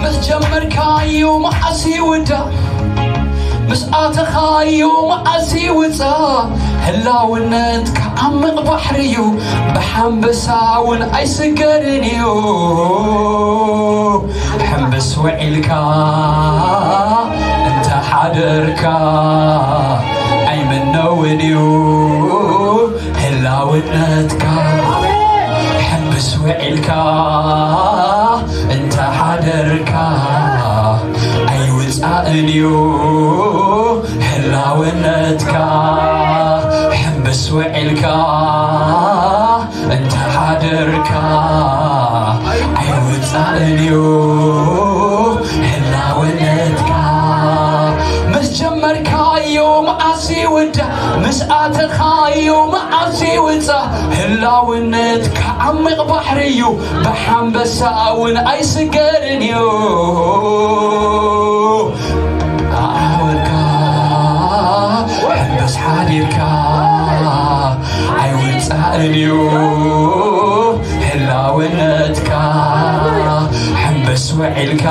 ምስ ጀመርካዮ መዓስ ይውዳእ፣ ምስ ኣተኻዮ መዓስ ይውፃእ፣ ህላውነትካ ዓሚቕ ባሕሪ እዩ፣ ብሓንበሳ እውን ኣይስገርን እዩ። ሕምብስ ውዒልካ እንተ ሓደርካ ኣይምነውን እዩ። ህላውነትካ ሕምብስ ውዒልካ እንተ ሓደርካ ኣይውፃእን እዩ። ህላውነትካ ሕምብስ ውዒልካ እንተ ሓደርካ ኣይውፃእን እዩ። ህላውነትካ ምስ ጀመርካዮ መዓስ ይውዳእ፣ ምስ ኣተኻዮ መዓስ ይውፃእ፣ ህላውነትካ ዓሚቕ ባሕሪ እዩ፣ ብሓንበሳ እውን ኣይስገርን እዩ። ኣወልካ ሕምብስ ሓዲርካ ኣይውፃእን እዩ። ህላውነትካ ሕምብስ ውዒልካ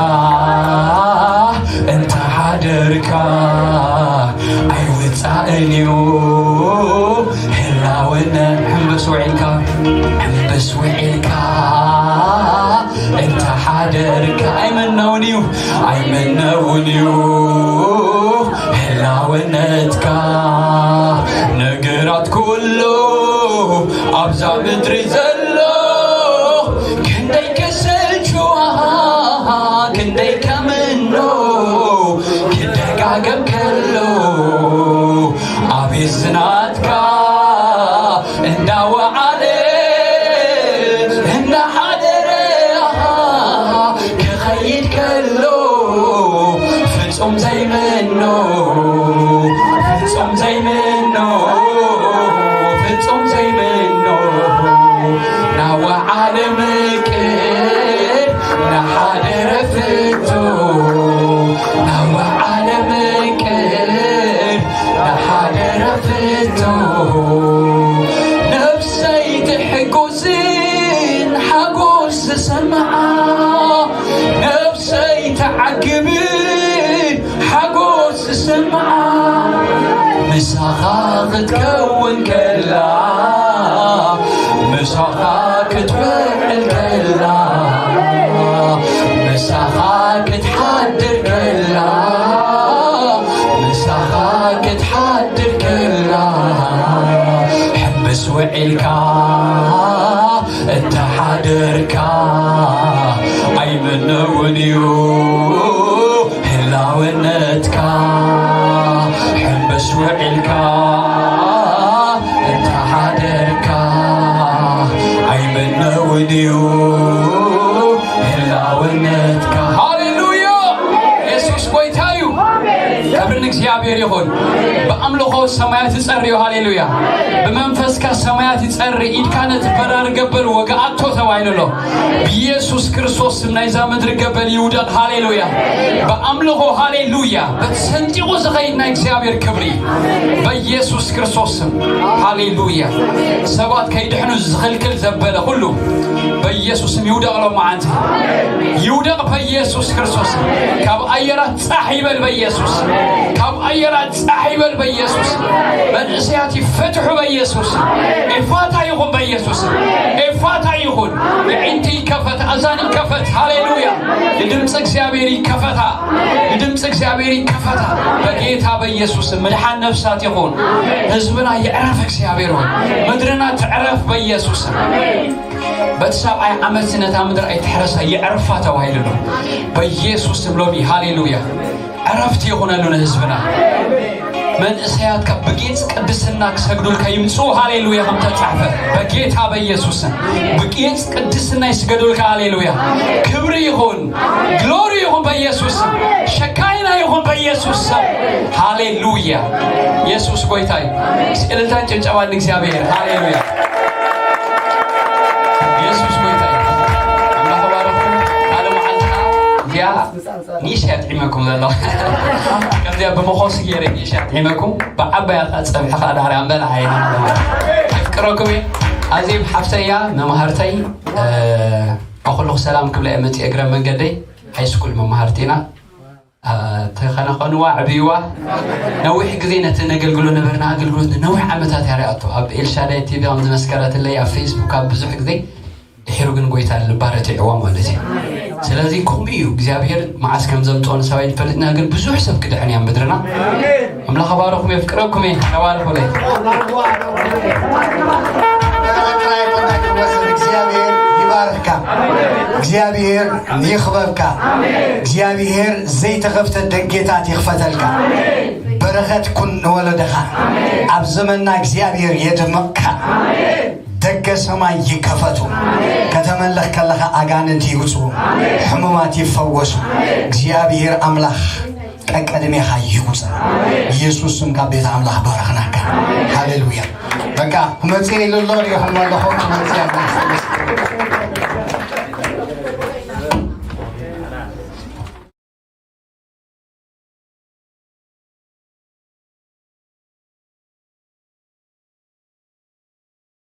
እንተ ሓደርካ ኣይውፃእን እዩ። ህላውነ ሕምብስ ውዒልካ፣ ሕምብስ ውዒልካ እንተ ሓደርካ ኣይምነውን እዩ፣ ኣይምነውን እዩ። ህላውነትካ ነገራት ኩሉ ኣብዛ ምድሪ ዘሎ ክንደይ ከሰልችዋ፣ ክንደይ ከምኖ ክደጋገም ከሎ፣ ኣቤት ዝናትካ እንዳወዓለ እንዳሓደረ ክኸይድ ከሎ፣ ፍጹም ዘይምኖ፣ ፍጹም ዘይምኖ፣ ፍጹም ዘይምኖ፣ ናወዓለ ምቅር ናሓደረ ፍቶ፣ ናወዓለ ምቅር ናሓደረ ፍቶ፣ ነፍሰይ ትሕጎስን ሓጎስ ዝሰምዓ፣ ነፍሰይ ትዓግብን ሓጎስ ዝስምዓ፣ ምሳኻ ክትከውን ከላ፣ ምሳኻ ክትውዕል ከላ፣ ምሳኻ ክትሓድር ከላ፣ ምሳኻ ክትሓድር ከላ፣ ሕምብስ ውዒልካ እንተ ሓደርካ ኣይምነውን እዩ ህላውነትካ። ሕምብስ ውዒልካ እንተ ሓደርካ ኣይምነውን እዩ ህላውነትካ። ሃሌሉያ! የሱስ ጎይታ እዩ። ክብሪ ንእግዚኣብሔር ይኹን። ብኣምልኾ ሰማያት ይጸሪ እዩ። ሃሌሉያ! ብመንፈስካ ሰማያት ይጸሪ። ኢድካ ነቲ በራሪ ገበል ወግኣቶ ተባሂሉ ኣሎ። ብኢየሱስ ክርስቶስ ስም ናይዛ ምድሪ ገበል ይውደቕ። ሃሌሉያ! ብኣምልኾ፣ ሃሌሉያ! በቲ ሰንጢቑ ዝኸይድ ናይ እግዚኣብሔር ክብሪ በኢየሱስ ክርስቶስ ስም። ሃሌሉያ! ሰባት ከይድሕኑ ዝኽልክል ዘበለ ኩሉ በኢየሱስ ስም ይውደቕ። ሎማዓንቲ ይውደቕ በኢየሱስ ክርስቶስ ስም። ካብ ኣየራት ጻሕ ይበል በኢየሱስ። ካብ ኣየራት ጻሕ ይበል በኢየሱስ። መንእሰያት ይፈትሑ በኢየሱስ። ኤፋታ ይኹን በኢየሱስ። ኤፋታ ይኹን። ኣዒንቲ ይከፈት፣ ኣዛን ይከፈት። ሃሌሉያ። ንድምፂ እግዚኣብሔር ይከፈታ። ንድምፂ እግዚኣብሔር ይከፈታ። በጌታ በኢየሱስ ምድሓን ነፍሳት ይኹን። ህዝብና ይዕረፍ እግዚኣብሔር ሆይ። ምድርና ትዕረፍ በኢየሱስ። በቲ ሰብዓይ ዓመት ነታ ምድር ኣይትሕረሳ፣ ይዕርፋ ተባሂሉ ኣሎ። በኢየሱስ ስም ሎሚ ሃሌሉያ ዕረፍቲ ይኹነሉ ንህዝብና። መንእሰያትካ ብጌጽ ቅድስና ክሰግዱልካ ይምጽኡ። ሃሌሉያ። ከም ተጻሕፈ በጌታ በኢየሱስም ብጌጽ ቅድስና ይስገዱልካ። ሃሌሉያ። ክብሪ ይኹን፣ ግሎሪ ይኹን በኢየሱስም። ሸካይና ይኹን በኢየሱስም። ሃሌሉያ። ኢየሱስ ጎይታ እዩ። እልልታን ጭብጨባን ንእግዚኣብሔር። ሃሌሉያ። ኢየሱስ ጎይታ እዩ። ኣምላኽ ባረኹም። ሓደ መዓልቲ እዚኣ ኒሻ ጥዒመኩም ዘሎ። ከምዚኣ ብመኾሲ ገይረ ኒሻ ጥዒመኩም፣ ብዓባያ ከኣ ጸብሒ ከኣ ዳሕሪ ኣንበላ ዓይና። ኣፍቅረኩም እየ። ኣዜብ ሓፍተይ እያ፣ መማህርተይ። እ፣ ኣኹልኹ ሰላም ክብላ እየ መጽእ እግረ መንገደይ። ሃይ ስኩል መማህርቲ ኢና። እ፣ ተኸናኸንዋ፣ ዕብይዋ። ነዊሕ ግዜ ነቲ ነገልግሎ ነበርና ኣገልግሎት ንነዊሕ ዓመታት እያ ሪኣቶ። ኣብ ኤልሻዳይ ቲቪ ከም ዝመስከረትለይ ኣብ ፌስቡክ ኣብ ብዙሕ ግዜ ድሒሩ ግን ጎይታ ልባ ረቲዕዋ ማለት እዩ። ስለዚ ከምኡ እዩ እግዚኣብሔር መዓስ ከም ዘምፅኦ ንሰብ ኣይንፈልጥና፣ ግን ብዙሕ ሰብ ክድሕን እያ ምድርና። ኣምላኽ ባረኹም፣ የፍቅረኩም እየ። ተባረኹለይ። ጥራይ ኮንካ ትወሰድ። እግዚኣብሔር ይባርኽካ። እግዚኣብሔር ይኽበብካ። እግዚኣብሔር ዘይተኸፍተ ደጌታት ይኽፈተልካ። በረኸት ኩን ንወለደኻ። ኣብ ዘመንና እግዚኣብሔር የድምቕካ። ደገ ሰማይ ይከፈቱ። ከተመልኽ ከለኻ ኣጋንንት ይውፅኡ፣ ሕሙማት ይፈወሱ። እግዚኣብሔር ኣምላኽ ቀቀድሜኻ ይጉፀ። ኢየሱስ ስም ካብ ቤት ኣምላኽ ባረኽናካ። ሃሌሉያ። በቃ ክመፅእ ኢሉ ኣሎ፣ ሪኢኹም ኣለኹም። ክመፅእ